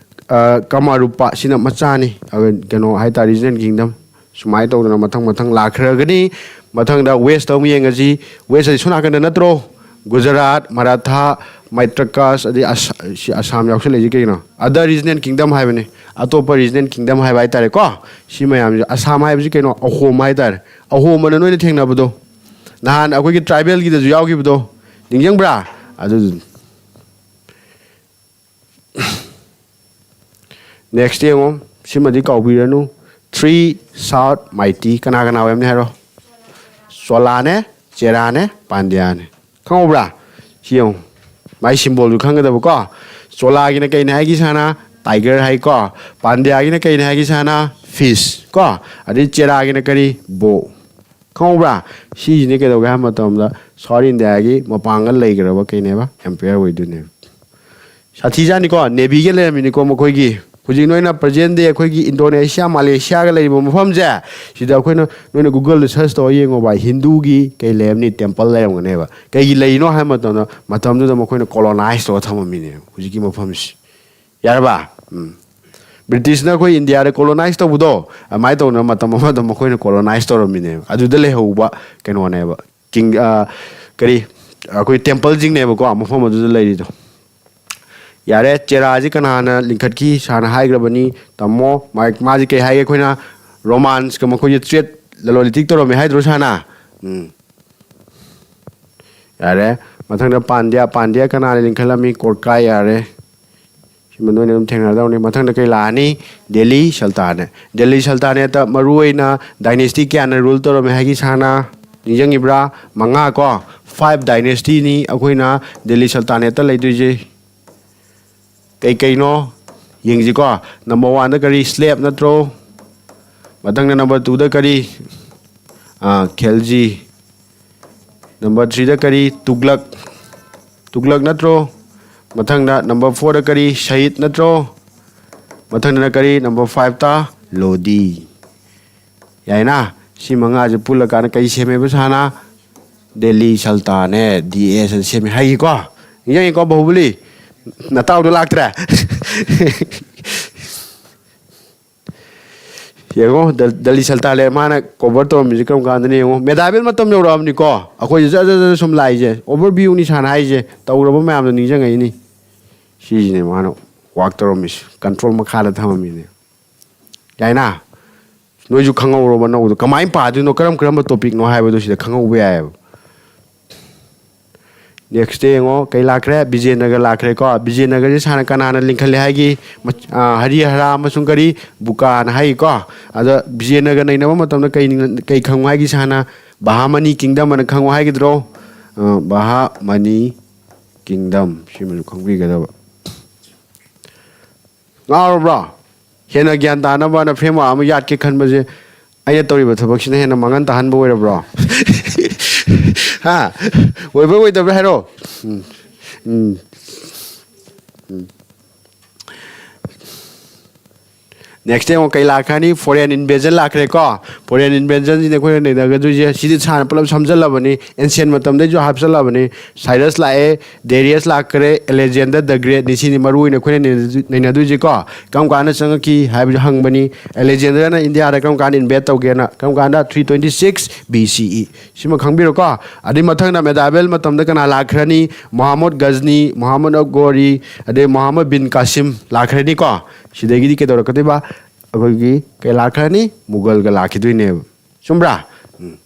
ꯑ, ꯀꯃꯥꯔꯨꯄꯥ, ꯁꯤꯅ ꯃꯆꯥꯅꯤ꯫ ꯑ, ꯀꯩꯅꯣ ꯍꯥꯏꯇꯥꯔꯦ, ꯔꯤꯖꯅꯦꯜ ꯀꯤꯡꯗꯝ꯫ ꯁꯨꯃꯥꯏꯅ ꯇꯧꯗꯅ ꯃꯊꯪ ꯃꯊꯪ ꯂꯥꯛꯈ꯭ꯔꯒꯅꯤ꯫ ꯃꯊꯪꯗ ꯋꯦꯁꯇ ꯑꯃꯨꯛ ꯌꯦꯡꯉꯁꯤ꯫ ꯋꯦꯁ ꯑꯁꯤ ꯁꯣꯝ ꯅꯥꯀꯟꯗ ꯅꯠꯇ꯭ꯔꯣ? ꯒꯨꯖꯔꯥꯠ, ꯃꯔꯥꯊꯥ, ꯃꯥꯏꯇ꯭ꯔꯀꯥꯁ, ꯑꯗꯩ ꯑꯁ-, ꯁꯤ ꯑꯁꯥꯝ ꯌꯥꯎꯁꯜꯂꯛꯏꯁꯦ ꯀꯩꯅꯣ? Other regional kingdom ꯍꯥꯏꯕꯅꯤ, ꯑꯇꯣꯞꯄ regional kingdom ꯍꯥꯏꯕ ꯍꯥꯏꯇꯥꯔꯦꯀꯣ꯫ ꯁꯤ ꯃꯌꯥꯝꯁꯦ, ꯑꯁꯥꯝ ꯍꯥꯏꯕꯁꯤ ꯀꯩꯅꯣ? ꯑꯍꯣꯝ ꯍꯥꯏꯇꯥꯔꯦ꯫ ꯑꯍꯣꯝ ꯑꯅ ꯅꯣꯏꯅ ꯊꯦꯡꯅꯕꯗꯣ, ꯅꯍꯥꯟ ꯑꯩꯈꯣꯏꯒꯤ tribal ꯒꯤꯗꯁꯨ ꯌꯥꯎꯈꯤꯕꯗꯣ, ꯅꯤꯡꯁꯤꯡꯕ꯭ꯔꯥ? ꯑꯗꯨ next ꯌꯦꯡꯉꯣ, ꯁꯤꯃꯗꯤ ꯀꯥꯎꯕꯤꯔꯅꯨ꯫ Three South Mighty ꯀꯅꯥ ꯀꯅꯥ ꯑꯣꯏꯔꯝꯅꯤ ꯍꯥꯏꯔꯣ? ꯆꯣꯂꯥꯅꯦ, ꯆꯦꯔꯥꯅꯦ, ꯄꯥꯟꯗ꯭ꯌꯥꯅꯦ꯫ ꯈꯪꯍꯧꯕ꯭ꯔꯥ? ꯁꯤ ꯌꯦꯡꯉꯨ, ꯃꯥꯏ symbol ꯗꯨ ꯈꯪꯒꯗꯕꯀꯣ꯫ ꯆꯣꯂꯥꯒꯤꯅ ꯀꯩꯅ ꯍꯥꯏꯒꯤ ꯁꯥꯅ? Tiger ꯍꯥꯏꯀꯣ꯫ ꯄꯥꯟꯗ꯭ꯌꯥꯒꯤꯅ ꯀꯩꯅ ꯍꯥꯏꯒꯤ ꯁꯥꯅ? Fish ꯀꯣ꯫ ꯑꯗꯩ ꯆꯦꯔꯥꯒꯤꯅ ꯀꯔꯤ? Bow꯫ ꯈꯪꯍꯧꯕ꯭ꯔꯥ? ꯁꯤꯁꯤꯅ ꯀꯩꯗꯧꯒꯦ ꯍꯥꯏꯕ ꯃꯇꯝꯗ South India ꯒꯤ ꯃꯄꯥꯡꯒꯜ ꯂꯩꯈ꯭ꯔꯕ ꯀꯩꯅꯦꯕ? Empire ꯑꯣꯏꯗꯣꯏꯅꯦꯕ꯫ ꯁꯥꯊꯤꯖꯥꯠꯅꯤꯀꯣ, navy ꯒ ꯂꯩꯔꯝꯃꯤꯅꯤꯀꯣ ꯃꯈꯣꯏꯒꯤ꯫ ꯍꯧꯖꯤꯛ ꯅꯣꯏꯅ present day ꯑꯩꯈꯣꯏꯒꯤ Indonesia, Malaysia ꯒ ꯂꯩꯔꯤꯕ ꯃꯐꯝꯁꯦ, ꯁꯤꯗ ꯑꯩꯈꯣꯏꯅ, ꯅꯣꯏꯅ Google ꯗ search ꯇꯧꯔ ꯌꯦꯡꯉꯣꯕ, ꯍꯤꯟꯗꯨꯒꯤ ꯀꯩ ꯂꯩꯔꯝꯅꯤ? Temple ꯂꯩꯔꯝꯒꯅꯦꯕ꯫ ꯀꯩꯒꯤ ꯂꯩꯔꯤꯅꯣ ꯍꯥꯏꯕ ꯃꯇꯝꯗ, ꯃꯇꯝꯗꯨꯗ ꯃꯈꯣꯏꯅ colonize ꯇꯧꯔ ꯊꯝꯃꯝꯃꯤꯅꯦꯕ ꯍꯧꯖꯤꯛꯀꯤ ꯃꯐꯝꯁꯤ꯫ ꯌꯥꯔꯕ? ꯎꯝ꯫ British ꯅ ꯑꯩꯈꯣꯏ India ꯗ colonize ꯇꯧꯕꯗꯣ, ꯑꯗꯨꯃꯥꯏꯅ ꯇꯧꯅ ꯃꯇꯝ ꯑꯃꯗ ꯃꯈꯣꯏꯅ colonize ꯇꯧꯔꯝꯃꯤꯅꯦꯕ꯫ ꯑꯗꯨꯗ ꯂꯩꯍꯧꯕ ꯀꯩꯅꯣꯅꯦꯕ꯫ King-, ꯑ, ꯀꯔꯤ, ꯑꯩꯈꯣꯏ temple ꯁꯤꯡꯅꯦꯕꯀꯣ ꯃꯐꯝ ꯑꯗꯨꯗ ꯂꯩꯔꯤꯗꯣ꯫ ꯌꯥꯔꯦ, ꯆꯦꯔꯥꯁꯤ ꯀꯅꯥꯅ ꯂꯤꯡꯈꯠꯈꯤ? ꯁꯥꯔꯅ ꯍꯥꯏꯈ꯭ꯔꯕꯅꯤ꯫ ꯇꯥꯃꯣ, ꯃꯥ-, ꯃꯥꯁꯤ ꯀꯩ ꯍꯥꯏꯒꯦ? ꯑꯩꯈꯣꯏꯅ Romans ꯀ ꯃꯈꯣꯏꯁꯦ trade, ꯂꯂꯣꯟ ꯏꯇꯤꯛ ꯇꯧꯔꯝꯃꯦ ꯍꯥꯏꯗ꯭ꯔꯣ ꯁꯥꯔꯅ? ꯎꯝ꯫ ꯌꯥꯔꯦ꯫ ꯃꯊꯪꯗ ꯄꯥꯟꯗ꯭ꯌꯥ, ꯄꯥꯟꯗ꯭ꯌꯥ ꯀꯅꯥꯅ ꯂꯤꯡꯈꯠꯂꯝꯃꯤ? ꯀꯣꯔꯀꯥꯏ꯫ ꯌꯥꯔꯦ, ꯁꯤꯃ ꯅꯣꯏꯅ ꯑꯗꯨꯝ ꯊꯦꯡꯅꯔꯗꯧꯅꯤ꯫ ꯃꯊꯪꯗ ꯀꯩ ꯂꯥꯛꯑꯅꯤ? ꯗꯦꯜꯂꯤ ꯁꯜꯇꯥꯅꯦꯠ꯫ ꯗꯦꯜꯂꯤ ꯁꯜꯇꯥꯅꯦꯠꯇ ꯃꯔꯨꯑꯣꯏꯅ dynasty ꯀꯌꯥꯅ rule ꯇꯧꯔꯝꯃꯦ ꯍꯥꯏꯒꯤ ꯁꯥꯔꯅ? ꯅꯤꯡꯁꯤꯡꯉꯤꯕ꯭ꯔꯥ? ꯃꯉꯥ ꯀꯣ꯫ Five dynasty ꯅꯤ ꯑꯩꯈꯣꯏꯅ ꯗꯦꯜꯂꯤ ꯁꯜꯇꯥꯅꯦꯠꯇ ꯂꯩꯗꯣꯏꯁꯦ꯫ ꯀꯩꯀꯩꯅꯣ ꯌꯦꯡꯁꯤꯀꯣ꯫ Number one ꯗ ꯀꯔꯤ? Shalab ꯅꯠꯇ꯭ꯔꯣ? ꯃꯊꯪꯗ number two ꯗ ꯀꯔꯤ? ꯑꯥ, ꯈꯦꯜꯖꯤ꯫ Number three ꯗ ꯀꯔꯤ? ꯇꯨꯒ꯭ꯂꯛ꯫ ꯇꯨꯒ꯭ꯂꯛ ꯅꯠꯇ꯭ꯔꯣ? ꯃꯊꯪꯗ number four ꯗ ꯀꯔꯤ? ꯁꯍꯤꯗ ꯅꯠꯇ꯭ꯔꯣ? ꯃꯊꯪꯗꯅ ꯀꯔꯤ? Number five ꯇ ꯂꯣꯗꯤ꯫ ꯌꯥꯏꯅ? ꯁꯤ ꯃꯉꯥꯁꯦ ꯄꯨꯜꯂꯀꯥꯟꯗ ꯀꯩ ꯁꯦꯝꯃꯦꯕ ꯁꯥꯔꯅ? ꯗꯦꯜꯂꯤ ꯁꯜꯇꯥꯅꯦꯠ, D S ꯑꯅ ꯁꯦꯝꯃꯦ ꯍꯥꯏꯒꯤꯀꯣ꯫ ꯅꯤꯡꯁꯤꯡꯉꯤꯀꯣ ꯕꯥꯍꯨꯕꯂꯤ? ꯅꯇꯥꯎꯗꯣ ꯂꯥꯛꯇ꯭ꯔꯦ? ꯌꯦꯡꯉꯣ, ꯗ- ꯗꯂꯤ ꯁꯜꯇꯥꯟ ꯂꯩꯔꯦ, ꯃꯥꯅ ꯀꯣꯚꯔ ꯇꯧꯔꯝꯃꯤꯁꯦ ꯀꯔꯝ ꯀꯥꯟꯗꯅ? ꯌꯦꯡꯉꯣ, ꯃꯦꯗꯥꯏꯕꯦꯜ ꯃꯇꯝ ꯌꯧꯔꯛꯑꯕꯅꯤꯀꯣ꯫ ꯑꯩꯈꯣꯏꯁꯦ ꯖꯠ ꯖꯠ ꯖꯠ ꯁꯨꯝ ꯂꯥꯛꯏꯁꯦ, ꯑꯣꯚꯔ ꯚ꯭ꯌꯨꯅꯤ ꯁꯥꯟꯅ ꯍꯥꯏꯁꯦ꯫ ꯇꯧꯔꯕ ꯃꯌꯥꯝꯗꯣ ꯅꯤꯡꯁꯤꯡꯉꯛꯏꯅꯤ꯫ ꯁꯤꯁꯤꯅꯦ ꯃꯥꯅ ꯋꯥꯛ ꯇꯧꯔꯝꯃꯤꯁꯦ, ꯀꯟꯇ꯭ꯔꯣꯜ ꯃꯈꯥꯗ ꯊꯝꯃꯝꯃꯤꯅꯦ꯫ ꯌꯥꯏꯅ? ꯅꯣꯏꯁꯨ ꯈꯪꯍꯧꯔꯣꯕ ꯑꯅꯧꯕꯗꯣ꯫ ꯀꯃꯥꯏꯅ ꯄꯥꯗꯣꯏꯅꯣ, ꯀꯔꯝ ꯀꯔꯝꯕ ꯇꯣꯄꯤꯛꯅꯣ ꯍꯥꯏꯕꯗꯣ ꯁꯤꯗ ꯈꯪꯍꯧꯕ ꯌꯥꯏꯑꯕ꯫ ꯅꯦꯛꯁꯇ ꯌꯦꯡꯉꯣ, ꯀꯩ ꯂꯥꯛꯈ꯭ꯔꯦ? ꯕꯤꯖꯦꯅꯒꯔ ꯂꯥꯛꯈ꯭ꯔꯦꯀꯣ꯫ ꯕꯤꯖꯦꯅꯒꯔꯁꯦ ꯁꯥꯟꯅ ꯀꯅꯥꯅ ꯂꯤꯡꯈꯠꯂꯦ ꯍꯥꯏꯒꯤ? ꯃꯆ- ꯑ, ꯍꯔꯤ ꯍꯔꯥ ꯑꯃꯁꯨꯡ ꯀꯔꯤ? ꯕꯨꯀꯥꯅ ꯍꯥꯏꯀꯣ꯫ ꯑꯗ ꯕꯤꯖꯦꯅꯒꯔ ꯅꯩꯅꯕ ꯃꯇꯝꯗ ꯀꯩ ꯅꯤꯡ- ꯀꯩ ꯈꯪꯉꯨ ꯍꯥꯏꯒꯤ ꯁꯥꯟꯅ? ꯕꯍꯥꯃꯅꯤ ꯀꯤꯡꯗꯝ ꯑꯅ ꯈꯪꯉꯨ ꯍꯥꯏꯒꯗ꯭ꯔꯣ? ꯑ, ꯕꯍꯥꯃꯅꯤ ꯀꯤꯡꯗꯝ, ꯁꯤꯃꯁꯨ ꯈꯪꯕꯤꯒꯗꯕ꯫ ꯉꯥꯎꯔꯕ꯭ꯔꯣ? ꯍꯦꯟꯅ ꯒ꯭ꯌꯥꯟ ꯇꯥꯅꯕꯅ ꯐ꯭ꯔꯦꯝꯋꯥꯔꯛ ꯑꯃ ꯌꯥꯠꯀꯦ ꯈꯟꯕꯁꯦ, ꯑꯩꯅ ꯇꯧꯔꯤꯕ ꯊꯕꯛꯁꯤꯅ ꯍꯦꯟꯅ ꯃꯥꯡꯍꯟ ꯇꯥꯍꯟꯕ ꯑꯣꯏꯔꯕ꯭ꯔꯣ? ꯍꯥ? ꯑꯣꯏꯕ꯭ꯔꯥ ꯑꯣꯏꯗꯕ꯭ꯔꯥ ꯍꯥꯏꯔꯣ꯫ ꯎꯝ꯫ ꯎꯝ꯫ ꯎꯝ꯫ ꯅꯦꯛꯁꯇ ꯌꯦꯡꯉꯣ, ꯀꯩ ꯂꯥꯛꯈ꯭ꯔꯅꯤ? ꯐꯣꯔꯦꯟ ꯏꯟꯚꯦꯖꯟ ꯂꯥꯛꯈ꯭ꯔꯦꯀꯣ꯫ ꯐꯣꯔꯦꯟ ꯏꯟꯚꯦꯖꯟꯁꯤꯅ ꯑꯩꯈꯣꯏꯅ ꯅꯩꯅꯒꯗꯣꯏꯁꯦ, ꯁꯤꯗꯤ ꯁꯥꯟꯅ ꯄꯨꯂꯞ ꯁꯝꯖꯜꯂꯕꯅꯤ꯫ ꯑꯦꯟꯁꯤꯌꯟ ꯃꯇꯝꯗꯩꯁꯨ ꯍꯥꯞꯆꯜꯂꯕꯅꯤ꯫ ꯁꯥꯏꯔꯁ ꯂꯥꯛꯑꯦ, ꯗꯦꯔꯤꯌꯁ ꯂꯥꯛꯈ꯭ꯔꯦ, ꯑꯦꯂꯦꯛꯖꯦꯟꯗꯔ ꯗ ꯒ꯭ꯔꯦꯠꯅꯤ꯫ ꯁꯤꯅꯤ ꯃꯔꯨ ꯑꯣꯏꯅ ꯑꯩꯈꯣꯏꯅ ꯅꯩꯅꯗꯣꯏ- ꯅꯩꯅꯗꯣꯏꯁꯦꯀꯣ꯫ ꯀꯔꯝ ꯀꯥꯟꯗ ꯆꯪꯉꯛꯈꯤ ꯍꯥꯏꯕꯁꯨ ꯍꯪꯕꯅꯤ꯫ ꯑꯦꯂꯦꯛꯖꯦꯟꯗꯔꯅ ꯏꯟꯗꯤꯌꯥꯗ ꯀꯔꯝ ꯀꯥꯟꯗ ꯏꯟꯚꯦꯠ ꯇꯧꯒꯦꯅ? ꯀꯔꯝ ꯀꯥꯟꯗ? Three twenty six B C E. ꯁꯤꯃ ꯈꯪꯕꯤꯔꯣꯀꯣ꯫ ꯑꯗꯩ ꯃꯊꯪꯗ ꯃꯦꯗꯥꯏꯕꯦꯜ ꯃꯇꯝꯗ ꯀꯅꯥ ꯂꯥꯛꯈ꯭ꯔꯅꯤ? ꯃꯣꯍꯥꯃꯗ ꯒꯖꯅꯤ, ꯃꯣꯍꯥꯃꯗ ꯑꯒꯣꯔꯤ, ꯑꯗꯩ ꯃꯣꯍꯥꯃꯗ ꯕꯤꯟ ꯀꯥꯁꯤꯝ ꯂꯥꯛꯈ꯭ꯔꯅꯤꯀꯣ꯫ ꯁꯤꯗꯒꯤꯗꯤ ꯀꯩꯗꯧꯔꯛꯀꯗꯣꯏꯕ? ꯑꯩꯈꯣꯏꯒꯤ ꯀꯩ ꯂꯥꯛꯈ꯭ꯔꯅꯤ? ꯃꯨꯒꯜꯒ ꯂꯥꯛꯈꯤꯗꯣꯏꯅꯦꯕ꯫ ꯆꯨꯝꯕ꯭ꯔꯥ? ꯎꯝ꯫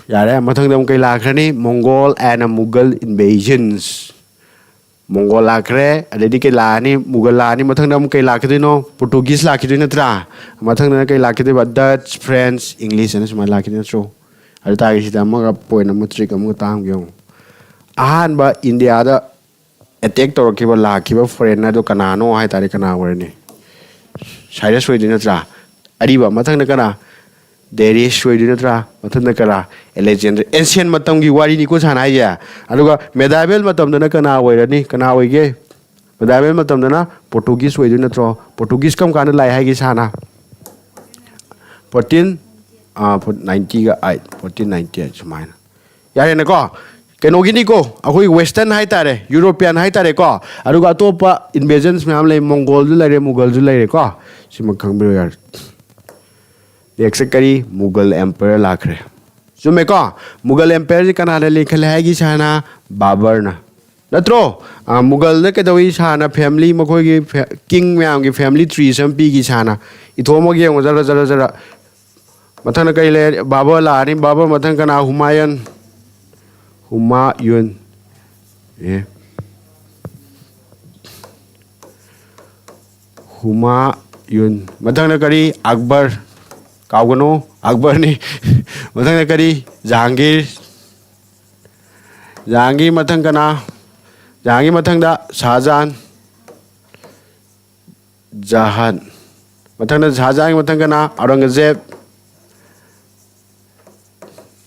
ꯌꯥꯔꯦ, ꯃꯊꯪꯗ ꯑꯃꯨꯛ ꯀꯩ ꯂꯥꯛꯈ꯭ꯔꯅꯤ? Mongol and Mughal invasions꯫ Mongol ꯂꯥꯛꯈ꯭ꯔꯦ, ꯑꯗꯩꯗꯤ ꯀꯩ ꯂꯥꯛꯑꯅꯤ? ꯃꯨꯒꯜ ꯂꯥꯛꯑꯅꯤ꯫ ꯃꯊꯪꯗ ꯑꯃꯨꯛ ꯀꯩ ꯂꯥꯛꯈꯤꯗꯣꯏꯅꯣ? ꯄꯣꯔꯇꯨꯒꯤꯁ ꯂꯥꯛꯈꯤꯗꯣꯏ ꯅꯠꯇ꯭ꯔꯥ? ꯃꯊꯪꯗꯅ ꯀꯩ ꯂꯥꯛꯈꯤꯗꯣꯏꯕ? ꯗꯠꯆ, ꯐ꯭ꯔꯦꯟꯁ, ꯏꯪꯂꯤꯁ ꯍꯥꯏꯅ ꯁꯨꯃꯥꯏꯅ ꯂꯥꯛꯈꯤꯗꯣꯏ ꯅꯠꯇ꯭ꯔꯣ? ꯑꯗꯨ ꯇꯥꯔꯒꯗꯤ ꯁꯤꯗ ꯑꯃꯒ ꯄꯣꯏꯟ ꯑꯃ, ꯇ꯭ꯔꯤꯛ ꯑꯃꯒ ꯇꯥꯡꯒꯦ ꯌꯦꯡꯉꯨ꯫ ꯑꯍꯥꯟꯕ ꯏꯟꯗꯤꯌꯥꯗ ꯑꯦꯇꯦꯛ ꯇꯧꯔꯛꯈꯤꯕ, ꯂꯥꯛꯈꯤꯕ ꯐꯣꯔꯦꯟꯅꯔꯗꯣ ꯀꯅꯥꯅꯣ ꯍꯥꯏ ꯇꯥꯔꯗꯤ ꯀꯅꯥ ꯑꯣꯏꯔꯅꯤ? ꯁꯥꯏꯔꯁ ꯑꯣꯏꯗꯣꯏ ꯅꯠꯇ꯭ꯔꯥ? ꯑꯔꯤꯕ꯫ ꯃꯊꯪꯗ ꯀꯅꯥ? ꯗꯦꯔꯤꯌꯁ ꯑꯣꯏꯗꯣꯏ ꯅꯠꯇ꯭ꯔꯥ? ꯃꯊꯪꯗ ꯀꯅꯥ? ꯑꯦꯂꯦꯛꯖꯦꯟꯗꯔ꯫ ꯑꯦꯟꯁꯤꯌꯟ ꯃꯇꯝꯒꯤ ꯋꯥꯔꯤꯅꯤꯀꯣ ꯁꯥꯟꯅ ꯍꯥꯏꯁꯦ꯫ ꯑꯗꯨꯒ ꯃꯦꯗꯥꯏꯕꯦꯜ ꯃꯇꯝꯗꯅ ꯀꯅꯥ ꯑꯣꯏꯔꯅꯤ? ꯀꯅꯥ ꯑꯣꯏꯒꯦ? ꯃꯦꯗꯥꯏꯕꯦꯜ ꯃꯇꯝꯗꯅ ꯄꯣꯔꯇꯨꯒꯤꯁ ꯑꯣꯏꯗꯣꯏ ꯅꯠꯇ꯭ꯔꯣ? ꯄꯣꯔꯇꯨꯒꯤꯁ ꯀꯔꯝ ꯀꯥꯟꯗ ꯂꯥꯛꯑꯦ ꯍꯥꯏꯒꯦ ꯁꯥꯟꯅ? ꯐꯣꯔꯇꯤꯟ, ꯑꯥ, ꯐꯣꯔ- ꯅꯥꯏꯟꯇꯤꯒ ꯑꯩꯠ, ꯐꯣꯔꯇꯤꯟ ꯅꯥꯏꯟꯇꯤ ꯑꯩꯠ ꯁꯨꯃꯥꯏꯅ꯫ ꯌꯥꯔꯦꯅꯦꯀꯣ? ꯀꯩꯅꯣꯒꯤꯅꯤꯀꯣ, ꯑꯩꯈꯣꯏ ꯋꯦꯁꯇꯔꯟ ꯍꯥꯏꯇꯥꯔꯦ, ꯌꯨꯔꯣꯄꯤꯌꯥꯟ ꯍꯥꯏꯇꯥꯔꯦꯀꯣ꯫ ꯑꯗꯨꯒ ꯑꯇꯣꯞꯄ ꯏꯟꯚꯦꯖꯟꯁ ꯃꯌꯥꯝ ꯂꯩ, ꯃꯣꯡꯒꯣꯜꯁꯨ ꯂꯩꯔꯦ, ꯃꯨꯒꯜꯁꯨ ꯂꯩꯔꯦꯀꯣ꯫ ꯁꯤꯃ ꯈꯪꯕꯤꯔꯣ ꯌꯥꯔꯦ꯫ ꯅꯦꯛꯁꯇ ꯀꯔꯤ? ꯃꯨꯒꯜ ꯑꯦꯝꯄꯔꯔ ꯂꯥꯛꯈ꯭ꯔꯦ꯫ ꯆꯨꯝꯃꯦꯀꯣ? ꯃꯨꯒꯜ ꯑꯦꯝꯄꯔꯔꯁꯤ ꯀꯅꯥꯅ ꯂꯤꯡꯈꯠꯂꯦ ꯍꯥꯏꯒꯤ ꯁꯥꯅ? ꯕꯥꯕꯔꯅ꯫ ꯅꯠꯇ꯭ꯔꯣ? ꯑ, ꯃꯨꯒꯜꯅ ꯀꯩꯗꯧꯏ? ꯁꯥꯅ ꯐꯦꯃꯤꯂꯤ, ꯃꯈꯣꯏꯒꯤ ꯐꯦ-, ꯀꯤꯡ ꯃꯌꯥꯝꯒꯤ ꯐꯦꯃꯤꯂꯤ ꯇ꯭ꯔꯤꯁꯦ ꯑꯃ ꯄꯤꯈꯤ ꯁꯥꯅ꯫ ꯏꯊꯣꯛꯑꯝꯃꯒ ꯌꯦꯡꯉꯣ, ꯖꯔ, ꯖꯔ, ꯖꯔ꯫ ꯃꯊꯪꯗ ꯀꯔꯤ ꯂꯩ? ꯕꯥꯕꯔ ꯂꯥꯛꯑꯅꯤ꯫ ꯕꯥꯕꯔ ꯃꯊꯪ ꯀꯅꯥ? ꯍꯨꯃꯥꯌꯨꯟ꯫ ꯍꯨꯃꯥꯌꯨꯟ꯫ ꯑꯦ꯫ ꯍꯨꯃꯥꯌꯨꯟ꯫ ꯃꯊꯪꯗ ꯀꯔꯤ? ꯑꯛꯕꯔ꯫ ꯀꯥꯎꯒꯅꯨ, ꯑꯛꯕꯔꯅꯤ꯫ ꯃꯊꯪꯗ ꯀꯔꯤ? ꯖꯍꯥꯡꯒꯤꯔ꯫ ꯖꯍꯥꯡꯒꯤꯔ ꯃꯊꯪ ꯀꯅꯥ? ꯖꯍꯥꯡꯒꯤꯔ ꯃꯊꯪꯗ ꯁꯥꯍꯖꯍꯥꯟ꯫ ꯖꯍꯥꯟ꯫ ꯃꯊꯪꯗ ꯁꯥꯍꯖꯍꯥꯟꯒꯤ ꯃꯊꯪ ꯀꯅꯥ? ꯑꯧꯔꯪꯒꯖꯦꯕ꯫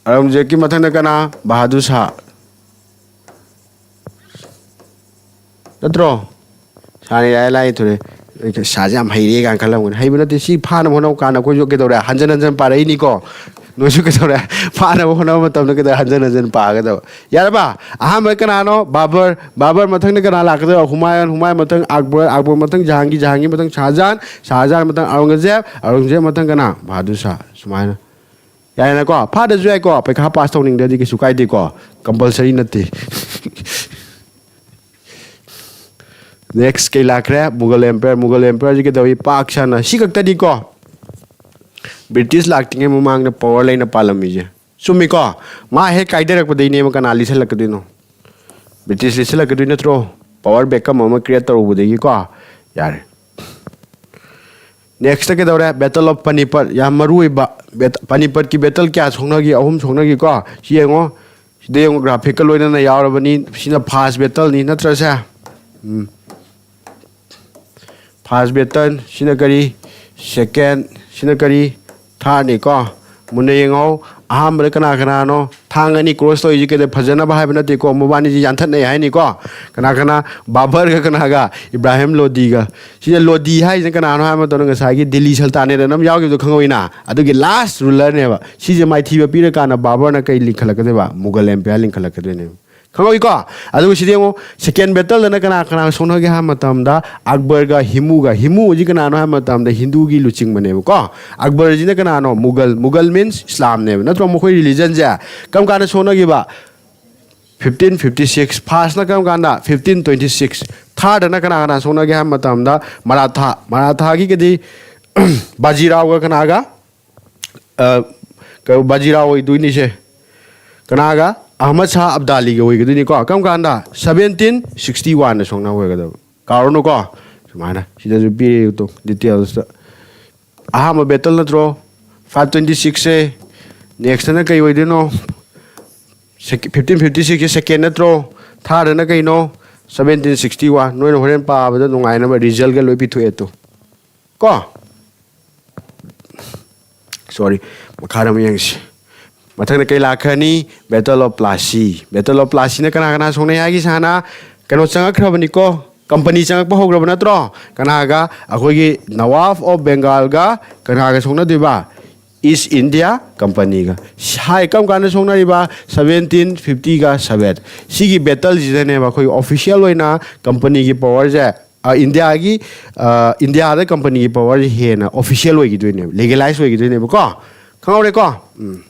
ꯑꯧꯔꯪꯒꯖꯦꯕꯀꯤ ꯃꯊꯪꯗ ꯀꯅꯥ? ꯕꯍꯥꯗꯨꯔ ꯁꯥꯍ꯫ ꯅꯠꯇ꯭ꯔꯣ? ꯁꯥꯅ ꯏꯔꯥꯏ ꯂꯥꯏ ꯊꯣꯛꯂꯛꯑꯦ꯫ ꯁꯥꯁꯦ ꯌꯥꯝ ꯍꯩꯔꯦ ꯀꯥꯏꯅ ꯈꯜꯂꯝꯒꯅꯤ꯫ ꯍꯩꯕ ꯅꯠꯇꯦ꯫ ꯁꯤ ꯐꯥꯅꯕ ꯍꯣꯠꯅꯕ ꯀꯥꯟꯗ ꯑꯩꯈꯣꯏꯁꯨ ꯀꯩꯗꯧꯔꯦ? ꯍꯟꯖꯟ ꯍꯟꯖꯟ ꯄꯥꯔꯛꯏꯅꯤꯀꯣ꯫ ꯅꯣꯏꯁꯨ ꯀꯩꯗꯧꯔꯦ? ꯐꯥꯅꯕ ꯍꯣꯠꯅꯕ ꯃꯇꯝꯗ ꯀꯩꯗꯧꯔꯦ? ꯍꯟꯖꯟ ꯍꯟꯖꯟ ꯄꯥꯒꯗꯕ꯫ ꯌꯥꯔꯕ? ꯑꯍꯥꯟꯕ ꯀꯅꯥꯅꯣ? ꯕꯥꯕꯔ꯫ ꯕꯥꯕꯔ ꯃꯊꯪꯗ ꯀꯅꯥ ꯂꯥꯛꯀꯗꯕ? ꯍꯨꯃꯥꯌꯨꯟ꯫ ꯍꯨꯃꯥꯌꯨꯟ ꯃꯊꯪ ꯑꯛꯕꯔ꯫ ꯑꯛꯕꯔ ꯃꯊꯪ ꯖꯍꯥꯡꯒꯤꯔ꯫ ꯖꯍꯥꯡꯒꯤꯔ ꯃꯊꯪ ꯁꯥꯍꯖꯍꯥꯟ꯫ ꯁꯥꯍꯖꯍꯥꯟ ꯃꯊꯪ ꯑꯧꯔꯪꯒꯖꯦꯕ꯫ ꯑꯧꯔꯪꯒꯖꯦꯕ ꯃꯊꯪ ꯀꯅꯥ? ꯕꯍꯥꯗꯨꯔ ꯁꯥꯍ꯫ ꯁꯨꯃꯥꯏꯅ꯫ ꯌꯥꯔꯦꯅꯀꯣ? ꯐꯥꯗ꯭ꯔꯁꯨ ꯌꯥꯏꯀꯣ꯫ ꯄꯩꯈꯥ ꯄꯥꯁ ꯇꯧꯅꯤꯡꯗ꯭ꯔꯗꯤ ꯀꯩꯁꯨ ꯀꯥꯏꯗꯦꯀꯣ꯫ ꯀꯝꯄꯜꯁꯔꯤ ꯅꯠꯇꯦ꯫ ꯅꯦꯛꯁ ꯀꯩ ꯂꯥꯛꯈ꯭ꯔꯦ? ꯃꯨꯒꯜ ꯑꯦꯝꯄꯔꯔ꯫ ꯃꯨꯒꯜ ꯑꯦꯝꯄꯔꯔꯁꯤ ꯀꯩꯗꯧꯏ? ꯄꯥꯛ ꯁꯟꯅ꯫ ꯁꯤ ꯈꯛꯇꯅꯤꯀꯣ꯫ ꯕ꯭ꯔꯤꯇꯤꯁ ꯂꯥꯛꯇ꯭ꯔꯤꯉꯩ ꯃꯃꯥꯡꯗ ꯄꯋꯥꯔ ꯂꯩꯅ ꯄꯥꯜꯂꯝꯃꯤꯁꯦ꯫ ꯆꯨꯝꯃꯤꯀꯣ? ꯃꯥ ꯍꯦꯛ ꯀꯥꯏꯗꯔꯛꯄꯗꯩꯅꯦꯕ ꯀꯅꯥ ꯂꯤꯁꯜꯂꯛꯀꯗꯣꯏꯅꯣ? ꯕ꯭ꯔꯤꯇꯤꯁ ꯂꯤꯁꯜꯂꯛꯀꯗꯣꯏ ꯅꯠꯇ꯭ꯔꯣ? ꯄꯋꯥꯔ ꯚꯦꯀꯝ ꯑꯃ ꯀ꯭ꯔꯤꯌꯦꯠ ꯇꯧꯔꯨꯕꯗꯒꯤꯀꯣ꯫ ꯌꯥꯔꯦ꯫ ꯅꯦꯛꯁꯇ ꯀꯩꯗꯧꯔꯦ? Battle of Panipat꯫ ꯌꯥꯝ ꯃꯔꯨ ꯑꯣꯏꯕ꯫ ꯕꯦꯠ-, ꯄꯥꯅꯤꯄꯠꯀꯤ ꯕꯦꯇꯜ ꯀꯌꯥ ꯁꯣꯛꯅꯈꯤ? ꯑꯍꯨꯝ ꯁꯣꯛꯅꯈꯤꯀꯣ꯫ ꯁꯤ ꯌꯦꯡꯉꯣ꯫ ꯁꯤꯗ ꯌꯦꯡꯉꯣ, ꯒ꯭ꯔꯥꯐꯤꯛꯀ ꯂꯣꯏꯅꯅ ꯌꯥꯎꯔꯕꯅꯤ꯫ ꯁꯤꯅ ꯐꯥꯔꯁ ꯕꯦꯇꯜꯅꯤ, ꯅꯠꯇ꯭ꯔꯁꯦ? ꯎꯝ꯫ First battle. ꯁꯤꯅ ꯀꯔꯤ? ꯁꯦꯀꯦꯟ꯫ ꯁꯤꯅ ꯀꯔꯤ? ꯊꯥꯔꯠꯅꯤꯀꯣ꯫ ꯃꯨꯟꯅ ꯌꯦꯡꯍꯧ꯫ ꯑꯍꯥꯟꯕꯗ ꯀꯅꯥ ꯀꯅꯥꯅꯣ ꯊꯥꯡ ꯑꯅꯤ ꯀ꯭ꯔꯣꯁ ꯇꯧꯔꯤꯁꯤ ꯀꯩꯗ ꯐꯖꯅꯕ ꯍꯥꯏꯕ ꯅꯠꯇꯦꯀꯣ, ꯃꯕꯥꯅꯤꯁꯤ ꯌꯥꯟꯊꯠꯅꯩ ꯍꯥꯏꯅꯤꯀꯣ꯫ ꯀꯅꯥ ꯀꯅꯥ? ꯕꯥꯕꯔꯒ ꯀꯅꯥꯒ? ꯏꯕ꯭ꯔꯥꯍꯤꯝ ꯂꯣꯗꯤꯒ꯫ ꯁꯤꯗ ꯂꯣꯗꯤ ꯍꯥꯏꯁꯤꯅ ꯀꯅꯥꯅꯣ ꯍꯥꯏꯕ ꯃꯇꯝꯗ ꯉꯁꯥꯏꯒꯤ ꯗꯤꯜꯂꯤ ꯁꯜꯇꯥꯅꯦꯠ ꯑꯅ ꯑꯃ ꯌꯥꯎꯈꯤꯕꯗꯣ ꯈꯪꯍꯧꯏꯅ? ꯑꯗꯨꯒꯤ ꯂꯥꯁ ꯔꯨꯂꯔꯅꯦꯕ꯫ ꯁꯤꯁꯦ ꯃꯥꯏꯊꯤꯕ ꯄꯤꯔꯀꯥꯟꯗ ꯕꯥꯕꯔꯅ ꯀꯩ ꯂꯤꯡꯈꯠꯂꯛꯀꯗꯣꯏꯕ? ꯃꯨꯒꯜ ꯑꯦꯝꯄꯤꯌꯔ ꯂꯤꯡꯈꯠꯂꯛꯀꯗꯣꯏꯅꯦꯕ꯫ ꯈꯪꯍꯧꯏꯀꯣ? ꯑꯗꯨꯒ ꯁꯤꯗꯤ ꯌꯦꯡꯉꯣ, ꯁꯦꯀꯦꯟ ꯕꯦꯇꯜꯗꯅ ꯀꯅꯥ ꯀꯅꯥ ꯁꯣꯛꯅꯒꯦ ꯍꯥꯏꯕ ꯃꯇꯝꯗ ꯑꯛꯕꯔꯒ ꯍꯤꯃꯨꯒ꯫ ꯍꯤꯃꯨ ꯑꯁꯤ ꯀꯅꯥꯅꯣ ꯍꯥꯏꯕ ꯃꯇꯝꯗ ꯍꯤꯟꯗꯨꯒꯤ ꯂꯨꯆꯤꯡꯕꯅꯦꯕꯀꯣ꯫ ꯑꯛꯕꯔꯁꯤꯅ ꯀꯅꯥꯅꯣ? ꯃꯨꯒꯜ꯫ ꯃꯨꯒꯜ ꯃꯤꯟꯁ ꯏꯁꯂꯥꯝꯅꯦꯕ ꯅꯠꯇ꯭ꯔꯣ? ꯃꯈꯣꯏ ꯔꯤꯂꯤꯖꯟꯁꯦ꯫ ꯀꯔꯝ ꯀꯥꯟꯗ ꯁꯣꯛꯅꯈꯤꯕ? Fifteen fifty six. ꯐꯥꯔꯁꯅ ꯀꯔꯝ ꯀꯥꯟꯗ? Fifteen twenty six. ꯊꯥꯔꯗꯅ ꯀꯅꯥ ꯀꯅꯥ ꯁꯣꯛꯅꯒꯦ ꯍꯥꯏꯕ ꯃꯇꯝꯗ ꯃꯔꯥꯊꯥ꯫ ꯃꯔꯥꯊꯥꯒꯤꯒꯗꯤ ꯕꯥꯖꯤꯔꯥꯎꯒ ꯀꯅꯥꯒ? ꯑ, ꯀꯩꯅꯣ, ꯕꯥꯖꯤꯔꯥꯎ ꯑꯣꯏꯗꯣꯏꯅꯤꯁꯦ꯫ ꯀꯅꯥꯒ? ꯑꯍꯃꯗ ꯁꯥꯍ ꯑꯕꯗꯥꯂꯤꯒ ꯑꯣꯏꯒꯗꯣꯏꯅꯤꯀꯣ꯫ ꯀꯔꯝ ꯀꯥꯟꯗ? ꯁꯕꯦꯟꯇꯤꯟ ꯁꯤꯛꯁꯇꯤ ꯋꯥꯟꯗ ꯁꯣꯛꯅ ꯑꯣꯏꯒꯗꯕ꯫ ꯀꯥꯎꯔꯅꯨꯀꯣ꯫ ꯁꯨꯃꯥꯏꯅ ꯁꯤꯗꯁꯨ ꯄꯤꯔꯤꯗꯣ ꯗꯤꯇꯦꯜꯁꯇ꯫ ꯑꯍꯥꯟꯕ ꯕꯦꯇꯜ ꯅꯠꯇ꯭ꯔꯣ? Five twenty ꯁꯤꯛꯁꯁꯦ꯫ ꯅꯦꯛꯁꯇꯅ ꯀꯩ ꯑꯣꯏꯗꯣꯏꯅꯣ? ꯐꯤꯐꯇꯤꯟ ꯐꯤꯐꯇꯤ ꯁꯤꯛꯁꯁꯦ ꯁꯦꯀꯦꯟ ꯅꯠꯇ꯭ꯔꯣ? ꯊꯥꯔꯗꯅ ꯀꯩꯅꯣ? Seventeen sixty one. ꯅꯣꯏꯅ ꯍꯣꯔꯦꯟ ꯄꯥꯕꯗ ꯅꯨꯡꯉꯥꯏꯅꯕ ꯔꯤꯖꯜꯒ ꯂꯣꯏ ꯄꯤꯊꯣꯛꯑꯦ ꯇꯨ꯫ ꯀꯣ? ꯁꯣꯔꯤ, ꯃꯈꯥꯗ ꯑꯃꯨꯛ ꯌꯦꯡꯁꯤ꯫ ꯃꯊꯪꯗ ꯀꯩ ꯂꯥꯛꯈ꯭ꯔꯅꯤ? Battle of Plassey. Battle of ꯄ꯭ꯂꯥꯁꯤꯅ ꯀꯅꯥ ꯀꯅꯥ ꯁꯣꯛꯅꯩ ꯍꯥꯏꯒꯤ ꯁꯥꯅ? ꯀꯩꯅꯣ ꯆꯪꯉꯛꯈ꯭ꯔꯕꯅꯤꯀꯣ, ꯀꯝꯄꯅꯤ ꯆꯪꯉꯛꯄ ꯍꯧꯈ꯭ꯔꯕ ꯅꯠꯇ꯭ꯔꯣ? ꯀꯅꯥꯒ? ꯑꯩꯈꯣꯏꯒꯤ ꯅꯋꯥꯐ ꯑꯣꯐ ꯕꯦꯡꯒꯥꯜꯒ ꯀꯅꯥꯒ ꯁꯣꯛꯅꯗꯣꯏꯕ? ꯏꯁ ꯏꯟꯗꯤꯌꯥ ꯀꯝꯄꯅꯤꯒ꯫ ꯍꯥꯏ, ꯀꯔꯝ ꯀꯥꯟꯗ ꯁꯣꯛꯅꯔꯤꯕ? Seventeen ꯐꯤꯐꯇꯤꯒ seven. ꯁꯤꯒꯤ ꯕꯦꯇꯜꯁꯤꯗꯅꯦꯕ ꯑꯩꯈꯣꯏꯒꯤ ꯑꯣꯐꯤꯁꯤꯌꯦꯜ ꯑꯣꯏꯅ ꯀꯝꯄꯅꯤꯒꯤ ꯄꯋꯥꯔꯁꯦ, ꯑ, ꯏꯟꯗꯤꯌꯥꯒꯤ, ꯑ, ꯏꯟꯗꯤꯌꯥꯗ ꯀꯝꯄꯅꯤꯒꯤ ꯄꯋꯥꯔꯁꯦ ꯍꯦꯟꯅ ꯑꯣꯐꯤꯁꯤꯌꯦꯜ ꯑꯣꯏꯈꯤꯗꯣꯏꯅꯦꯕ, ꯂꯤꯒꯦꯂꯥꯏꯁ ꯑꯣꯏꯈꯤꯗꯣꯏꯅꯦꯕꯀꯣ꯫ ꯈꯪꯍꯧꯔꯦꯀꯣ? ꯎꯝ꯫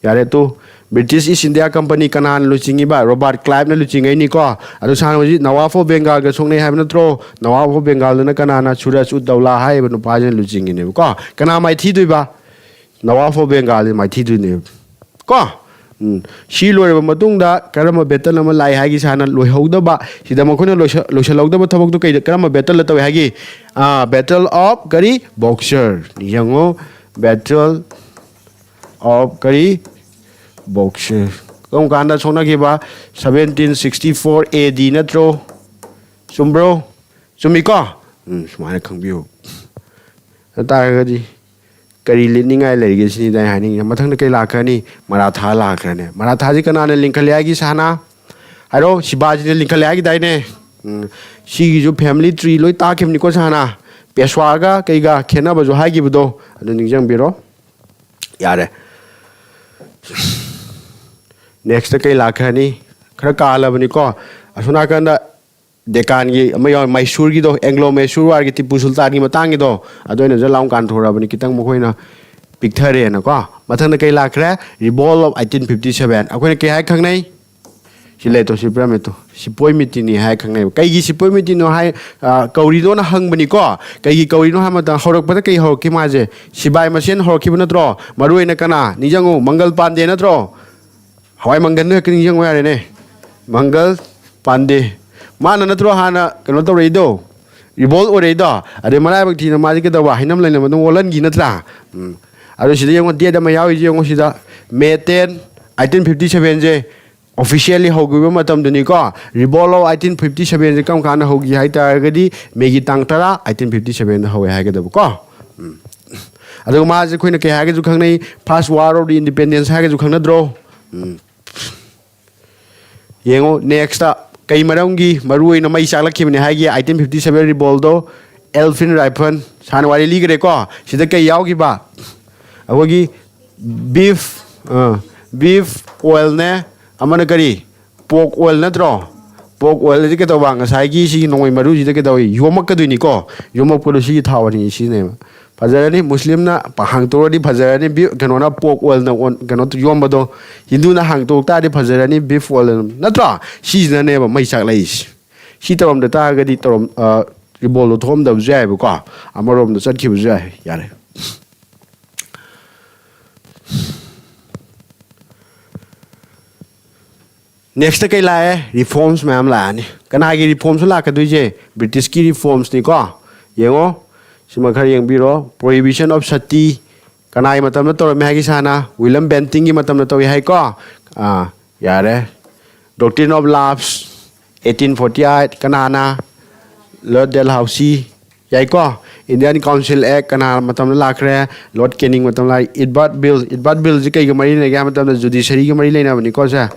ꯌꯥꯔꯦ ꯇꯨ꯫ ꯕ꯭ꯔꯤꯇꯤꯁ ꯏꯁ ꯏꯟꯗꯤꯌꯥ ꯀꯝꯄꯅꯤ ꯀꯅꯥꯅ ꯂꯨꯆꯤꯡꯉꯤꯕ? ꯔꯣꯕꯥꯔꯠ ꯀ꯭ꯂꯥꯏꯕꯅ ꯂꯨꯆꯤꯡꯉꯩꯅꯤꯀꯣ꯫ ꯑꯗꯣ ꯁꯥꯔ ꯍꯧꯖꯤꯛ ꯅꯋꯥꯐ ꯑꯣꯐ ꯕꯦꯡꯒꯥꯜꯒ ꯁꯣꯛꯅꯩ ꯍꯥꯏꯕ ꯅꯠꯇ꯭ꯔꯣ? ꯅꯋꯥꯐ ꯑꯣꯐ ꯕꯦꯡꯒꯥꯜꯗꯨꯅ ꯀꯅꯥꯅ? ꯁꯨꯔꯖ ꯎꯠ ꯗꯧꯂꯥ ꯍꯥꯏꯔꯤꯕ ꯅꯨꯄꯥꯁꯤꯅ ꯂꯨꯆꯤꯡꯉꯤꯅꯦꯕꯀꯣ꯫ ꯀꯅꯥ ꯃꯥꯏꯊꯤꯗꯣꯏꯕ? ꯅꯋꯥꯐ ꯑꯣꯐ ꯕꯦꯡꯒꯥꯜꯗꯤ ꯃꯥꯏꯊꯤꯗꯣꯏꯅꯦꯕ꯫ ꯀꯣ? ꯎꯝ꯫ ꯁꯤ ꯂꯣꯏꯔꯕ ꯃꯇꯨꯡꯗ ꯀꯔꯝꯕ ꯕꯦꯇꯜ ꯑꯃ ꯂꯥꯛꯏ ꯍꯥꯏꯒꯦ ꯁꯥꯔꯅ ꯂꯣꯏꯍꯧꯗꯕ, ꯁꯤꯗ ꯃꯈꯣꯏꯅ ꯂꯣꯏꯁ-, ꯂꯣꯏꯁꯤꯜꯍꯧꯗꯕ ꯊꯕꯛꯇꯣ ꯀꯩꯗ, ꯀꯔꯝꯕ ꯕꯦꯇꯜꯗ ꯇꯧꯏ ꯍꯥꯏꯒꯦ? ꯑꯥ, ꯕꯦꯇꯜ ꯑꯣꯐ ꯀꯔꯤ? ꯕꯣꯛꯁꯔ꯫ ꯌꯦꯡꯉꯣ, ꯕꯦꯇꯜ ꯑꯣꯐ ꯀꯔꯤ? ꯕꯣꯛꯁꯔ꯫ ꯀꯔꯝ ꯀꯥꯟꯗ ꯁꯣꯛꯅꯈꯤꯕ? ꯁꯕꯦꯟꯇꯤꯟ ꯁꯤꯛꯁꯇꯤ ꯐꯣꯔ ꯑꯦ ꯗꯤ ꯅꯠꯇ꯭ꯔꯣ? ꯆꯨꯝꯕ꯭ꯔꯣ? ꯆꯨꯝꯃꯤꯀꯣ? ꯎꯝ, ꯁꯨꯃꯥꯏꯅ ꯈꯪꯕꯤꯌꯨ꯫ ꯑꯗꯨ ꯇꯥꯔꯒꯗꯤ ꯀꯔꯤ ꯂꯤꯠꯅꯤꯡꯉꯥꯏ ꯂꯩꯔꯤꯒꯦ ꯁꯤꯅꯤꯗ ꯑꯩ ꯍꯥꯏꯅꯤꯡꯉꯤꯁꯦ꯫ ꯃꯊꯪꯗ ꯀꯩ ꯂꯥꯛꯈ꯭ꯔꯅꯤ? ꯃꯔꯥꯊꯥ ꯂꯥꯛꯈ꯭ꯔꯅꯤ꯫ ꯃꯔꯥꯊꯥꯁꯤ ꯀꯅꯥꯅ ꯂꯤꯡꯈꯠꯂꯦ ꯍꯥꯏꯒꯦ ꯁꯍꯥꯅ? ꯍꯥꯏꯔꯣ, ꯁꯤꯕꯥꯖꯤꯅ ꯂꯤꯡꯈꯠꯂꯦ ꯍꯥꯏꯒꯤꯗꯥꯏꯅꯦ? ꯎꯝ, ꯁꯤꯒꯤꯁꯨ family tree ꯂꯣꯏ ꯇꯥꯛꯈꯤꯕꯅꯤꯀꯣ ꯁꯍꯥꯅ꯫ ꯄꯦꯁ꯭ꯋꯥꯒ ꯀꯩꯒ ꯈꯦꯠꯅꯕꯁꯨ ꯍꯥꯏꯈꯤꯕꯗꯣ ꯑꯗꯨ ꯅꯤꯡꯁꯤꯡꯕꯤꯔꯣ꯫ ꯌꯥꯔꯦ꯫ Next ꯀꯩ ꯂꯥꯛꯈ꯭ꯔꯅꯤ? ꯈꯔ ꯀꯥꯜꯂꯕꯅꯤꯀꯣ꯫ ꯑꯁꯣꯝ ꯅꯥꯀꯟꯗ ꯗꯦꯀꯥꯟꯒꯤ ꯑꯃ ꯌꯥꯎꯔꯦ, ꯃꯩꯁꯨꯔꯒꯤꯗꯣ, ꯑꯦꯡꯒ꯭ꯂꯣ ꯃꯩꯁꯨꯔ ꯋꯥꯔꯒꯤ ꯇꯤꯄꯨ ꯁꯨꯜꯇꯥꯟꯒꯤ ꯃꯇꯥꯡꯒꯤꯗꯣ, ꯑꯗꯨ ꯑꯩꯅ ꯖꯔ ꯂꯥꯎ ꯀꯥꯟꯊꯣꯔꯛꯑꯕꯅꯤ, ꯈꯤꯇꯪ ꯃꯈꯣꯏꯅ ꯄꯤꯛꯊꯔꯦꯅꯀꯣ꯫ ꯃꯊꯪꯗ ꯀꯩ ꯂꯥꯛꯈ꯭ꯔꯦ? Revolt of eighteen fifty seven꯫ ꯑꯩꯈꯣꯏꯅ ꯀꯩ ꯍꯥꯏ ꯈꯪꯅꯩ? ꯁꯤ ꯂꯩꯇꯣ, ꯁꯤ ꯄꯤꯔꯝꯃꯦ ꯇꯣ, ꯁꯤꯄꯣꯏ ꯃꯤꯇꯤꯅꯤ ꯍꯥꯏ ꯈꯪꯅꯩꯕ꯫ ꯀꯩꯒꯤ ꯁꯤꯄꯣꯏ ꯃꯤꯇꯤꯅꯣ ꯍꯥꯏ, ꯑ, ꯀꯧꯔꯤꯅꯣꯅ ꯍꯪꯕꯅꯤꯀꯣ꯫ ꯀꯩꯒꯤ ꯀꯧꯔꯤꯅꯣ ꯍꯥꯏꯕ ꯃꯇꯝꯗ, ꯍꯧꯔꯛꯄꯗ ꯀꯩ ꯍꯧꯔꯛꯈꯤ ꯃꯥꯁꯦ? ꯁꯤꯕꯥꯏ ꯃꯁꯦꯟ ꯍꯧꯔꯛꯈꯤꯕ ꯅꯠꯇ꯭ꯔꯣ? ꯃꯔꯨ ꯑꯣꯏꯅ ꯀꯅꯥ? ꯅꯤꯡꯁꯤꯡꯉꯨ, ꯃꯪꯒꯜ ꯄꯥꯟꯗꯦ ꯅꯠꯇ꯭ꯔꯣ? ꯍꯋꯥꯏ ꯃꯪꯒꯟꯗꯨ ꯍꯦꯛꯇ ꯅꯤꯡꯁꯤꯡꯉꯨ ꯌꯥꯔꯦꯅꯦ꯫ ꯃꯪꯒꯜ ꯄꯥꯟꯗꯦ꯫ ꯃꯥꯅ ꯅꯠꯇ꯭ꯔꯣ ꯍꯥꯟꯅ ꯀꯩꯅꯣ ꯇꯧꯔꯛꯏꯗꯣ? Revolt ꯑꯣꯏꯔꯛꯏꯗꯣ? ꯑꯗꯩ ꯃꯔꯥꯏꯕꯛ ꯊꯤꯅ ꯃꯥꯁꯦ ꯀꯩꯗꯧꯕ? ꯍꯩꯅꯝ ꯂꯩꯅꯝ ꯑꯗꯨꯝ ꯑꯣꯜꯍꯟꯈꯤ ꯅꯠꯇ꯭ꯔꯥ? ꯎꯝ꯫ ꯑꯗꯣ ꯁꯤꯗ ꯌꯦꯡꯉꯣ, date ꯑꯃ ꯌꯥꯎꯔꯤꯁꯦ ꯌꯦꯡꯉꯣ ꯁꯤꯗ, May ten, eighteen fifty seven ꯁꯦ officially ꯍꯧꯈꯤꯕ ꯃꯇꯝꯗꯨꯅꯤꯀꯣ꯫ Revolt of eighteen fifty seven ꯁꯦ ꯀꯔꯝ ꯀꯥꯟꯗ ꯍꯧꯈꯤ ꯍꯥꯏ ꯇꯥꯔꯒꯗꯤ, May ꯒꯤ ꯇꯥꯡ ꯇꯔꯥ, eighteen fifty seven ꯗ ꯍꯧꯋꯦ ꯍꯥꯏꯒꯗꯕꯀꯣ꯫ ꯎꯝ꯫ ꯑꯗꯨꯒ ꯃꯥꯁꯦ ꯑꯩꯈꯣꯏꯅ ꯀꯩ ꯍꯥꯏꯔꯒꯁꯨ ꯈꯪꯅꯩ? First War of the Independence ꯍꯥꯏꯔꯒꯁꯨ ꯈꯪꯅꯗ꯭ꯔꯣ? ꯎꯝ꯫ ꯌꯦꯡꯉꯣ, next ꯀꯩ ꯃꯔꯝꯒꯤ ꯃꯔꯨ ꯑꯣꯏꯅ ꯃꯩ ꯆꯥꯛꯂꯛꯈꯤꯕꯅꯤ ꯍꯥꯏꯒꯦ? Eighteen fifty seven Revoltꯗꯣ, Elfin Rifle, ꯁꯥꯟꯅ ꯋꯥꯔꯤ ꯂꯤꯈ꯭ꯔꯦꯀꯣ꯫ ꯁꯤꯗ ꯀꯩ ꯌꯥꯎꯈꯤꯕ? ꯑꯩꯈꯣꯏꯒꯤ beef, ꯑ, beef oilꯅꯦ, ꯑꯃꯅ ꯀꯔꯤ? Pork oil ꯅꯠꯇ꯭ꯔꯣ? Pork oil ꯑꯁꯤ ꯀꯩꯗꯧꯕ? ꯉꯁꯥꯏꯒꯤ ꯁꯤꯒꯤ ꯅꯣꯡꯃꯩ ꯃꯔꯨꯁꯤꯗ ꯀꯩꯗꯧꯏ? ꯌꯣꯝꯃꯛꯀꯗꯣꯏꯅꯤꯀꯣ꯫ ꯌꯣꯝꯃꯛꯄꯗꯣ ꯁꯤꯒꯤ ꯊꯥꯎ ꯑꯅꯤ ꯁꯤꯖꯤꯟꯅꯩꯕ꯫ ꯐꯖꯔꯅꯤ, ꯃꯨꯁꯂꯤꯝꯅ ꯄ-, ꯍꯥꯡꯇꯣꯛꯑꯗꯤ ꯐꯖꯔꯅꯤ, ꯕꯤ-, ꯀꯩꯅꯣꯅ pork oilꯅ ꯑꯣꯟ-, ꯀꯩꯅꯣ ꯌꯣꯝꯕꯗꯣ꯫ ꯍꯤꯟꯗꯨꯅ ꯍꯥꯡꯇꯣꯛ ꯇꯥꯔꯗꯤ ꯐꯖꯔꯅꯤ, beef oil, ꯅꯠꯇ꯭ꯔꯣ? ꯁꯤꯁꯤꯅꯅꯦꯕ ꯃꯩ ꯆꯥꯛꯂꯛꯏꯁꯦ꯫ ꯁꯤ ꯇꯧꯔꯝꯗ ꯇꯥꯔꯒꯗꯤ ꯇꯧꯔꯝ-, ꯑ, Revoltꯗꯣ ꯊꯣꯛꯑꯝꯗꯕꯁꯨ ꯌꯥꯏꯕꯀꯣ, ꯑꯃꯔꯣꯝꯗ ꯆꯠꯈꯤꯕꯁꯨ ꯌꯥꯏ꯫ ꯌꯥꯔꯦ꯫ Next ꯀꯩ ꯂꯥꯛꯑꯦ? Reforms ꯃꯌꯥꯝ ꯂꯥꯛꯑꯅꯤ꯫ ꯀꯅꯥꯒꯤ reformsꯅꯣ ꯂꯥꯛꯀꯗꯣꯏꯁꯦ? Britishꯀꯤ reformsꯅꯤꯀꯣ꯫ ꯌꯦꯡꯉꯣ, ꯁꯤꯃ ꯈꯔ ꯌꯦꯡꯕꯤꯔꯣ꯫ Prohibition of sati ꯀꯅꯥꯒꯤ ꯃꯇꯝꯗ ꯇꯧꯔꯝꯃꯤ ꯍꯥꯏꯒꯦ ꯁꯥꯅ? William Benthamꯒꯤ ꯃꯇꯝꯗ ꯇꯧꯏ ꯍꯥꯏꯀꯣ꯫ ꯑꯥ, ꯌꯥꯔꯦ꯫ Doctrine of Lapse, eighteen forty eight, ꯀꯅꯥꯅ? Lord Dalhousie꯫ ꯌꯥꯏꯀꯣ? Indian Council Act ꯀꯅꯥ ꯃꯇꯝꯗ ꯂꯥꯛꯈ꯭ꯔꯦ? Lord Canning ꯃꯇꯝꯗ ꯂꯥꯛꯑꯦ꯫ Edward Bill, Edward Billꯁꯤ ꯀꯩꯒ ꯃꯔꯤ ꯂꯩꯅꯒꯦ ꯍꯥꯏꯕ ꯃꯇꯝꯗ judiciaryꯒ ꯃꯔꯤ ꯂꯩꯅꯕꯅꯤꯀꯣ ꯁꯦ꯫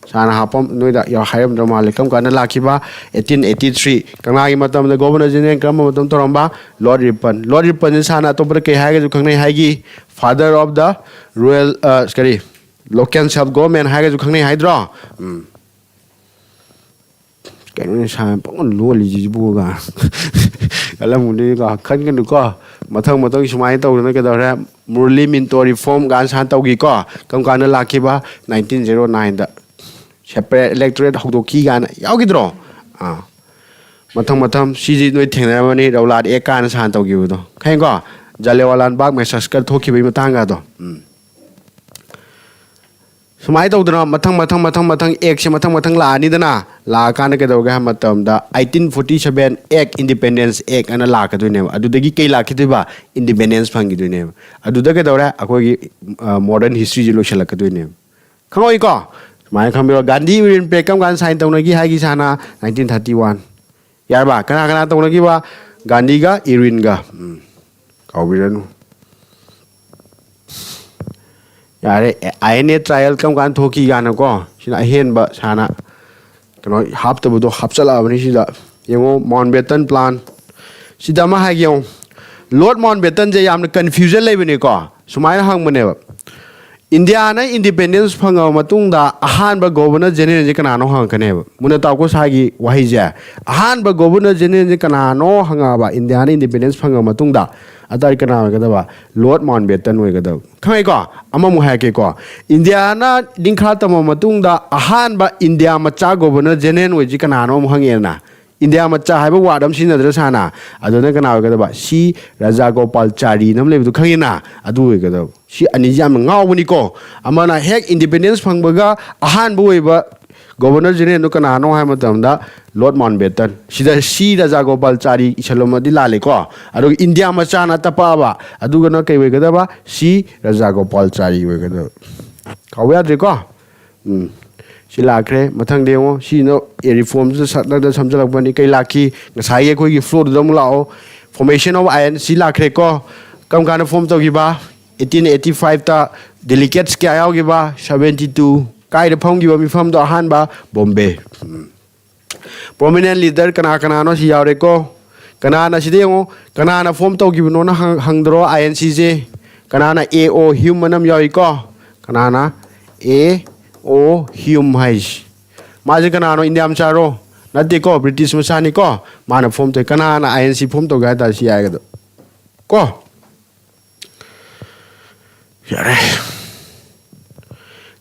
ꯁꯥꯔꯅ ꯍꯥꯞꯄ ꯅꯣꯏꯗ ꯌꯥꯎ-, ꯍꯥꯏꯔꯝꯗꯧ ꯃꯥꯜꯂꯦ꯫ ꯀꯔꯝ ꯀꯥꯟꯗ ꯂꯥꯛꯈꯤꯕ? Eighteen eighty three꯫ ꯀꯪꯂꯥꯒꯤ ꯃꯇꯝꯗ Governor General ꯀꯔꯝꯕ ꯃꯇꯝ ꯇꯧꯔꯝꯕ? Lord Ripon꯫ Lord Riponꯁꯦ ꯁꯥꯔꯅ ꯑꯇꯣꯞꯄꯗ ꯀꯩ ꯍꯥꯏꯔꯒꯁꯨ ꯈꯪꯅꯩ ꯍꯥꯏꯒꯤ? Father of the Royal, ꯑ, ꯀꯔꯤ? Local Self Government ꯍꯥꯏꯔꯒꯁꯨ ꯈꯪꯅꯩ ꯍꯥꯏꯗ꯭ꯔꯣ? ꯎꯝ꯫ ꯀꯩꯅꯣꯅꯦ ꯁꯥꯔꯅ ꯄꯪꯂꯣꯟ ꯂꯣꯜꯂꯤꯁꯤꯕꯨꯒ ꯈꯜꯂꯝꯒꯅꯤꯀꯣ꯫ ꯈꯟꯒꯅꯨꯀꯣ꯫ ꯃꯊꯪ ꯃꯊꯪ ꯁꯨꯃꯥꯏꯅ ꯇꯧꯗꯅ ꯀꯩꯗꯧꯔꯦ? Murli Minto reform ꯀꯥꯏꯅ ꯁꯥꯔꯅ ꯇꯧꯈꯤꯀꯣ꯫ ꯀꯔꯝ ꯀꯥꯟꯗ ꯂꯥꯛꯈꯤꯕ? Nineteen zero nineꯗ꯫ Separate electorate ꯍꯧꯗꯣꯛꯈꯤ ꯀꯥꯏꯅ ꯌꯥꯎꯈꯤꯗ꯭ꯔꯣ? ꯑꯥ꯫ ꯃꯊꯪ ꯃꯊꯪ ꯁꯤꯁꯤ ꯅꯣꯏ ꯊꯦꯡꯅꯔꯝꯃꯅꯤ, Rowlatt Act ꯀꯥꯏꯅ ꯁꯥꯔꯅ ꯇꯧꯈꯤꯕꯗꯣ꯫ ꯈꯪꯉꯤꯀꯣ? Jallianwala Bagh massacre ꯊꯣꯛꯈꯤꯕꯒꯤ ꯃꯇꯥꯡꯒꯗꯣ꯫ ꯎꯝ꯫ ꯁꯨꯃꯥꯏꯅ ꯇꯧꯗꯅ ꯃꯊꯪ, ꯃꯊꯪ, ꯃꯊꯪ, ꯃꯊꯪ actꯁꯦ ꯃꯊꯪ, ꯃꯊꯪ ꯂꯥꯛꯑꯅꯤꯗꯅ, ꯂꯥꯛꯑꯀꯥꯟꯗ ꯀꯩꯗꯧꯒꯦ ꯍꯥꯏꯕ ꯃꯇꯝꯗ, eighteen forty seven Act, Independence Act ꯑꯅ ꯂꯥꯛꯀꯗꯣꯏꯅꯦꯕ꯫ ꯑꯗꯨꯗꯒꯤ ꯀꯩ ꯂꯥꯛꯈꯤꯗꯣꯏꯕ? Independence ꯐꯪꯈꯤꯗꯣꯏꯅꯦꯕ꯫ ꯑꯗꯨꯗ ꯀꯩꯗꯧꯔꯦ? ꯑꯩꯈꯣꯏꯒꯤ, ꯑ, modern historyꯁꯦ ꯂꯣꯏꯁꯤꯜꯂꯛꯀꯗꯣꯏꯅꯦꯕ꯫ ꯈꯪꯍꯧꯏꯀꯣ? ꯁꯨꯃꯥꯏꯅ ꯈꯪꯕꯤꯔꯣ꯫ ꯒꯥꯟꯙꯤ ꯏꯔꯋꯤꯟ ꯄꯦꯛ ꯀꯔꯝ ꯀꯥꯟꯗ sign ꯇꯧꯅꯈꯤ ꯍꯥꯏꯒꯤ ꯁꯥꯔꯅ? Nineteen thirty one꯫ ꯌꯥꯔꯕ? ꯀꯅꯥ ꯀꯅꯥ ꯇꯧꯅꯈꯤꯕ? ꯒꯥꯟꯙꯤꯒ ꯏꯔꯋꯤꯟꯒ꯫ ꯎꯝ꯫ ꯀꯥꯎꯕꯤꯔꯅꯨ꯫ ꯌꯥꯔꯦ꯫ ꯑꯥꯏ ꯑꯦꯟ ꯑꯦ trial ꯀꯔꯝ ꯀꯥꯟꯗ ꯊꯣꯛꯈꯤ ꯀꯥꯏꯅꯀꯣ? ꯁꯤꯅ ꯑꯍꯦꯟꯕ ꯁꯥꯔꯅ ꯀꯩꯅꯣ ꯍꯥꯞꯇꯕꯗꯣ ꯍꯥꯞꯆꯜꯂꯛꯑꯕꯅꯤ ꯁꯤꯗ꯫ ꯌꯦꯡꯉꯣ, Mountbatten Plan꯫ ꯁꯤꯗ ꯑꯃ ꯍꯥꯏꯒꯦ ꯌꯦꯡꯉꯣ꯫ Lord Mountbattenꯁꯦ ꯌꯥꯝꯅ confusion ꯂꯩꯕꯅꯤꯀꯣ꯫ ꯁꯨꯃꯥꯏꯅ ꯍꯪꯕꯅꯦꯕ꯫ ꯏꯟꯗꯤꯌꯥꯅ independence ꯐꯪꯉꯕ ꯃꯇꯨꯡꯗ ꯑꯍꯥꯟꯕ Governor Generalꯁꯦ ꯀꯅꯥꯅꯣ ꯍꯪꯉꯛꯀꯅꯦꯕ꯫ ꯃꯨꯟꯅ ꯇꯥꯎꯀꯣ ꯁꯥꯔꯒꯤ ꯋꯥꯍꯩꯁꯦ꯫ ꯑꯍꯥꯟꯕ Governor Generalꯁꯦ ꯀꯅꯥꯅꯣ ꯍꯪꯉꯛꯑꯕ ꯏꯟꯗꯤꯌꯥꯅ independence ꯐꯪꯉꯕ ꯃꯇꯨꯡꯗ? ꯑꯗꯨ ꯇꯥꯔꯗꯤ ꯀꯅꯥ ꯑꯣꯏꯒꯗꯕ? Lord Mountbatten ꯑꯣꯏꯒꯗꯕ꯫ ꯈꯪꯉꯦꯀꯣ? ꯑꯃꯃꯨꯛ ꯍꯥꯏꯔꯛꯀꯦꯀꯣ꯫ ꯏꯟꯗꯤꯌꯥꯅ ꯅꯤꯡꯈꯥ ꯇꯝꯃꯕ ꯃꯇꯨꯡꯗ ꯑꯍꯥꯟꯕ ꯏꯟꯗꯤꯌꯥ ꯃꯆꯥ Governor General ꯑꯣꯏꯁꯤ ꯀꯅꯥꯅꯣ ꯑꯃꯨꯛ ꯍꯪꯉꯛꯑꯦꯗꯅ꯫ ꯏꯟꯗꯤꯌꯥ ꯃꯆꯥ ꯍꯥꯏꯕ word ꯑꯃ ꯁꯤꯖꯤꯟꯅꯗ꯭ꯔ ꯁꯥꯔꯅ? ꯑꯗꯨꯅ ꯀꯅꯥ ꯑꯣꯏꯒꯗꯕ? ꯁꯤ ꯔꯥꯖꯥꯒꯣꯄꯥꯜꯆꯥꯔꯤꯅ ꯑꯃ ꯂꯩꯕꯗꯣ ꯈꯪꯉꯤꯅ? ꯑꯗꯨ ꯑꯣꯏꯒꯗꯕ꯫ ꯁꯤ ꯑꯅꯤꯁꯤ ꯌꯥꯝꯅ ꯉꯥꯎꯕꯅꯤꯀꯣ꯫ ꯑꯃꯅ ꯍꯦꯛ independence ꯐꯪꯕꯒ ꯑꯍꯥꯟꯕ ꯑꯣꯏꯕ Governor Generalꯗꯣ ꯀꯅꯥꯅꯣ ꯍꯥꯏꯕ ꯃꯇꯝꯗ Lord Mountbatten꯫ ꯁꯤꯗ ꯁꯤ ꯔꯥꯖꯥꯒꯣꯄꯥꯜꯆꯥꯔꯤ ꯏꯁꯜꯂꯝꯃꯗꯤ ꯂꯥꯜꯂꯦꯀꯣ꯫ ꯑꯗꯨꯒ ꯏꯟꯗꯤꯌꯥ ꯃꯆꯥꯅ ꯇꯞꯄꯛꯑꯕ꯫ ꯑꯗꯨꯒꯅ ꯀꯩ ꯑꯣꯏꯒꯗꯕ? ꯁꯤ ꯔꯥꯖꯥꯒꯣꯄꯥꯜꯆꯥꯔꯤ ꯑꯣꯏꯒꯗꯕ꯫ ꯀꯥꯎꯕ ꯌꯥꯗ꯭ꯔꯦꯀꯣ꯫ ꯎꯝ꯫ ꯁꯤ ꯂꯥꯛꯈ꯭ꯔꯦ꯫ ꯃꯊꯪꯗ ꯌꯦꯡꯉꯣ, ꯁꯤꯅ ꯑꯦ ꯔꯤꯐꯣꯔꯝꯁꯤꯗ ꯁꯠꯅꯗ ꯁꯝꯖꯜꯂꯛꯄꯅꯤ꯫ ꯀꯩ ꯂꯥꯛꯈꯤ? ꯉꯁꯥꯏꯒꯤ ꯑꯩꯈꯣꯏꯒꯤ ꯐ꯭ꯂꯣꯗꯨꯗ ꯑꯃꯨꯛ ꯂꯥꯛꯑꯣ꯫ Formation of I N C ꯂꯥꯛꯈ꯭ꯔꯦꯀꯣ꯫ ꯀꯔꯝ ꯀꯥꯟꯗ ꯐꯣꯝ ꯇꯧꯈꯤꯕ? ꯑꯩꯠꯇꯤꯟ ꯑꯩꯠꯇꯤ ꯐꯥꯏꯚꯇ꯫ ꯗꯦꯂꯤꯒꯦꯠꯁ ꯀꯌꯥ ꯌꯥꯎꯈꯤꯕ? Seventy two. ꯀꯥꯏꯗ ꯐꯝꯈꯤꯕ ꯃꯤꯐꯝꯗꯣ? ꯑꯍꯥꯟꯕ ꯕꯣꯝꯕꯦ꯫ ꯎꯝ꯫ ꯄ꯭ꯔꯣꯃꯤꯅꯦꯟ ꯂꯤꯗꯔ ꯀꯅꯥ ꯀꯅꯥꯅꯣ ꯁꯤ ꯌꯥꯎꯔꯦꯀꯣ꯫ ꯀꯅꯥꯅ, ꯁꯤꯗ ꯌꯦꯡꯉꯣ, ꯀꯅꯥꯅ ꯐꯣꯝ ꯇꯧꯈꯤꯕꯅꯣꯅ ꯍꯪ-, ꯍꯪꯗ꯭ꯔꯣ ꯑꯥꯏ ꯑꯦꯟ ꯁꯤꯁꯦ? ꯀꯅꯥꯅ? ꯑꯦ ꯑꯣ ꯍ꯭ꯌꯨꯝ ꯑꯅ ꯑꯃ ꯌꯥꯎꯏꯀꯣ꯫ ꯀꯅꯥꯅ? ꯑꯦ ꯑꯣ ꯍ꯭ꯌꯨꯝ ꯍꯥꯏꯁꯤ꯫ ꯃꯥꯁꯦ ꯀꯅꯥꯅꯣ? ꯏꯟꯗꯤꯌꯥ ꯃꯆꯥꯔꯣ? ꯅꯠꯇꯦꯀꯣ, ꯕ꯭ꯔꯤꯇꯤꯁ ꯃꯆꯥꯅꯤꯀꯣ꯫ ꯃꯥꯅ ꯐꯣꯝ ꯇꯧꯏ꯫ ꯀꯅꯥꯅ ꯑꯥꯏ ꯑꯦꯟ ꯁꯤ ꯐꯣꯝ ꯇꯧꯒꯦ ꯍꯥꯏ ꯇꯥꯔꯗꯤ ꯁꯤ ꯌꯥꯏꯒꯗꯣ ꯀꯣ꯫ ꯌꯥꯔꯦ꯫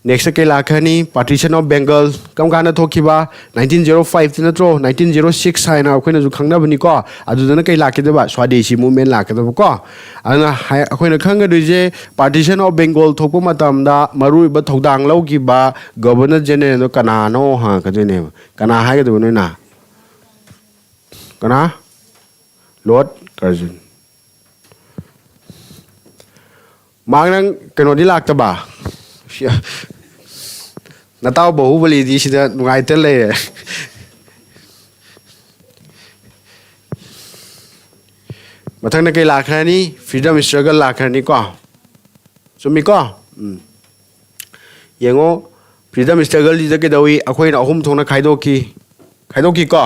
ꯅꯦꯛꯁꯇ ꯀꯩ ꯂꯥꯛꯈ꯭ꯔꯅꯤ? Partition of Bengal. ꯀꯔꯝ ꯀꯥꯟꯗ ꯊꯣꯛꯈꯤꯕ? ꯅꯥꯏꯟꯇꯤꯟ ꯖꯦꯔꯣ ꯐꯥꯏꯚꯇ ꯅꯠꯇ꯭ꯔꯣ? ꯅꯥꯏꯟꯇꯤꯟ ꯖꯦꯔꯣ ꯁꯤꯛꯁ ꯍꯥꯏꯅ ꯑꯩꯈꯣꯏꯅꯁꯨ ꯈꯪꯅꯕꯅꯤꯀꯣ꯫ ꯑꯗꯨꯗꯅ ꯀꯩ ꯂꯥꯛꯀꯗꯕ? ꯁ꯭ꯋꯥꯗꯦꯁꯤ ꯃꯨꯚꯃꯦꯟ ꯂꯥꯛꯀꯗꯕꯀꯣ꯫ ꯑꯗꯨꯅ ꯍꯥꯏ-, ꯑꯩꯈꯣꯏꯅ ꯈꯪꯒꯗꯣꯏꯁꯦ, ꯄꯥꯔꯇꯤꯁꯟ ꯑꯣꯐ ꯕꯦꯡꯒꯣꯜ ꯊꯣꯛꯄ ꯃꯇꯝꯗ ꯃꯔꯨꯑꯣꯏꯕ ꯊꯧꯗꯥꯡ ꯂꯧꯈꯤꯕ ꯒꯕꯔꯅꯔ ꯖꯦꯅꯔꯦꯜꯗꯣ ꯀꯅꯥꯅꯣ ꯍꯪꯉꯛꯀꯗꯣꯏꯅꯦꯕ꯫ ꯀꯅꯥ ꯍꯥꯏꯒꯗꯕ ꯅꯣꯏꯅ? ꯀꯅꯥ? ꯂꯣꯔꯗ ꯀꯔꯖꯟ꯫ ꯃꯥ ꯅꯪ ꯀꯩꯅꯣꯗꯤ ꯂꯥꯛꯇꯕ? ꯅꯇꯥꯎ ꯕꯥꯍꯨꯕꯂꯤꯗꯤ ꯁꯤꯗ ꯅꯨꯡꯉꯥꯏꯇ ꯂꯩꯔꯦ꯫ ꯃꯊꯪꯗ ꯀꯩ ꯂꯥꯛꯈ꯭ꯔꯅꯤ? Freedom struggle ꯂꯥꯛꯈ꯭ꯔꯅꯤꯀꯣ꯫ ꯆꯨꯝꯃꯤꯀꯣ? ꯎꯝ꯫ ꯌꯦꯡꯉꯣ, ꯐ꯭ꯔꯤꯗꯝ ꯏꯁꯇ꯭ꯔꯒꯜꯁꯤꯗ ꯀꯩꯗꯧꯏ? ꯑꯩꯈꯣꯏꯅ ꯑꯍꯨꯝ ꯊꯣꯛꯅ ꯈꯥꯏꯗꯣꯛꯈꯤ, ꯈꯥꯏꯗꯣꯛꯈꯤꯀꯣ꯫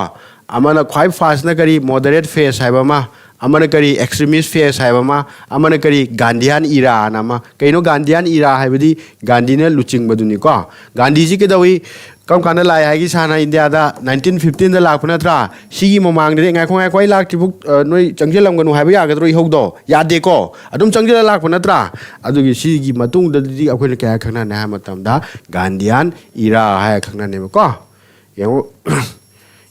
ꯑꯃꯅ ꯈ꯭ꯋꯥꯏ ꯐꯥꯔꯁꯅ ꯀꯔꯤ? ꯃꯣꯗꯔꯦꯠ ꯐꯦꯁ ꯍꯥꯏꯕ ꯑꯃ, ꯑꯃꯅ ꯀꯔꯤ? ꯑꯦꯛꯁꯇ꯭ꯔꯤꯃꯤꯁ ꯐꯦꯁ ꯍꯥꯏꯕ ꯑꯃ, ꯑꯃꯅ ꯀꯔꯤ? ꯒꯥꯟꯙꯤꯌꯥꯟ ꯏꯔꯥ ꯑꯅ ꯑꯃ꯫ ꯀꯩꯅꯣ ꯒꯥꯟꯙꯤꯌꯥꯟ ꯏꯔꯥ ꯍꯥꯏꯕꯗꯤ? ꯒꯥꯟꯙꯤꯅ ꯂꯨꯆꯤꯡꯕꯗꯨꯅꯤꯀꯣ꯫ ꯒꯥꯟꯙꯤꯁꯤ ꯀꯩꯗꯧꯏ? ꯀꯔꯝ ꯀꯥꯟꯗ ꯂꯥꯛꯑꯦ ꯍꯥꯏꯒꯤ ꯁꯥꯅ ꯏꯟꯗꯤꯌꯥꯗ? ꯅꯥꯏꯟꯇꯤꯟ ꯐꯤꯐꯇꯤꯟꯗ ꯂꯥꯛꯄ ꯅꯠꯇ꯭ꯔꯥ? ꯁꯤꯒꯤ ꯃꯃꯥꯡꯗꯗꯤ, ꯉꯥꯏꯈꯣ, ꯉꯥꯏꯈꯣ, ꯑꯩ ꯂꯥꯛꯇ꯭ꯔꯤꯕꯨ, ꯑ, ꯅꯣꯏ ꯆꯪꯁꯤꯜꯂꯝꯒꯅꯨ ꯍꯥꯏꯕ ꯌꯥꯒꯗ꯭ꯔꯣ ꯏꯍꯧꯗꯣ? ꯌꯥꯗꯦꯀꯣ꯫ ꯑꯗꯨꯝ ꯆꯪꯁꯤꯜꯂ ꯂꯥꯛꯄ ꯅꯠꯇ꯭ꯔꯥ? ꯑꯗꯨꯒꯤ ꯁꯤꯒꯤ ꯃꯇꯨꯡꯗꯗꯤ ꯑꯩꯈꯣꯏꯅ ꯀꯌꯥ ꯈꯪꯅꯅꯤ ꯍꯥꯏꯕ ꯃꯇꯝꯗ ꯒꯥꯟꯙꯤꯌꯥꯟ ꯏꯔꯥ ꯍꯥꯏꯔ ꯈꯪꯅꯅꯦꯕꯀꯣ꯫ ꯌꯦꯡꯉꯨ,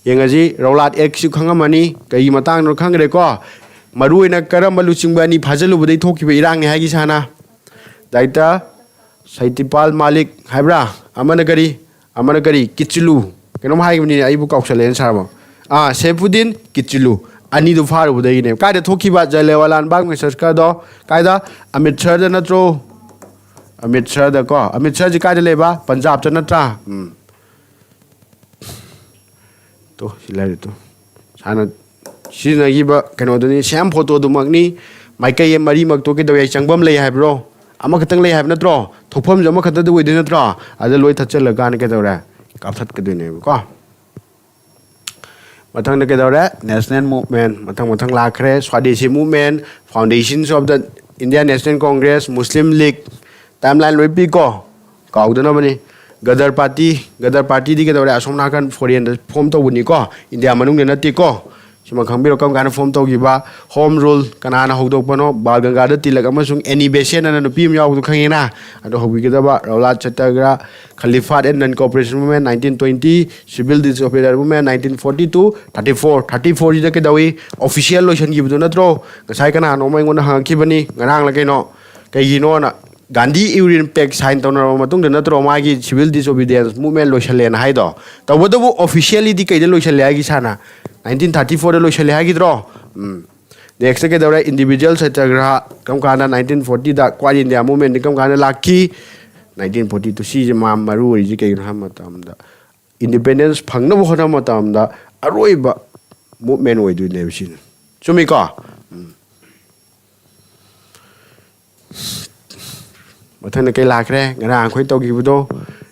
ꯌꯦꯡꯉꯁꯤ, ꯔꯧꯂꯥꯠ ꯑꯦꯛꯁꯨ ꯈꯪꯉꯝꯃꯅꯤ, ꯀꯩꯒꯤ ꯃꯇꯥꯡꯗꯅꯣ ꯈꯪꯈ꯭ꯔꯦꯀꯣ꯫ ꯃꯔꯨꯑꯣꯏꯅ ꯀꯔꯝꯕ ꯂꯨꯆꯤꯡꯕ ꯑꯅꯤ ꯐꯥꯖꯤꯜꯂꯨꯕꯗꯒꯤ ꯊꯣꯛꯈꯤꯕ ꯏꯔꯥꯡꯅꯤ ꯍꯥꯏꯒꯤ ꯁꯥꯅ? ꯗꯥꯏꯇ ꯁꯩꯇꯤꯄꯥꯜ ꯃꯥꯂꯤꯛ ꯍꯥꯏꯕ꯭ꯔꯥ? ꯑꯃꯅ ꯀꯔꯤ? ꯑꯃꯅ ꯀꯔꯤ? ꯀꯤꯆꯂꯨ꯫ ꯀꯩꯅꯣꯝ ꯍꯥꯏꯈꯤꯕꯅꯤꯅꯦ, ꯑꯩꯕꯨ ꯀꯥꯎꯁꯜꯂꯛꯑꯦꯅ ꯁꯥꯔꯕꯣ꯫ ꯑꯥ, ꯁꯦꯐꯨꯗꯤꯟ ꯀꯤꯆꯂꯨ꯫ ꯑꯅꯤꯗꯨ ꯐꯥꯔꯨꯕꯗꯒꯤꯅꯦ꯫ ꯀꯥꯏꯗ ꯊꯣꯛꯈꯤꯕ? ꯖꯂꯤꯌꯥꯟꯋꯥꯂꯥ ꯕꯥꯒ ꯃꯦꯁꯥꯀꯔꯗꯣ ꯀꯥꯏꯗ? ꯑꯃ꯭ꯔꯤꯠꯁꯔꯗ ꯅꯠꯇ꯭ꯔꯣ? ꯑꯃꯤꯠ ꯁꯍꯗ ꯀꯣ, ꯑꯃꯤꯠ ꯁꯍꯁꯤ ꯀꯥꯏꯗ ꯂꯩꯕ? ꯄꯟꯖꯥꯕꯇ ꯅꯠꯇ꯭ꯔꯥ? ꯎꯝ꯫ ꯇꯣ, ꯁꯤ ꯂꯩꯔꯦ ꯇꯣ꯫ ꯁꯥꯅ ꯁꯤꯖꯤꯟꯅꯈꯤꯕ ꯀꯩꯅꯣꯗꯨꯅꯤ, ꯁꯦꯝ ꯐꯣꯇꯣꯗꯨꯃꯛꯅꯤ꯫ ꯃꯥꯏꯀꯩ ꯃꯔꯤꯃꯛꯇꯣ ꯀꯩꯗꯧꯋꯦ? ꯆꯪꯐꯝ ꯂꯩ ꯍꯥꯏꯕ꯭ꯔꯣ? ꯑꯃꯈꯛꯇꯪ ꯂꯩ ꯍꯥꯏꯕ ꯅꯠꯇ꯭ꯔꯣ? ꯊꯣꯛꯐꯝꯁꯨ ꯑꯃꯈꯛꯇꯗ ꯑꯣꯏꯗꯣꯏ ꯅꯠꯇ꯭ꯔꯣ? ꯑꯗ ꯂꯣꯏ ꯊꯠꯆꯜꯂꯀꯥꯟꯗ ꯀꯩꯗꯧꯔꯦ? ꯀꯥꯞꯊꯠꯀꯗꯣꯏꯅꯦꯕꯀꯣ꯫ ꯃꯊꯪꯗ ꯀꯩꯗꯧꯔꯦ? National movement꯫ ꯃꯊꯪ ꯃꯊꯪ ꯂꯥꯛꯈ꯭ꯔꯦ꯫ Swadeshi movement, foundations of the Indian National Congress, Muslim League, timeline ꯂꯣꯏ ꯄꯤꯀꯣ, ꯀꯥꯎꯗꯅꯕꯅꯤ꯫ Gadar party, Gadar partyꯗꯤ ꯀꯩꯗꯧꯔꯦ? ꯑꯁꯣꯝ ꯅꯥꯀꯟ foreignꯗ form ꯇꯧꯕꯅꯤꯀꯣ, ꯏꯟꯗꯤꯌꯥ ꯃꯅꯨꯡꯗ ꯅꯠꯇꯦꯀꯣ꯫ ꯁꯤꯃ ꯈꯪꯕꯤꯔꯣ꯫ ꯀꯔꯝ ꯀꯥꯟꯗ form ꯇꯧꯈꯤꯕ? Home rule ꯀꯅꯥꯅ ꯍꯧꯗꯣꯛꯄꯅꯣ? ꯕꯥꯜ ꯒꯪꯒꯥꯙꯔ ꯇꯤꯂꯛ ꯑꯃꯁꯨꯡ ꯑꯦꯅꯤ ꯕꯦꯁꯦꯟ ꯑꯅ ꯅꯨꯄꯤ ꯑꯃ ꯌꯥꯎꯕꯗꯣ ꯈꯪꯉꯤꯅ? ꯑꯗꯣ ꯍꯧꯕꯤꯒꯗꯕ꯫ Rowlatt Satyagraha, Khalifat and Non-Cooperation Movement, nineteen twenty, Civil Disobedience Movement, nineteen forty-two, thirty-four, thirty-fourꯁꯤꯗ ꯀꯩꯗꯧꯏ? Official ꯂꯣꯏꯁꯤꯟꯈꯤꯕꯗꯣ ꯅꯠꯇ꯭ꯔꯣ? ꯉꯁꯥꯏ ꯀꯅꯥꯅꯣꯝ ꯑꯩꯉꯣꯟꯗ ꯍꯪꯉꯛꯈꯤꯕꯅꯤ, ꯉꯔꯥꯡꯂ ꯀꯩꯅꯣ꯫ ꯀꯩꯒꯤꯅꯣꯅ? Gandhi Union Pact sign ꯇꯧꯅꯔꯕ ꯃꯇꯨꯡꯗ ꯅꯠꯇ꯭ꯔꯣ ꯃꯥꯒꯤ Civil Disobedience Movement ꯂꯣꯏꯁꯜꯂꯦꯅ ꯍꯥꯏꯗꯣ? ꯇꯧꯕꯇꯕꯨ officiallyꯗꯤ ꯀꯩꯗ ꯂꯣꯏꯁꯜꯂꯦ ꯍꯥꯏꯒꯤ ꯁꯥꯅ? Nineteen thirty-fourꯗ ꯂꯣꯏꯁꯜꯂꯦ ꯍꯥꯏꯈꯤꯗ꯭ꯔꯣ? ꯎꯝ꯫ Next ꯀꯩꯗꯧꯔꯦ? Individual Satyagraha ꯀꯔꯝ ꯀꯥꯟꯗ? Nineteen fortyꯗ꯫ Quit India Movementꯗꯤ ꯀꯔꯝ ꯀꯥꯟꯗ ꯂꯥꯛꯈꯤ? Nineteen forty-two꯫ ꯁꯤꯁꯦ ꯃꯥ ꯃꯔꯨ ꯑꯣꯏꯔꯤꯁꯦ ꯀꯩꯒꯤꯅꯣ ꯍꯥꯏꯕ ꯃꯇꯝꯗ, independence ꯐꯪꯅꯕ ꯍꯣꯠꯅꯕ ꯃꯇꯝꯗ ꯑꯔꯣꯏꯕ movement ꯑꯣꯏꯗꯣꯏꯅꯦꯕ ꯁꯤꯅ꯫ ꯆꯨꯝꯃꯤꯀꯣ? ꯎꯝ꯫ ꯃꯊꯪꯗ ꯀꯩ ꯂꯥꯛꯈ꯭ꯔꯦ? ꯉꯔꯥꯡ ꯑꯩꯈꯣꯏ ꯇꯧꯈꯤꯕꯗꯣ,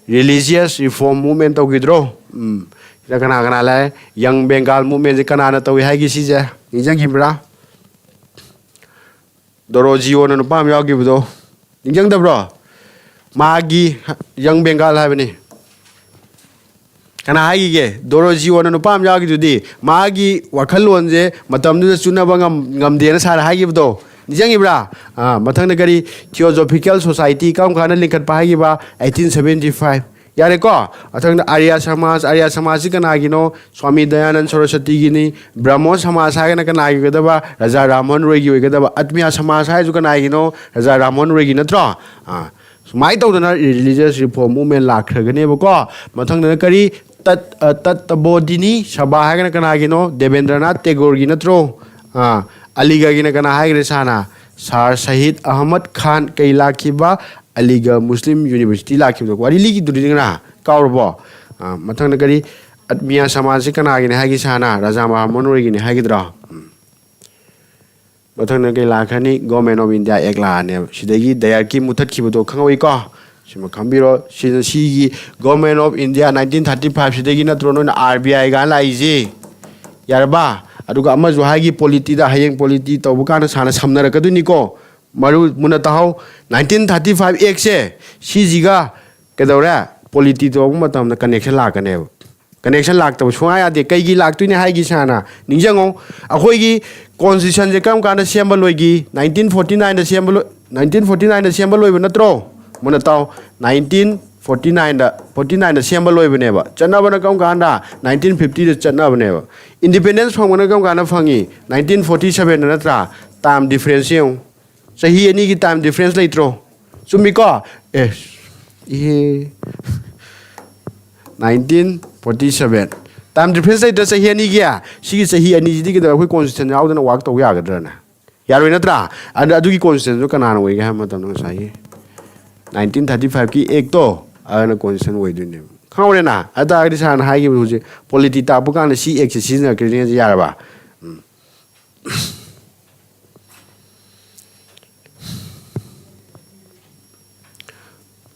religious reform movement ꯇꯧꯈꯤꯗ꯭ꯔꯣ? ꯎꯝ꯫ ꯁꯤꯗ ꯀꯅꯥ ꯀꯅꯥ ꯂꯥꯛꯑꯦ? Young Bengal movementꯁꯦ ꯀꯅꯥꯅ ꯇꯧꯏ ꯍꯥꯏꯒꯦ ꯁꯤꯁꯦ? ꯅꯤꯡꯁꯤꯡꯈꯤꯕ꯭ꯔꯥ? ꯗꯣꯔꯣꯖꯤꯌꯣꯅ ꯅꯨꯄꯥ ꯑꯃ ꯌꯥꯎꯈꯤꯕꯗꯣ ꯅꯤꯡꯁꯤꯡꯗꯕ꯭ꯔꯣ? ꯃꯥꯒꯤ, Young Bengal ꯍꯥꯏꯕꯅꯤ꯫ ꯀꯅꯥ ꯍꯥꯏꯈꯤꯒꯦ? ꯗꯣꯔꯣꯖꯤꯌꯣꯅ ꯅꯨꯄꯥ ꯑꯃ ꯌꯥꯎꯈꯤꯗꯨꯗꯤ, ꯃꯥꯒꯤ ꯋꯥꯈꯜꯂꯣꯟꯁꯦ ꯃꯇꯝꯗꯨꯗ ꯆꯨꯅꯕ ꯉꯝ-, ꯉꯝꯗꯦꯅ ꯁꯥꯔ ꯍꯥꯏꯈꯤꯕꯗꯣ ꯅꯤꯡꯁꯤꯡꯉꯤꯕ꯭ꯔꯥ? ꯑꯥ, ꯃꯊꯪꯗ ꯀꯔꯤ? Theosophical Society ꯀꯔꯝ ꯀꯥꯟꯗ ꯂꯤꯡꯈꯠꯄ ꯍꯥꯏꯈꯤꯕ? Eighteen seventy five꯫ ꯌꯥꯔꯦꯀꯣ? ꯃꯊꯪꯗ ꯑꯥꯔꯌꯥ ꯁꯃꯥꯖ, ꯑꯥꯔꯌꯥ ꯁꯃꯥꯖꯁꯤ ꯀꯅꯥꯒꯤꯅꯣ? ꯁ꯭ꯋꯥꯃꯤ ꯗꯌꯥꯅꯟꯗ ꯁꯔꯁꯋꯇꯤꯒꯤꯅꯤ꯫ ꯕ꯭ꯔꯍꯃꯣ ꯁꯃꯥꯖ ꯍꯥꯏꯔꯒꯅ ꯀꯅꯥꯒꯤ ꯑꯣꯏꯒꯗꯕ? ꯔꯥꯖꯥ ꯔꯥꯝꯃꯣꯍꯟ ꯔꯣꯏꯒꯤ ꯑꯣꯏꯒꯗꯕ꯫ ꯑꯇꯃꯤꯌꯥ ꯁꯃꯥꯖ ꯍꯥꯏꯔꯤꯁꯨ ꯀꯅꯥꯒꯤꯅꯣ? ꯔꯥꯖꯥ ꯔꯥꯝꯃꯣꯍꯟ ꯔꯣꯏꯒꯤ ꯅꯠꯇ꯭ꯔꯣ? ꯑꯥ, ꯁꯨꯃꯥꯏꯅ ꯇꯧꯗꯅ religious reform movement ꯂꯥꯛꯈ꯭ꯔꯒꯅꯦꯕꯀꯣ꯫ ꯃꯊꯪꯗꯅ ꯀꯔꯤ? ꯇꯠ-, ꯑ, ꯇꯠꯇꯕꯣꯗꯤꯅꯤ ꯁꯚꯥ ꯍꯥꯏꯔꯒꯅ ꯀꯅꯥꯒꯤꯅꯣ? ꯗꯦꯕꯦꯟꯗ꯭ꯔꯅꯥꯊ ꯇꯦꯒꯣꯔꯒꯤ ꯅꯠꯇ꯭ꯔꯣ? ꯑꯥ, ꯑꯂꯤꯒꯔꯒꯤꯅ ꯀꯅꯥ ꯍꯥꯏꯈ꯭ꯔꯦ ꯁꯥꯅ? ꯁꯥꯔ ꯁꯍꯤꯗ ꯑꯍꯃꯗ ꯈꯥꯟ꯫ ꯀꯩ ꯂꯥꯛꯈꯤꯕ? ꯑꯂꯤꯒ ꯃꯨꯁꯂꯤꯝ ꯌꯨꯅꯤꯚꯔꯁꯤꯇꯤ ꯂꯥꯛꯈꯤꯕꯗꯣ ꯋꯥꯔꯤ ꯂꯤꯈꯤꯗꯨꯔꯤꯗꯅ, ꯀꯥꯎꯔꯕꯣ? ꯑ, ꯃꯊꯪꯗ ꯀꯔꯤ? ꯑꯠꯃꯤꯌꯥ ꯁꯃꯥꯖꯁꯤ ꯀꯅꯥꯒꯤꯅꯤ ꯍꯥꯏꯒꯦ ꯁꯥꯔꯅ? ꯔꯥꯖꯥ ꯃꯍꯥꯃꯅꯣꯔꯤꯒꯤꯅꯤ ꯍꯥꯏꯒꯗ꯭ꯔꯣ? ꯎꯝ꯫ ꯃꯊꯪꯗ ꯀꯩ ꯂꯥꯛꯈ꯭ꯔꯅꯤ? Government of India Act ꯂꯥꯛꯑꯅꯦꯕ꯫ ꯁꯤꯗꯒꯤ ꯗꯌꯥꯔꯀꯤ ꯃꯨꯊꯠꯈꯤꯕꯗꯣ ꯈꯪꯍꯧꯏꯀꯣ? ꯁꯤꯃ ꯈꯪꯕꯤꯔꯣ꯫ ꯁꯤꯅ ꯁꯤꯒꯤ Government of India nineteen thirty five ꯁꯤꯗꯒꯤ ꯅꯠꯇ꯭ꯔꯣ ꯅꯣꯏꯅ R B I ꯒ ꯂꯥꯛꯏꯁꯦ? ꯌꯥꯔꯕ? ꯑꯗꯨꯒ ꯑꯃꯁꯨ ꯍꯥꯏꯒꯤ ꯄꯣꯂꯤꯇꯤꯗ, ꯍꯌꯦꯡ ꯄꯣꯂꯤꯇꯤ ꯇꯧꯕ ꯀꯥꯟꯗ ꯁꯥꯔꯅ ꯁꯝꯅꯔꯛꯀꯗꯣꯏꯅꯤꯀꯣ꯫ ꯃꯔꯨ ꯃꯨꯟꯅ ꯇꯥꯍꯧ꯫ Nineteen thirty five Actꯁꯦ ꯁꯤꯁꯤꯒ ꯀꯩꯗꯧꯔꯦ? ꯄꯣꯂꯤꯇꯤ ꯇꯧꯕ ꯃꯇꯝꯗ connection ꯂꯥꯛꯀꯅꯦꯕ꯫ Connection ꯂꯥꯛꯇꯕ ꯁꯨꯡꯌꯥ ꯌꯥꯗꯦ꯫ ꯀꯩꯒꯤ ꯂꯥꯛꯇꯣꯏꯅꯤ ꯍꯥꯏꯒꯦ ꯁꯥꯔꯅ? ꯅꯤꯡꯁꯤꯡꯉꯣ, ꯑꯩꯈꯣꯏꯒꯤ Constitutionꯁꯦ ꯀꯔꯝ ꯀꯥꯟꯗ ꯁꯦꯝꯕ ꯂꯣꯏꯈꯤ? Nineteen forty nineꯗ ꯁꯦꯝꯕ ꯂꯣꯏ-, nineteen forty nineꯗ ꯁꯦꯝꯕ ꯂꯣꯏꯕ ꯅꯠꯇ꯭ꯔꯣ? ꯃꯨꯟꯅ ꯇꯥꯎ, nineteen forty nineꯗ, forty nineꯗ ꯁꯦꯝꯕ ꯂꯣꯏꯕꯅꯦꯕ꯫ ꯆꯠꯅꯕꯅ ꯀꯔꯝ ꯀꯥꯟꯗ? Nineteen fiftyꯗ ꯆꯠꯅꯕꯅꯦꯕ꯫ Independence ꯐꯪꯕꯅ ꯀꯔꯝ ꯀꯥꯟꯗ ꯐꯪꯉꯤ? Nineteen forty sevenꯗ ꯅꯠꯇ꯭ꯔꯥ? Time difference ꯌꯦꯡꯉꯨ꯫ ꯆꯍꯤ ꯑꯅꯤꯒꯤ time difference ꯂꯩꯇ꯭ꯔꯣ? ꯆꯨꯝꯃꯤꯀꯣ? ꯑꯦ, ꯏꯍꯦ꯫ Nineteen forty seven꯫ Time difference ꯂꯩꯇ꯭ꯔꯥ ꯆꯍꯤ ꯑꯅꯤꯒꯤ? ꯁꯤꯒꯤ ꯆꯍꯤ ꯑꯅꯤꯁꯤꯗꯤ ꯀꯩꯗꯧꯔꯦ? ꯑꯩꯈꯣꯏ Constitution ꯌꯥꯎꯗꯅ work ꯇꯧꯕ ꯌꯥꯒꯗ꯭ꯔꯅꯦ? ꯌꯥꯔꯣꯏ ꯅꯠꯇ꯭ꯔꯥ? ꯑꯗꯨ, ꯑꯗꯨꯒꯤ Constitutionꯗꯨ ꯀꯅꯥꯅ ꯑꯣꯏꯒꯦ ꯍꯥꯏꯕ ꯃꯇꯝꯗ ꯉꯁꯥꯏꯒꯤ nineteen thirty fiveꯀꯤ Actꯇꯣ ꯑꯗꯨꯅ Constitution ꯑꯣꯏꯗꯣꯏꯅꯦꯕ꯫ ꯈꯪꯍꯧꯔꯦꯅ? ꯑꯗꯨ ꯇꯥꯔꯒꯗꯤ ꯁꯥꯔꯅ ꯍꯥꯏꯈꯤꯕ ꯍꯧꯖꯤꯛ polity ꯇꯥꯛꯄ ꯀꯥꯟꯗ ꯁꯤ Actꯁꯦ ꯁꯤꯖꯤꯟꯅꯔꯛꯀꯅꯤ ꯌꯥꯔꯕ? ꯎꯝ꯫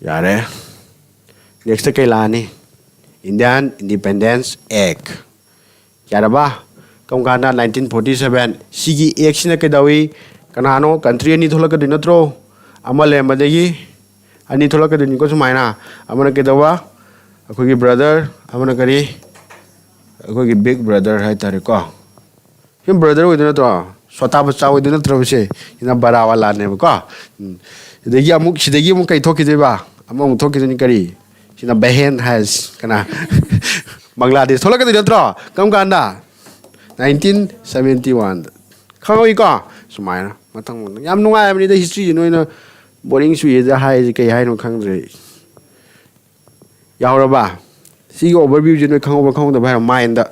ꯌꯥꯔꯦ꯫ Next ꯀꯩ ꯂꯥꯛꯑꯅꯤ? Indian Independence Act꯫ ꯌꯥꯔꯕ? ꯀꯔꯝ ꯀꯥꯟꯗ? Nineteen forty seven꯫ ꯁꯤꯒꯤ Actꯁꯤꯅ ꯀꯩꯗꯧꯏ? ꯀꯅꯥꯅꯣ? Country ꯑꯅꯤ ꯊꯣꯛꯂꯛꯀꯗꯣꯏ ꯅꯠꯇ꯭ꯔꯣ? ꯑꯃ ꯂꯩꯔꯝꯕꯗꯒꯤ ꯑꯅꯤ ꯊꯣꯛꯂꯛꯀꯗꯣꯏꯅꯤꯀꯣ ꯁꯨꯃꯥꯏꯅ꯫ ꯑꯃꯅ ꯀꯩꯗꯧꯕ? ꯑꯩꯈꯣꯏꯒꯤ brother, ꯑꯃꯅ ꯀꯔꯤ? ꯑꯩꯈꯣꯏꯒꯤ big brother ꯍꯥꯏꯇꯥꯔꯦꯀꯣ꯫ ꯁꯤ brother ꯑꯣꯏꯗꯣꯏ ꯅꯠꯇ꯭ꯔꯣ? ꯁꯣꯇꯥ ꯕꯆꯥ ꯑꯣꯏꯗꯣꯏ ꯅꯠꯇ꯭ꯔꯣ ꯁꯦ? ꯁꯤꯅ ꯕꯔꯥꯋꯥꯂꯥꯅꯦꯕꯀꯣ꯫ ꯎꯝ꯫ ꯁꯤꯗꯒꯤ ꯑꯃꯨꯛ, ꯁꯤꯗꯒꯤ ꯑꯃꯨꯛ ꯀꯩ ꯊꯣꯛꯈꯤꯗꯣꯏꯕ? ꯑꯃꯃꯨꯛ ꯊꯣꯛꯈꯤꯗꯣꯏꯅꯤ ꯀꯔꯤ? ꯁꯤꯅ ꯕꯦꯍꯦꯟ ꯍꯥꯏꯁ꯫ ꯀꯅꯥ? ꯕꯪꯒ꯭ꯂꯥꯗꯦꯁ ꯊꯣꯛꯂꯛꯀꯗꯣꯏ ꯅꯠꯇ꯭ꯔꯣ? ꯀꯔꯝ ꯀꯥꯟꯗ? Nineteen seventy oneꯗ꯫ ꯈꯪꯍꯧꯏꯀꯣ? ꯁꯨꯃꯥꯏꯅ꯫ ꯃꯊꯪ ꯃꯊꯪ꯫ ꯌꯥꯝ ꯅꯨꯡꯉꯥꯏꯕꯅꯤꯗ historyꯁꯦ꯫ ꯅꯣꯏꯅ boring ꯆꯨꯏꯌꯦꯗ ꯍꯥꯏꯔꯤꯁꯦ ꯀꯩ ꯍꯥꯏꯅꯣ ꯈꯪꯗ꯭ꯔꯦ꯫ ꯌꯥꯎꯔꯕ? ꯁꯤꯒꯤ overviewꯁꯦ ꯅꯣꯏ ꯈꯪꯍꯧꯕ꯭ꯔꯥ ꯈꯪꯍꯧꯗꯕ꯭ꯔꯥ ꯍꯥꯏꯔꯣ꯫ Mindꯗ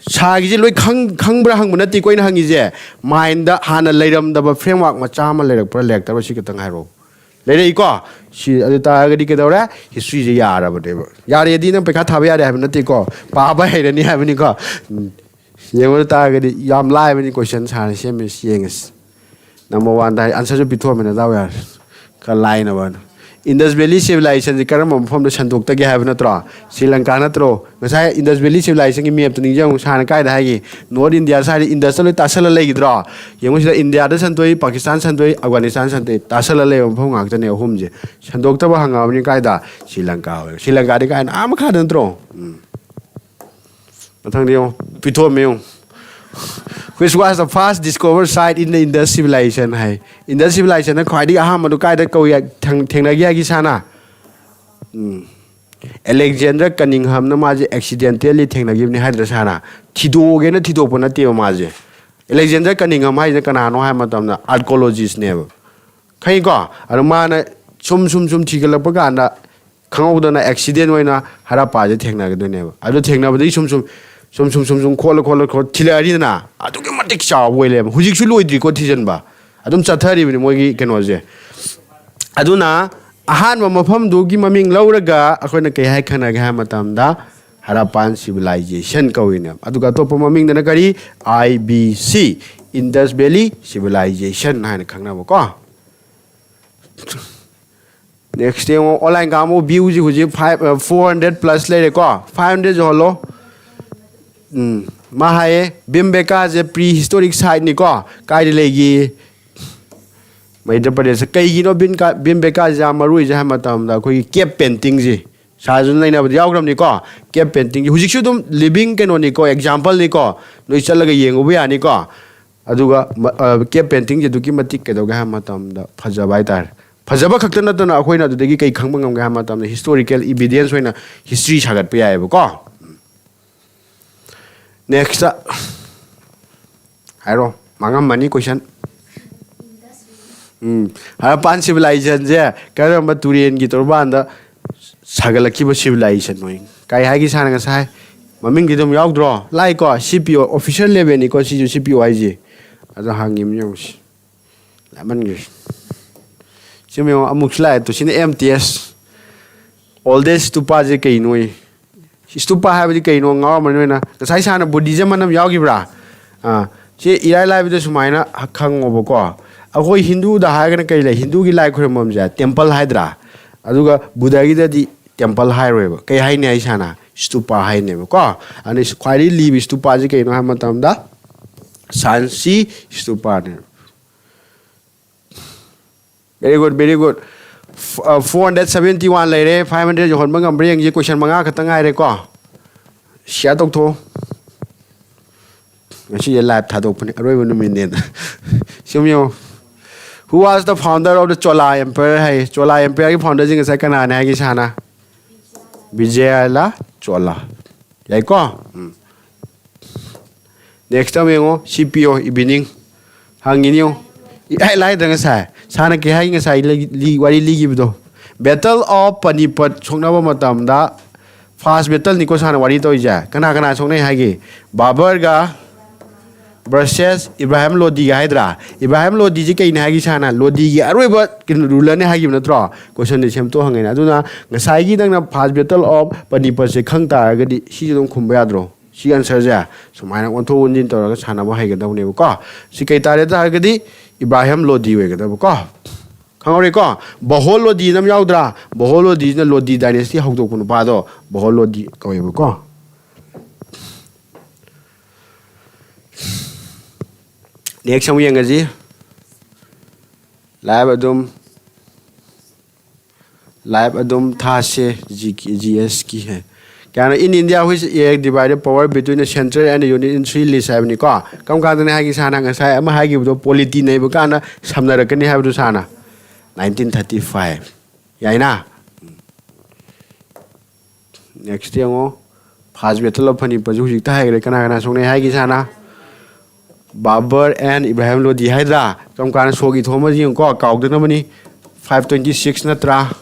ꯁꯥꯒꯤꯁꯦ ꯂꯣꯏ ꯈꯪ-, ꯈꯪꯕ꯭ꯔꯥ ꯍꯪꯕ ꯅꯠꯇꯦꯀꯣ ꯑꯩꯅ ꯍꯪꯉꯤꯁꯦ꯫ Mindꯗ ꯍꯥꯟꯅ ꯂꯩꯔꯝꯗꯕ framework ꯃꯆꯥ ꯑꯃ ꯂꯩꯔꯛꯄ꯭ꯔꯥ ꯂꯩꯔꯛꯇꯕ꯭ꯔꯥ ꯁꯤ ꯈꯛꯇꯪ ꯍꯥꯏꯔꯛꯑꯣ꯫ ꯂꯩꯔꯛꯏꯀꯣ꯫ ꯁꯤ ꯑꯗꯨ ꯇꯥꯔꯒꯗꯤ ꯀꯩꯗꯧꯔꯦ? ꯍꯤꯁꯇ꯭ꯔꯤꯁꯦ ꯌꯥꯔꯕꯅꯦꯕ꯫ ꯌꯥꯔꯦꯗꯤ ꯅꯪ ꯄꯩꯈꯥ ꯊꯥꯕ ꯌꯥꯔꯦ ꯍꯥꯏꯕ ꯅꯠꯇꯦꯀꯣ, ꯄꯥꯕ ꯍꯩꯔꯅꯤ ꯍꯥꯏꯕꯅꯤꯀꯣ꯫ ꯎꯝ꯫ ꯌꯦꯡꯕ ꯇꯥꯔꯒꯗꯤ ꯌꯥꯝ ꯂꯥꯏꯕꯅꯤ ꯀꯣꯏꯁꯟ ꯁꯥꯔ ꯁꯦꯝꯃꯤꯁꯤ, ꯌꯦꯡꯉꯁꯤ꯫ ꯅꯝꯕꯔ ꯋꯥꯟꯗ ꯍꯥꯏ ꯑꯟꯁꯔꯁꯨ ꯄꯤꯊꯣꯛꯑꯝꯃꯤꯅ ꯗꯥꯎ ꯌꯥꯔꯦ꯫ ꯈꯔ ꯂꯥꯏꯅꯕ ꯍꯥꯏꯅ꯫ ꯏꯟꯗꯁ ꯚꯦꯂꯤ ꯁꯤꯚꯤꯂꯥꯏꯖꯦꯁꯟꯁꯤ ꯀꯔꯝꯕ ꯃꯐꯝꯗ ꯁꯟꯗꯣꯛꯇꯒꯦ ꯍꯥꯏꯕ ꯅꯠꯇ꯭ꯔꯣ? ꯁ꯭ꯔꯤ ꯂꯪꯀꯥ ꯅꯠꯇ꯭ꯔꯣ? ꯉꯁꯥꯏ ꯏꯟꯗꯁ ꯚꯦꯂꯤ ꯁꯤꯚꯤꯂꯥꯏꯖꯦꯁꯟꯒꯤ ꯃꯦꯞꯇꯨ ꯅꯤꯡꯁꯤꯡꯉꯨ, ꯁꯥꯔꯅ ꯀꯥꯏꯗ ꯍꯥꯏꯒꯦ? ꯅꯣꯔꯠ ꯏꯟꯗꯤꯌꯥ ꯁ꯭ꯋꯥꯏꯗ ꯏꯟꯗꯁꯇ ꯂꯣꯏ ꯇꯥꯁꯜꯂ ꯂꯩꯈꯤꯗ꯭ꯔꯣ? ꯌꯦꯡꯉꯨ ꯁꯤꯗ, ꯏꯟꯗꯤꯌꯥꯗ ꯁꯟꯗꯣꯛꯏ, ꯄꯥꯀꯤꯁꯇꯥꯟ ꯁꯟꯗꯣꯛꯏ, ꯑꯐꯒꯥꯅꯤꯁꯇꯥꯟ ꯁꯟꯗꯣꯛꯏ, ꯇꯥꯁꯜꯂ ꯂꯩꯕ ꯃꯐꯝ ꯉꯥꯛꯇꯅꯦ ꯑꯍꯨꯝꯁꯦ꯫ ꯁꯟꯗꯣꯛꯇꯕ ꯍꯪꯉꯛꯑꯕꯅꯤ ꯀꯥꯏꯗ? ꯁ꯭ꯔꯤ ꯂꯪꯀꯥ ꯑꯣꯏ꯫ ꯁ꯭ꯔꯤ ꯂꯪꯀꯥꯗꯤ ꯀꯥꯏꯅ ꯑꯥ ꯃꯈꯥꯗ ꯅꯠꯇ꯭ꯔꯣ? ꯎꯝ꯫ ꯃꯊꯪꯗ ꯌꯦꯡꯉꯨ, ꯄꯤꯊꯣꯛꯑꯝꯃꯦ ꯌꯦꯡꯉꯨ꯫ Which was the first discovered site in the Indus civilization ꯍꯥꯏ꯫ ꯏꯟꯗꯁ ꯁꯤꯚꯤꯂꯥꯏꯖꯦꯁꯟꯅ ꯈ꯭ꯋꯥꯏꯗꯒꯤ ꯑꯍꯥꯟꯕꯗꯨ ꯀꯥꯏꯗ ꯀꯧꯏ, ꯊꯦꯡ-, ꯊꯦꯡꯅꯒꯦ ꯍꯥꯏꯒꯤ ꯁꯥꯅ? ꯎꯝ꯫ ꯑꯂꯦꯛꯖꯦꯟꯗꯔ ꯀꯅꯤꯡꯍꯝꯅ ꯃꯥꯁꯦ accidentally ꯊꯦꯡꯅꯈꯤꯕꯅꯤ ꯍꯥꯏꯗ꯭ꯔꯥ ꯁꯥꯅ? ꯊꯤꯗꯣꯛꯑꯒꯦꯅ ꯊꯤꯗꯣꯛꯄ ꯅꯠꯇꯦꯕ ꯃꯥꯁꯦ꯫ ꯑꯂꯦꯛꯖꯦꯟꯗꯔ ꯀꯅꯤꯡꯍꯝ ꯍꯥꯏꯁꯤꯅ ꯀꯅꯥꯅꯣ ꯍꯥꯏꯕ ꯃꯇꯝꯗ, archaeologistꯅꯦꯕ꯫ ꯈꯪꯉꯤꯀꯣ? ꯑꯗꯣ ꯃꯥꯅ ꯁꯨꯝ, ꯁꯨꯝ, ꯁꯨꯝ ꯊꯤꯒꯠꯂꯛꯄ ꯀꯥꯟꯗ ꯈꯪꯍꯧꯗꯅ accident ꯑꯣꯏꯅ ꯍꯔꯞꯄꯥꯁꯦ ꯊꯦꯡꯅꯒꯗꯣꯏꯅꯦꯕ꯫ ꯑꯗꯨ ꯊꯦꯡꯅꯕꯗꯒꯤ ꯁꯨꯝ, ꯁꯨꯝ, ꯁꯨꯝ, ꯁꯨꯝ, ꯁꯨꯝ, ꯁꯨꯝ ꯈꯣꯠꯂ, ꯈꯣꯠꯂ, ꯈꯣꯠ ꯊꯤꯂꯛꯑꯅꯤꯗꯅ, ꯑꯗꯨꯛꯀꯤ ꯃꯇꯤꯛ ꯆꯥꯎꯕ ꯑꯣꯏ ꯂꯩꯔꯝꯃꯦ꯫ ꯍꯧꯖꯤꯛꯁꯨ ꯂꯣꯏꯗ꯭ꯔꯤꯀꯣ ꯊꯤꯖꯤꯟꯕ꯫ ꯑꯗꯨꯝ ꯆꯠꯊꯔꯤꯕꯅꯤ ꯃꯣꯏꯒꯤ ꯀꯩꯅꯣꯁꯦ꯫ ꯑꯗꯨꯅ ꯑꯍꯥꯟꯕ ꯃꯐꯝꯗꯨꯒꯤ ꯃꯃꯤꯡ ꯂꯧꯔꯒ ꯑꯩꯈꯣꯏꯅ ꯀꯩ ꯍꯥꯏ ꯈꯪꯅꯒꯦ ꯍꯥꯏꯕ ꯃꯇꯝꯗ, ꯍꯔꯞꯄꯥꯟ ꯁꯤꯚꯤꯂꯥꯏꯖꯦꯁꯟ ꯀꯧꯏꯅꯦꯕ꯫ ꯑꯗꯨꯒ ꯑꯇꯣꯞꯄ ꯃꯃꯤꯡꯗꯅ ꯀꯔꯤ? I B C, Indus Valley Civilization ꯍꯥꯏꯅ ꯈꯪꯅꯕꯀꯣ꯫ Next ꯌꯦꯡꯉꯣ, online ꯀꯥꯡꯕꯨ viewꯁꯤ ꯍꯧꯖꯤꯛ five, four hundred plus ꯂꯩꯔꯦꯀꯣ, five hundred ꯌꯧꯍꯜꯂꯣ꯫ ꯎꯝ, ꯃꯥ ꯍꯥꯏꯌꯦ, ꯚꯤꯝꯕꯦꯀꯥꯁꯦ pre historic siteꯅꯤꯀꯣ꯫ ꯀꯥꯏꯗ ꯂꯩꯒꯦ? ꯃꯙ꯭ꯌ ꯄ꯭ꯔꯗꯦꯁꯇ꯫ ꯀꯩꯒꯤꯅꯣ ꯚꯤꯝꯀꯥ-, ꯚꯤꯝꯕꯦꯀꯥꯁꯦ ꯌꯥꯝ ꯃꯔꯨ ꯑꯣꯏꯁꯦ ꯍꯥꯏꯕ ꯃꯇꯝꯗ, ꯑꯩꯈꯣꯏꯒꯤ cave paintingꯁꯦ, ꯁꯥꯔꯁꯨ ꯅꯩꯅꯕꯗ ꯌꯥꯎꯈ꯭ꯔꯕꯅꯤꯀꯣ꯫ Cave paintingꯁꯦ ꯍꯧꯖꯤꯛꯁꯨ ꯑꯗꯨꯝ living ꯀꯩꯅꯣꯅꯤꯀꯣ, exampleꯅꯤꯀꯣ, ꯅꯣꯏ ꯆꯠꯂꯒ ꯌꯦꯡꯉꯨꯕ ꯌꯥꯅꯤꯀꯣ꯫ ꯑꯗꯨꯒ ꯃ-, ꯑ, cave paintingꯁꯦ ꯑꯗꯨꯛꯀꯤ ꯃꯇꯤꯛ ꯀꯩꯗꯧꯒꯦ ꯍꯥꯏꯕ ꯃꯇꯝꯗ ꯐꯖꯕ ꯍꯥꯏꯇꯥꯔꯦ꯫ ꯐꯖꯕ ꯈꯛꯇ ꯅꯠꯇꯅ ꯑꯩꯈꯣꯏꯅ ꯑꯗꯨꯗꯒꯤ ꯀꯩ ꯈꯪꯕ ꯉꯝꯒꯦ ꯍꯥꯏꯕ ꯃꯇꯝꯗ historical evidence ꯑꯣꯏꯅ history ꯁꯥꯒꯠꯄ ꯌꯥꯏꯑꯕꯀꯣ꯫ Next꯫ ꯍꯥꯏꯔꯣ, ꯃꯥꯡꯉꯝꯃꯅꯤ question꯫ ꯎꯝ, ꯍꯔꯞꯄꯥꯟ civilizationꯁꯦ ꯀꯔꯝꯕ ꯇꯨꯔꯦꯟꯒꯤ ꯇꯣꯔꯕꯥꯟꯗ ꯁꯥꯒꯠꯂꯛꯈꯤꯕ civilization ꯑꯣꯏ? ꯀꯥꯏ ꯍꯥꯏꯒꯦ ꯁꯥꯔ ꯉꯁꯥꯏ? ꯃꯃꯤꯡꯗꯤ ꯑꯗꯨꯝ ꯌꯥꯎꯗ꯭ꯔꯣ? ꯂꯥꯏꯀꯣ, C P O, official levelꯅꯤꯀꯣ ꯁꯤꯁꯨ, C P O ꯍꯥꯏꯁꯦ꯫ ꯑꯗꯣ ꯍꯪꯉꯤꯕꯅꯤ ꯌꯦꯡꯉꯨꯁꯤ꯫ ꯂꯥꯞꯃꯟꯈ꯭ꯔꯦ꯫ ꯁꯤ ꯌꯦꯡꯉꯣ, ꯑꯃꯨꯛꯁꯨ ꯂꯥꯛꯑꯦ ꯇꯨ꯫ ꯁꯤꯅ ꯑꯦꯝ ꯇꯤ ꯑꯦꯁ꯫ Oldest stupa ꯁꯦ ꯀꯩꯅꯣ? Stupa ꯍꯥꯏꯕꯗꯤ ꯀꯩꯅꯣ ꯉꯥꯎꯔꯝꯃꯅꯤ ꯅꯣꯏꯅ꯫ ꯉꯁꯥꯏ ꯁꯥꯔꯅ Buddhism ꯑꯅ ꯌꯥꯎꯈꯤꯕ꯭ꯔꯥ? ꯑꯥ, ꯁꯤ ꯏꯔꯥꯏ ꯂꯥꯏꯕꯗ ꯁꯨꯃꯥꯏꯅ ꯈꯪꯉꯣꯕꯀꯣ꯫ ꯑꯩꯈꯣꯏ ꯍꯤꯟꯗꯨꯗ ꯍꯥꯏꯔꯒꯅ ꯀꯩ ꯂꯩ? ꯍꯤꯟꯗꯨꯒꯤ ꯂꯥꯏ ꯈꯨꯔꯨꯝꯐꯝꯁꯦ temple ꯍꯥꯏꯗ꯭ꯔꯥ? ꯑꯗꯨꯒ ꯕꯨꯙꯒꯤꯗꯗꯤ temple ꯍꯥꯏꯔꯣꯏꯕ꯫ ꯀꯩ ꯍꯥꯏꯅꯤ ꯍꯥꯏ ꯁꯥꯔꯅ? Stupa ꯍꯥꯏꯅꯦꯕꯀꯣ꯫ ꯑꯗꯨꯅ ꯈ꯭ꯋꯥꯏꯗꯒꯤ ꯂꯤꯕ stupa ꯁꯦ ꯀꯩꯅꯣ ꯍꯥꯏꯕ ꯃꯇꯝꯗ Sanchi stupa ꯅꯦꯕ꯫ Very good, very good. F-, uh, four hundred seventy one ꯂꯩꯔꯦ, five hundred ꯌꯧꯍꯟꯕ ꯉꯝꯕ꯭ꯔꯥ ꯌꯦꯡꯁꯤ꯫ Question ꯃꯉꯥ ꯈꯛꯇꯪ ꯉꯥꯏꯔꯦꯀꯣ꯫ Share ꯇꯧꯊꯣꯛꯑꯣ꯫ ꯉꯁꯤꯁꯦ live ꯊꯥꯗꯣꯛꯄꯅꯦ, ꯑꯔꯣꯏꯕ ꯅꯨꯃꯤꯠꯅꯦꯅ꯫ ꯁꯨꯝ ꯌꯦꯡꯉꯣ꯫ Who was the founder of the Chola Empire high. Chola Empire ꯒꯤ founder ꯁꯤ ꯉꯁꯥꯏ ꯀꯅꯥꯅꯦ ꯍꯥꯏꯒꯦ ꯁꯥꯔꯅ? Vijayala Chola꯫ ꯌꯥꯏꯀꯣ? ꯎꯝ꯫ Next ꯑꯃ ꯌꯦꯡꯉꯣ, ꯁꯤ ꯄꯤꯌꯣ, evening꯫ ꯍꯪꯉꯤꯅꯤ ꯌꯦꯡꯉꯣ꯫ ꯏꯍꯥꯏ ꯂꯥꯏꯗ꯭ꯔꯥ ꯉꯁꯥꯏ? ꯁꯥꯔꯅ ꯀꯩ ꯍꯥꯏ ꯉꯁꯥꯏ ꯂꯩ-, ꯂꯤ-, ꯋꯥꯔꯤ ꯂꯤꯈꯤꯕꯗꯣ? Battle of Panipat ꯁꯣꯛꯅꯕ ꯃꯇꯝꯗ, first battle ꯅꯤꯀꯣ ꯁꯥꯔꯅ ꯋꯥꯔꯤ ꯇꯧꯔꯤꯁꯦ꯫ ꯀꯅꯥ ꯀꯅꯥ ꯁꯣꯛꯅꯩ ꯍꯥꯏꯒꯦ? ꯕꯥꯕꯔꯒ versus ꯏꯕ꯭ꯔꯥꯍꯤꯝ ꯂꯣꯗꯤꯒ ꯍꯥꯏꯗ꯭ꯔꯥ? ꯏꯕ꯭ꯔꯥꯍꯤꯝ ꯂꯣꯗꯤꯁꯤ ꯀꯩꯅꯦ ꯍꯥꯏꯒꯦ ꯁꯥꯔꯅ? ꯂꯣꯗꯤꯒꯤ ꯑꯔꯣꯏꯕ ꯀꯩꯅꯣ, ruler ꯅꯦ ꯍꯥꯏꯈꯤꯕ ꯅꯠꯇ꯭ꯔꯣ? Question ꯁꯦ ꯁꯦꯝꯗꯣꯛ ꯍꯪꯉꯤꯅꯦ꯫ ꯑꯗꯨꯅ ꯉꯁꯥꯏꯒꯤ ꯅꯪꯅ first battle of Panipat ꯁꯦ ꯈꯪ ꯇꯥꯔꯒꯗꯤ ꯁꯤꯁꯨ ꯑꯗꯨꯝ ꯈꯨꯝꯕ ꯌꯥꯗ꯭ꯔꯣ? ꯁꯤ answer ꯁꯦ ꯁꯨꯃꯥꯏꯅ ꯑꯣꯟꯊꯣꯛ ꯑꯣꯟꯁꯤꯟ ꯇꯧꯔꯒ ꯁꯥꯟꯅꯕ ꯍꯩꯒꯗꯕꯅꯦꯕꯀꯣ꯫ ꯁꯤ ꯀꯩ ꯇꯥꯔꯦ ꯇꯥꯔꯒꯗꯤ ꯏꯕ꯭ꯔꯥꯍꯤꯝ ꯂꯣꯗꯤ ꯑꯣꯏꯒꯗꯕꯀꯣ꯫ ꯈꯪꯍꯧꯔꯦꯀꯣ? ꯕꯍꯣꯜ ꯂꯣꯗꯤ ꯑꯃ ꯌꯥꯎꯗ꯭ꯔꯥ? ꯕꯍꯣꯜ ꯂꯣꯗꯤꯁꯤꯅ ꯂꯣꯗꯤ dynasty ꯍꯧꯗꯣꯛꯄ ꯅꯨꯄꯥꯗꯣ ꯕꯍꯣꯜ ꯂꯣꯗꯤ ꯀꯧꯋꯦꯕꯀꯣ꯫ Next ꯑꯃꯨꯛ ꯌꯦꯡꯉꯁꯤ꯫ Live ꯑꯗꯨꯝ, live ꯑꯗꯨꯝ ꯊꯥꯁꯦ꯫ G K, G S ꯀꯤ ꯍꯦ꯫ ꯀꯌꯥꯅꯣ? In India, which act divided power between the central and the unit in three lists ꯍꯥꯏꯕꯅꯤꯀꯣ꯫ ꯀꯔꯝ ꯀꯥꯟꯗꯅꯤ ꯍꯥꯏꯒꯦ ꯁꯥꯔꯅ? ꯉꯁꯥꯏ ꯑꯃ ꯍꯥꯏꯈꯤꯕꯗꯣ, polity ꯅꯩꯕ ꯀꯥꯟꯗ ꯁꯝꯅꯔꯛꯀꯅꯤ ꯍꯥꯏꯕꯗꯨ ꯁꯥꯔꯅ? Nineteen thirty five꯫ ꯌꯥꯏꯅ? Next ꯌꯦꯡꯉꯣ꯫ First battle of Panipat ꯁꯨ ꯍꯧꯖꯤꯛꯇ ꯍꯥꯏꯈ꯭ꯔꯦ꯫ ꯀꯅꯥ ꯀꯅꯥ ꯁꯣꯛꯅꯩ ꯍꯥꯏꯒꯦ ꯁꯥꯔꯅ? Babur and Ibrahim Lodi ꯍꯥꯏꯗ꯭ꯔꯥ? ꯀꯔꯝ ꯀꯥꯟꯗ ꯁꯣꯛꯏ ꯊꯣꯛꯑꯝꯕ ꯌꯦꯡꯉꯨꯀꯣ, ꯀꯥꯎꯗꯅꯕꯅꯤ꯫ Five twenty six ꯅꯠꯇ꯭ꯔꯥ?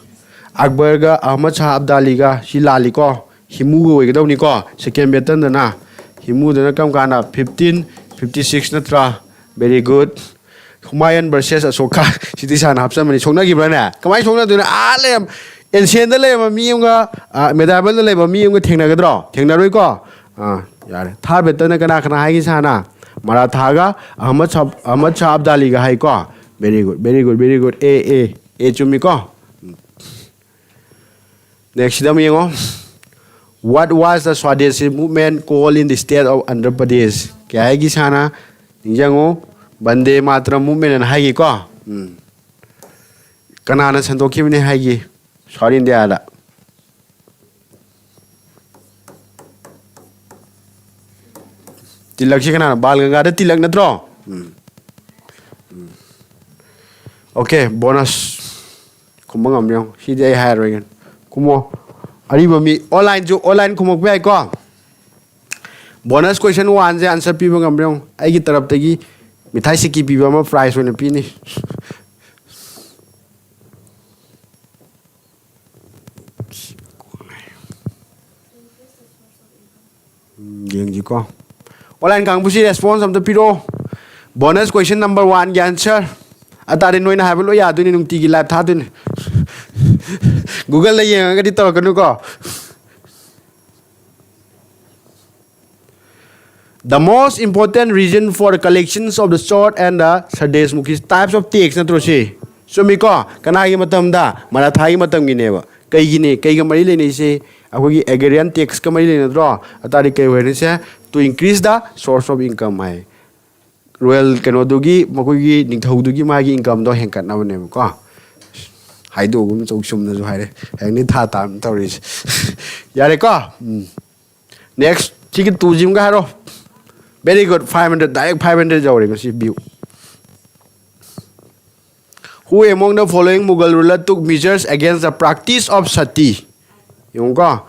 ꯑꯛꯕꯔꯒ ꯑꯍꯃꯗ ꯁꯥꯍ ꯑꯕꯗꯥꯂꯤꯒ, ꯁꯤ ꯂꯥꯜꯂꯤꯀꯣ, ꯍꯤꯃꯨꯒ ꯑꯣꯏꯒꯗꯧꯅꯤꯀꯣ꯫ Second battle ꯗꯅ, ꯍꯤꯃꯨꯗꯅ ꯀꯔꯝ ꯀꯥꯟꯗ? Fifteen fifty six ꯅꯠꯇ꯭ꯔꯥ? Very good꯫ ꯍꯨꯃꯥꯌꯨꯟ ꯚꯔꯁꯦꯁ ꯑꯁꯣꯀꯥ꯫ ꯁꯤꯗꯤ ꯁꯥꯔꯅ ꯍꯥꯞꯆꯟꯕꯅꯤ꯫ ꯁꯣꯛꯅꯈꯤꯕ꯭ꯔꯥꯅꯦ? ꯀꯃꯥꯏꯅ ꯁꯣꯛꯅꯗꯣꯏꯅꯣ? ꯑꯥ ꯂꯩꯔꯝ ꯑꯦꯟꯁꯤꯌꯟꯗ ꯂꯩꯔꯝꯕ ꯃꯤ ꯑꯃꯒ ꯃꯦꯗꯥꯏꯕꯜꯗ ꯂꯩꯕ ꯃꯤ ꯑꯃꯒ ꯊꯦꯡꯅꯒꯗ꯭ꯔꯣ? ꯊꯦꯡꯅꯔꯣꯏꯀꯣ꯫ ꯑꯥ, ꯌꯥꯔꯦ꯫ ꯊꯥꯔ ꯕꯦꯇꯜꯅ ꯀꯅꯥ ꯀꯅꯥ ꯍꯥꯏꯒꯦ ꯁꯥꯔꯅ? ꯃꯔꯥꯊꯥꯒ ꯑꯍꯃꯗ ꯁꯥꯍ ꯑꯍꯃꯗ ꯁꯥꯍ ꯑꯕꯗꯥꯂꯤꯒ ꯍꯥꯏꯀꯣ꯫ Very good, very good, very good. ꯑꯦ ꯑꯦ ꯑꯦ ꯆꯨꯝꯃꯤꯀꯣ꯫ ꯅꯦꯛꯁꯁꯤꯗ ꯑꯃꯨꯛ ꯌꯦꯡꯉꯣ꯫ What was the Swadeshi movement called in the state of Andhra Pradesh? ꯀꯌꯥ ꯍꯥꯏꯒꯤ ꯁꯥꯅ? ꯅꯤꯡꯁꯤꯡꯉꯣ, ꯕꯟꯗꯦ ꯃꯥꯇ꯭ꯔꯝ movement ꯑꯅ ꯍꯥꯏꯒꯤꯀꯣ꯫ ꯎꯝ꯫ ꯀꯅꯥꯅ ꯁꯟꯗꯣꯛꯈꯤꯕꯅꯤ ꯍꯥꯏꯒꯤ? ꯁꯥꯎꯠ ꯏꯟꯗꯤꯌꯥꯗ꯫ ꯇꯤꯂꯛꯁꯤ ꯀꯅꯥꯅꯣ? ꯕꯥꯜ ꯒꯪꯒꯥꯙꯔ ꯇꯤꯂꯛ ꯅꯠꯇ꯭ꯔꯣ? ꯎꯝ꯫ ꯎꯝ꯫ Okay, bonus. ꯈꯨꯝꯕ ꯉꯝꯕ꯭ꯔꯥ ꯌꯦꯡꯉꯣ꯫ ꯁꯤꯗꯤ ꯑꯩ ꯍꯥꯏꯔꯔꯣꯏꯒꯦ꯫ ꯈꯨꯝꯃꯣ꯫ ꯑꯔꯤꯕ ꯃꯤ, ꯑꯣꯟꯂꯥꯏꯟꯁꯨ, ꯑꯣꯟꯂꯥꯏꯟ ꯈꯨꯝꯃꯛꯄ ꯌꯥꯏꯀꯣ? ꯕꯣꯅꯁ ꯀꯣꯏꯁꯟ ꯋꯥꯟꯁꯦ ꯑꯟꯁꯔ ꯄꯤꯕ ꯉꯝꯕ꯭ꯔꯥ ꯌꯦꯡꯉꯣ꯫ ꯑꯩꯒꯤ ꯇꯔꯞꯇꯒꯤ ꯃꯤꯊꯥꯏ ꯁꯤꯀꯤ ꯄꯤꯕ ꯑꯃ ꯄ꯭ꯔꯥꯏꯖ ꯑꯣꯏꯅ ꯄꯤꯅꯤ꯫ ꯎꯝ, ꯌꯦꯡꯁꯤꯀꯣ꯫ ꯑꯣꯟꯂꯥꯏꯟ ꯀꯥꯡꯕꯨꯁꯤ ꯔꯦꯁꯄꯣꯟꯁ ꯑꯝꯇ ꯄꯤꯔꯛꯑꯣ꯫ ꯕꯣꯅꯁ ꯀꯣꯏꯁꯟ ꯅꯝꯕꯔ ꯋꯥꯟꯒꯤ ꯑꯟꯁꯔ꯫ ꯑꯇꯥꯔꯗꯤ ꯅꯣꯏꯅ ꯍꯥꯏꯕ ꯂꯣꯏ ꯌꯥꯗꯣꯏꯅꯤ, ꯅꯨꯡꯇꯤꯒꯤ ꯂꯥꯏꯚ ꯊꯥꯗꯣꯏꯅꯤ꯫ ꯒꯨꯒꯜꯗ ꯌꯦꯡꯉꯒꯗꯤ ꯇꯧꯔꯛꯀꯅꯨꯀꯣ꯫ The most important reason for the collections of the Chauth and the Sardeshmukhi types of tax ꯅꯠꯇ꯭ꯔꯣ ꯁꯤ? ꯆꯨꯝꯃꯤꯀꯣ? ꯀꯅꯥꯒꯤ ꯃꯇꯝꯗ? ꯃꯔꯥꯊꯥꯒꯤ ꯃꯇꯝꯒꯤꯅꯦꯕ꯫ ꯀꯩꯒꯤꯅꯤ? ꯀꯩꯒ ꯃꯔꯤ ꯂꯩꯅꯩꯁꯦ? ꯑꯩꯈꯣꯏꯒꯤ agrarian taxꯀ ꯃꯔꯤ ꯂꯩꯅꯗ꯭ꯔꯣ? ꯑꯇꯥꯔꯗꯤ ꯀꯩ ꯑꯣꯏꯔꯅꯤꯁꯦ? To increase the source of income ꯍꯥꯏ꯫ ꯔꯣꯌꯦꯜ ꯀꯩꯅꯣꯗꯨꯒꯤ, ꯃꯈꯣꯏꯒꯤ ꯅꯤꯡꯊꯧꯗꯨꯒꯤ ꯃꯥꯒꯤ incomeꯗꯣ ꯍꯦꯟꯒꯠꯅꯕꯅꯦꯕꯀꯣ꯫ ꯍꯥꯏꯗꯣꯛꯑꯒꯨꯝ ꯆꯧ ꯆꯨꯝꯅꯁꯨ ꯍꯥꯏꯔꯦ꯫ ꯍꯌꯦꯡꯗꯤ ꯊꯥ ꯇꯥꯕꯅꯤ ꯇꯧꯔꯤꯁꯦ꯫ ꯌꯥꯔꯦꯀꯣ? ꯎꯝ꯫ Next, ꯁꯤꯒꯤ ꯇꯨꯁꯤꯃꯒ ꯍꯥꯏꯔꯣ꯫ Very good, five hundred, direct five hundred ꯌꯧꯔꯦ ꯉꯁꯤ view꯫ Who among the following Mughal ruler took measures against the practice of sati? ꯌꯦꯡꯉꯨꯀꯣ,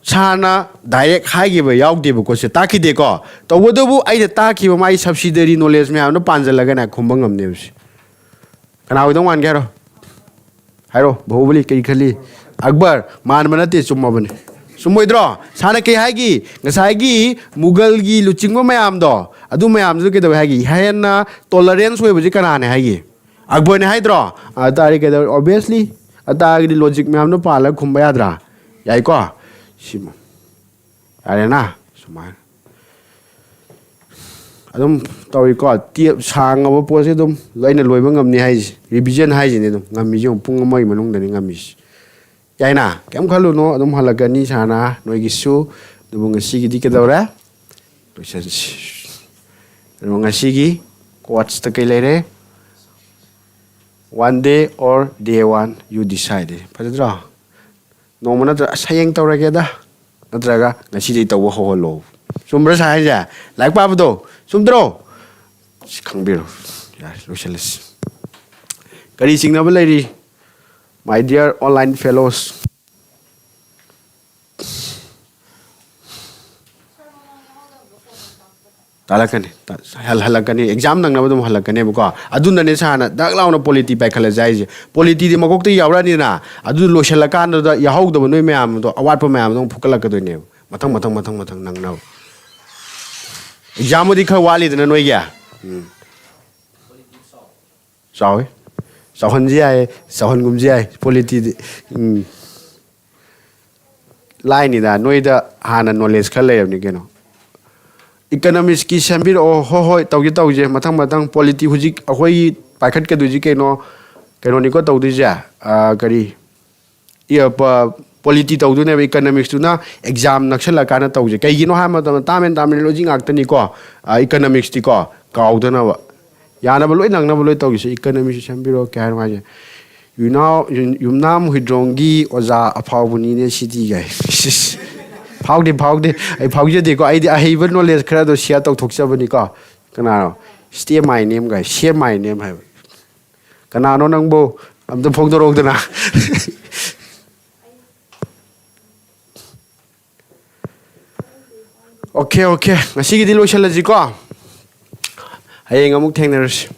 ꯁꯥꯔꯅ direct ꯍꯥꯏꯈꯤꯕ ꯌꯥꯎꯗꯦꯕꯀꯣ, ꯁꯤ ꯇꯥꯛꯈꯤꯗꯦꯀꯣ꯫ ꯇꯧꯕꯇꯕꯨ ꯑꯩꯅ ꯇꯥꯛꯈꯤꯕ ꯃꯥꯒꯤ subsidiary knowledge ꯃꯌꯥꯝꯗꯣ ꯄꯥꯟꯁꯤꯜꯂꯒꯅꯦ ꯈꯨꯝꯕ ꯉꯝꯅꯦꯕ ꯁꯤ꯫ ꯀꯅꯥ ꯑꯣꯏꯗꯧ ꯃꯥꯟꯒꯦ ꯍꯥꯏꯔꯣ? ꯍꯥꯏꯔꯣ, ꯕꯍꯨꯕꯂꯤ ꯀꯔꯤ ꯈꯜꯂꯤ? ꯑꯛꯕꯔ꯫ ꯃꯥꯟꯕ ꯅꯠꯇꯦ, ꯆꯨꯝꯃꯕꯅꯤ꯫ ꯆꯨꯝꯃꯣꯏꯗ꯭ꯔꯣ? ꯁꯥꯔꯅ ꯀꯩ ꯍꯥꯏꯒꯤ? ꯉꯁꯥꯏꯒꯤ ꯃꯨꯒꯜꯒꯤ ꯂꯨꯆꯤꯡꯕ ꯃꯌꯥꯝꯗꯣ, ꯑꯗꯨ ꯃꯌꯥꯝꯗꯨꯗ ꯀꯩꯗꯧꯋꯦ ꯍꯥꯏꯒꯦ? ꯍꯦꯟꯅ tolerance ꯑꯣꯏꯕꯁꯤ ꯀꯅꯥꯅꯦ ꯍꯥꯏꯒꯦ? ꯑꯀꯕꯔꯅꯦ ꯍꯥꯏꯗ꯭ꯔꯣ? ꯑꯗꯨ ꯇꯥꯔꯗꯤ ꯀꯩꯗꯧꯔꯦ? Obviously, ꯑꯗꯨ ꯇꯥꯔꯒꯗꯤ logic ꯃꯌꯥꯝꯗꯣ ꯄꯥꯜꯂꯒ ꯈꯨꯝꯕ ꯌꯥꯗ꯭ꯔꯥ? ꯌꯥꯏꯀꯣ? ꯁꯤꯃ ꯌꯥꯔꯦꯅ? ꯁꯨꯃꯥꯏꯅ ꯑꯗꯨꯝ ꯇꯧꯏꯀꯣ꯫ ꯇꯦꯞ ꯁꯥꯡꯉꯕ ꯄꯣꯠꯁꯦ ꯑꯗꯨꯝ ꯂꯣꯏꯅ ꯂꯣꯏꯕ ꯉꯝꯅꯤ ꯍꯥꯏꯁꯦ, revision ꯍꯥꯏꯁꯤꯅꯦ ꯑꯗꯨꯝ ꯉꯝꯃꯤꯁꯦ, ꯑꯃꯨꯛ ꯄꯨꯡ ꯑꯃꯒꯤ ꯃꯅꯨꯡꯗꯅꯤ ꯉꯝꯃꯤꯁꯦ꯫ ꯌꯥꯏꯅ? ꯀꯩꯝ ꯈꯜꯂꯨꯅꯨ, ꯑꯗꯨꯝ ꯍꯜꯂꯛꯀꯅꯤ ꯁꯥꯔꯅ ꯅꯣꯏꯒꯤꯁꯨ꯫ ꯑꯗꯨꯕꯨ ꯉꯁꯤꯒꯤꯗꯤ ꯀꯩꯗꯧꯔꯦ? ꯂꯣꯏꯁꯟꯁꯤ꯫ ꯑꯗꯨ ꯉꯁꯤꯒꯤ quotesꯇ ꯀꯩ ꯂꯩꯔꯦ? "One day or day one, you decide." ꯐꯖꯗ꯭ꯔꯣ? ꯅꯣꯡꯃ ꯅꯠꯇ꯭ꯔ "ꯑꯁ, ꯍꯌꯦꯡ ꯇꯧꯔꯒꯦꯗ", ꯅꯠꯇ꯭ꯔꯒ "ꯉꯁꯤꯗꯩ ꯇꯧꯕ ꯍꯧꯍꯜꯂꯣ"꯫ ꯆꯨꯝꯕ꯭ꯔꯥ ꯁꯥꯏ ꯍꯥꯏꯁꯦ? ꯂꯥꯏꯔꯤꯛ ꯄꯥꯕꯗꯣ ꯆꯨꯝꯗ꯭ꯔꯣ? ꯁꯤ ꯈꯪꯕꯤꯔꯣ꯫ ꯌꯥꯔꯦ, ꯂꯣꯏꯁꯤꯜꯂꯁꯤ꯫ ꯀꯔꯤ ꯆꯤꯡꯅꯕ ꯂꯩꯔꯤ? My dear online fellows, ꯇꯥꯜꯂꯛꯀꯅꯤ, ꯇꯥ-, ꯍꯜ-, ꯍꯜꯂꯛꯀꯅꯤ, exam ꯅꯪꯅꯕ ꯑꯗꯨꯝ ꯍꯜꯂꯛꯀꯅꯦꯕꯀꯣ꯫ ꯑꯗꯨꯅꯅꯦ ꯁꯥꯔꯅ ꯗꯛ ꯂꯥꯎꯅ polity ꯄꯥꯏꯈꯠꯂꯁꯦ ꯍꯥꯏꯁꯦ꯫ Polityꯗꯤ ꯃꯀꯣꯛꯇꯒꯤ ꯌꯥꯎꯔꯛꯑꯅꯤꯗꯅ, ꯑꯗꯨ ꯂꯣꯏꯁꯤꯜꯂꯀꯥꯟꯗꯨꯗ ꯌꯥꯎꯍꯧꯗꯕ ꯅꯣꯏ ꯃꯌꯥꯝꯗꯣ, ꯑꯋꯥꯠꯄ ꯃꯌꯥꯝꯗꯣ ꯑꯃꯨꯛ ꯐꯨꯀꯠꯂꯛꯀꯗꯣꯏꯅꯦꯕ, ꯃꯊꯪ, ꯃꯊꯪ, ꯃꯊꯪ, ꯃꯊꯪ ꯅꯪꯅꯕ꯫ Examꯕꯨꯗꯤ ꯈꯔ ꯋꯥꯠꯂꯤꯗꯅ ꯅꯣꯏꯒꯤ꯫ ꯎꯝ꯫ ꯆꯥꯎꯋꯤ꯫ ꯆꯥꯎꯍꯟꯁꯤ ꯌꯥꯏ, ꯆꯥꯎꯍꯟꯒꯨꯝꯁꯤ ꯌꯥꯏ, polityꯗꯤ꯫ ꯎꯝ꯫ ꯂꯥꯏꯅꯤꯗ, ꯅꯣꯏꯗ ꯍꯥꯟꯅ knowledge ꯈꯔ ꯂꯩꯔꯕꯅꯤ ꯀꯩꯅꯣ꯫ Economicsꯀꯤ ꯁꯦꯝꯕꯤꯔꯛꯑꯣ꯫ ꯍꯣꯏ, ꯍꯣꯏ, ꯇꯧꯒꯦ, ꯇꯧꯁꯦ꯫ ꯃꯊꯪ, ꯃꯊꯪ꯫ Polity ꯍꯧꯖꯤꯛ ꯑꯩꯈꯣꯏꯒꯤ ꯄꯥꯏꯈꯠꯀꯗꯣꯏꯁꯤ ꯀꯩꯅꯣ? ꯀꯩꯅꯣꯅꯤꯀꯣ ꯇꯧꯗꯣꯏꯁꯦ꯫ ꯑꯥ, ꯀꯔꯤ? ꯏ-, ꯄ-, polity ꯇꯧꯗꯣꯏꯅꯦꯕ, economicsꯇꯨꯅ exam ꯅꯛꯁꯜꯂꯀꯥꯟꯗ ꯇꯧꯁꯦ꯫ ꯀꯩꯒꯤꯅꯣ ꯍꯥꯏꯕ ꯃꯇꯝꯗ, term and terminology ꯉꯥꯛꯇꯅꯤꯀꯣ, ꯑ, economicsꯇꯤꯀꯣ, ꯀꯥꯎꯗꯅꯕ꯫ ꯌꯥꯅꯕ ꯂꯣꯏ ꯅꯪꯅꯕ ꯂꯣꯏ ꯇꯧꯁꯦ꯫ Economics ꯁꯦꯝꯕꯤꯔꯣ, ꯀꯩ ꯍꯥꯏꯅꯣ ꯍꯥꯏꯁꯦ? ꯌꯨꯅꯥꯎ-, ꯌꯨꯝ-, ꯌꯨꯝꯅꯥꯝ ꯍꯨꯏꯗ꯭ꯔꯣꯝꯒꯤ ꯑꯣꯖꯥ ꯑꯐꯥꯎꯕꯅꯤꯅꯦ ꯁꯤꯗꯤ ꯀꯥꯏ꯫ ꯁꯤꯁ꯫ ꯐꯥꯎꯗꯦ, ꯐꯥꯎꯗꯦ꯫ ꯑꯩ ꯐꯥꯎꯖꯗꯦꯀꯣ꯫ ꯑꯩꯗꯤ ꯑꯍꯩꯕ knowledge ꯈꯔꯗꯣ share ꯇꯧꯊꯣꯛꯆꯕꯅꯤꯀꯣ꯫ ꯀꯅꯥꯅꯣ? Stay my name ꯀꯥꯏ, say my name ꯍꯥꯏꯕ꯫ ꯀꯅꯥꯅꯣ ꯅꯪꯕꯨ? ꯑꯝꯇ ꯐꯣꯡꯗꯣꯔꯛꯎꯗꯅ꯫ Okay, okay. ꯉꯁꯤꯒꯤꯗꯤ ꯂꯣꯏꯁꯤꯜꯂꯁꯤꯀꯣ꯫ ꯍꯌꯦꯡ ꯑꯃꯨꯛ ꯊꯦꯡꯅꯔꯁꯤ꯫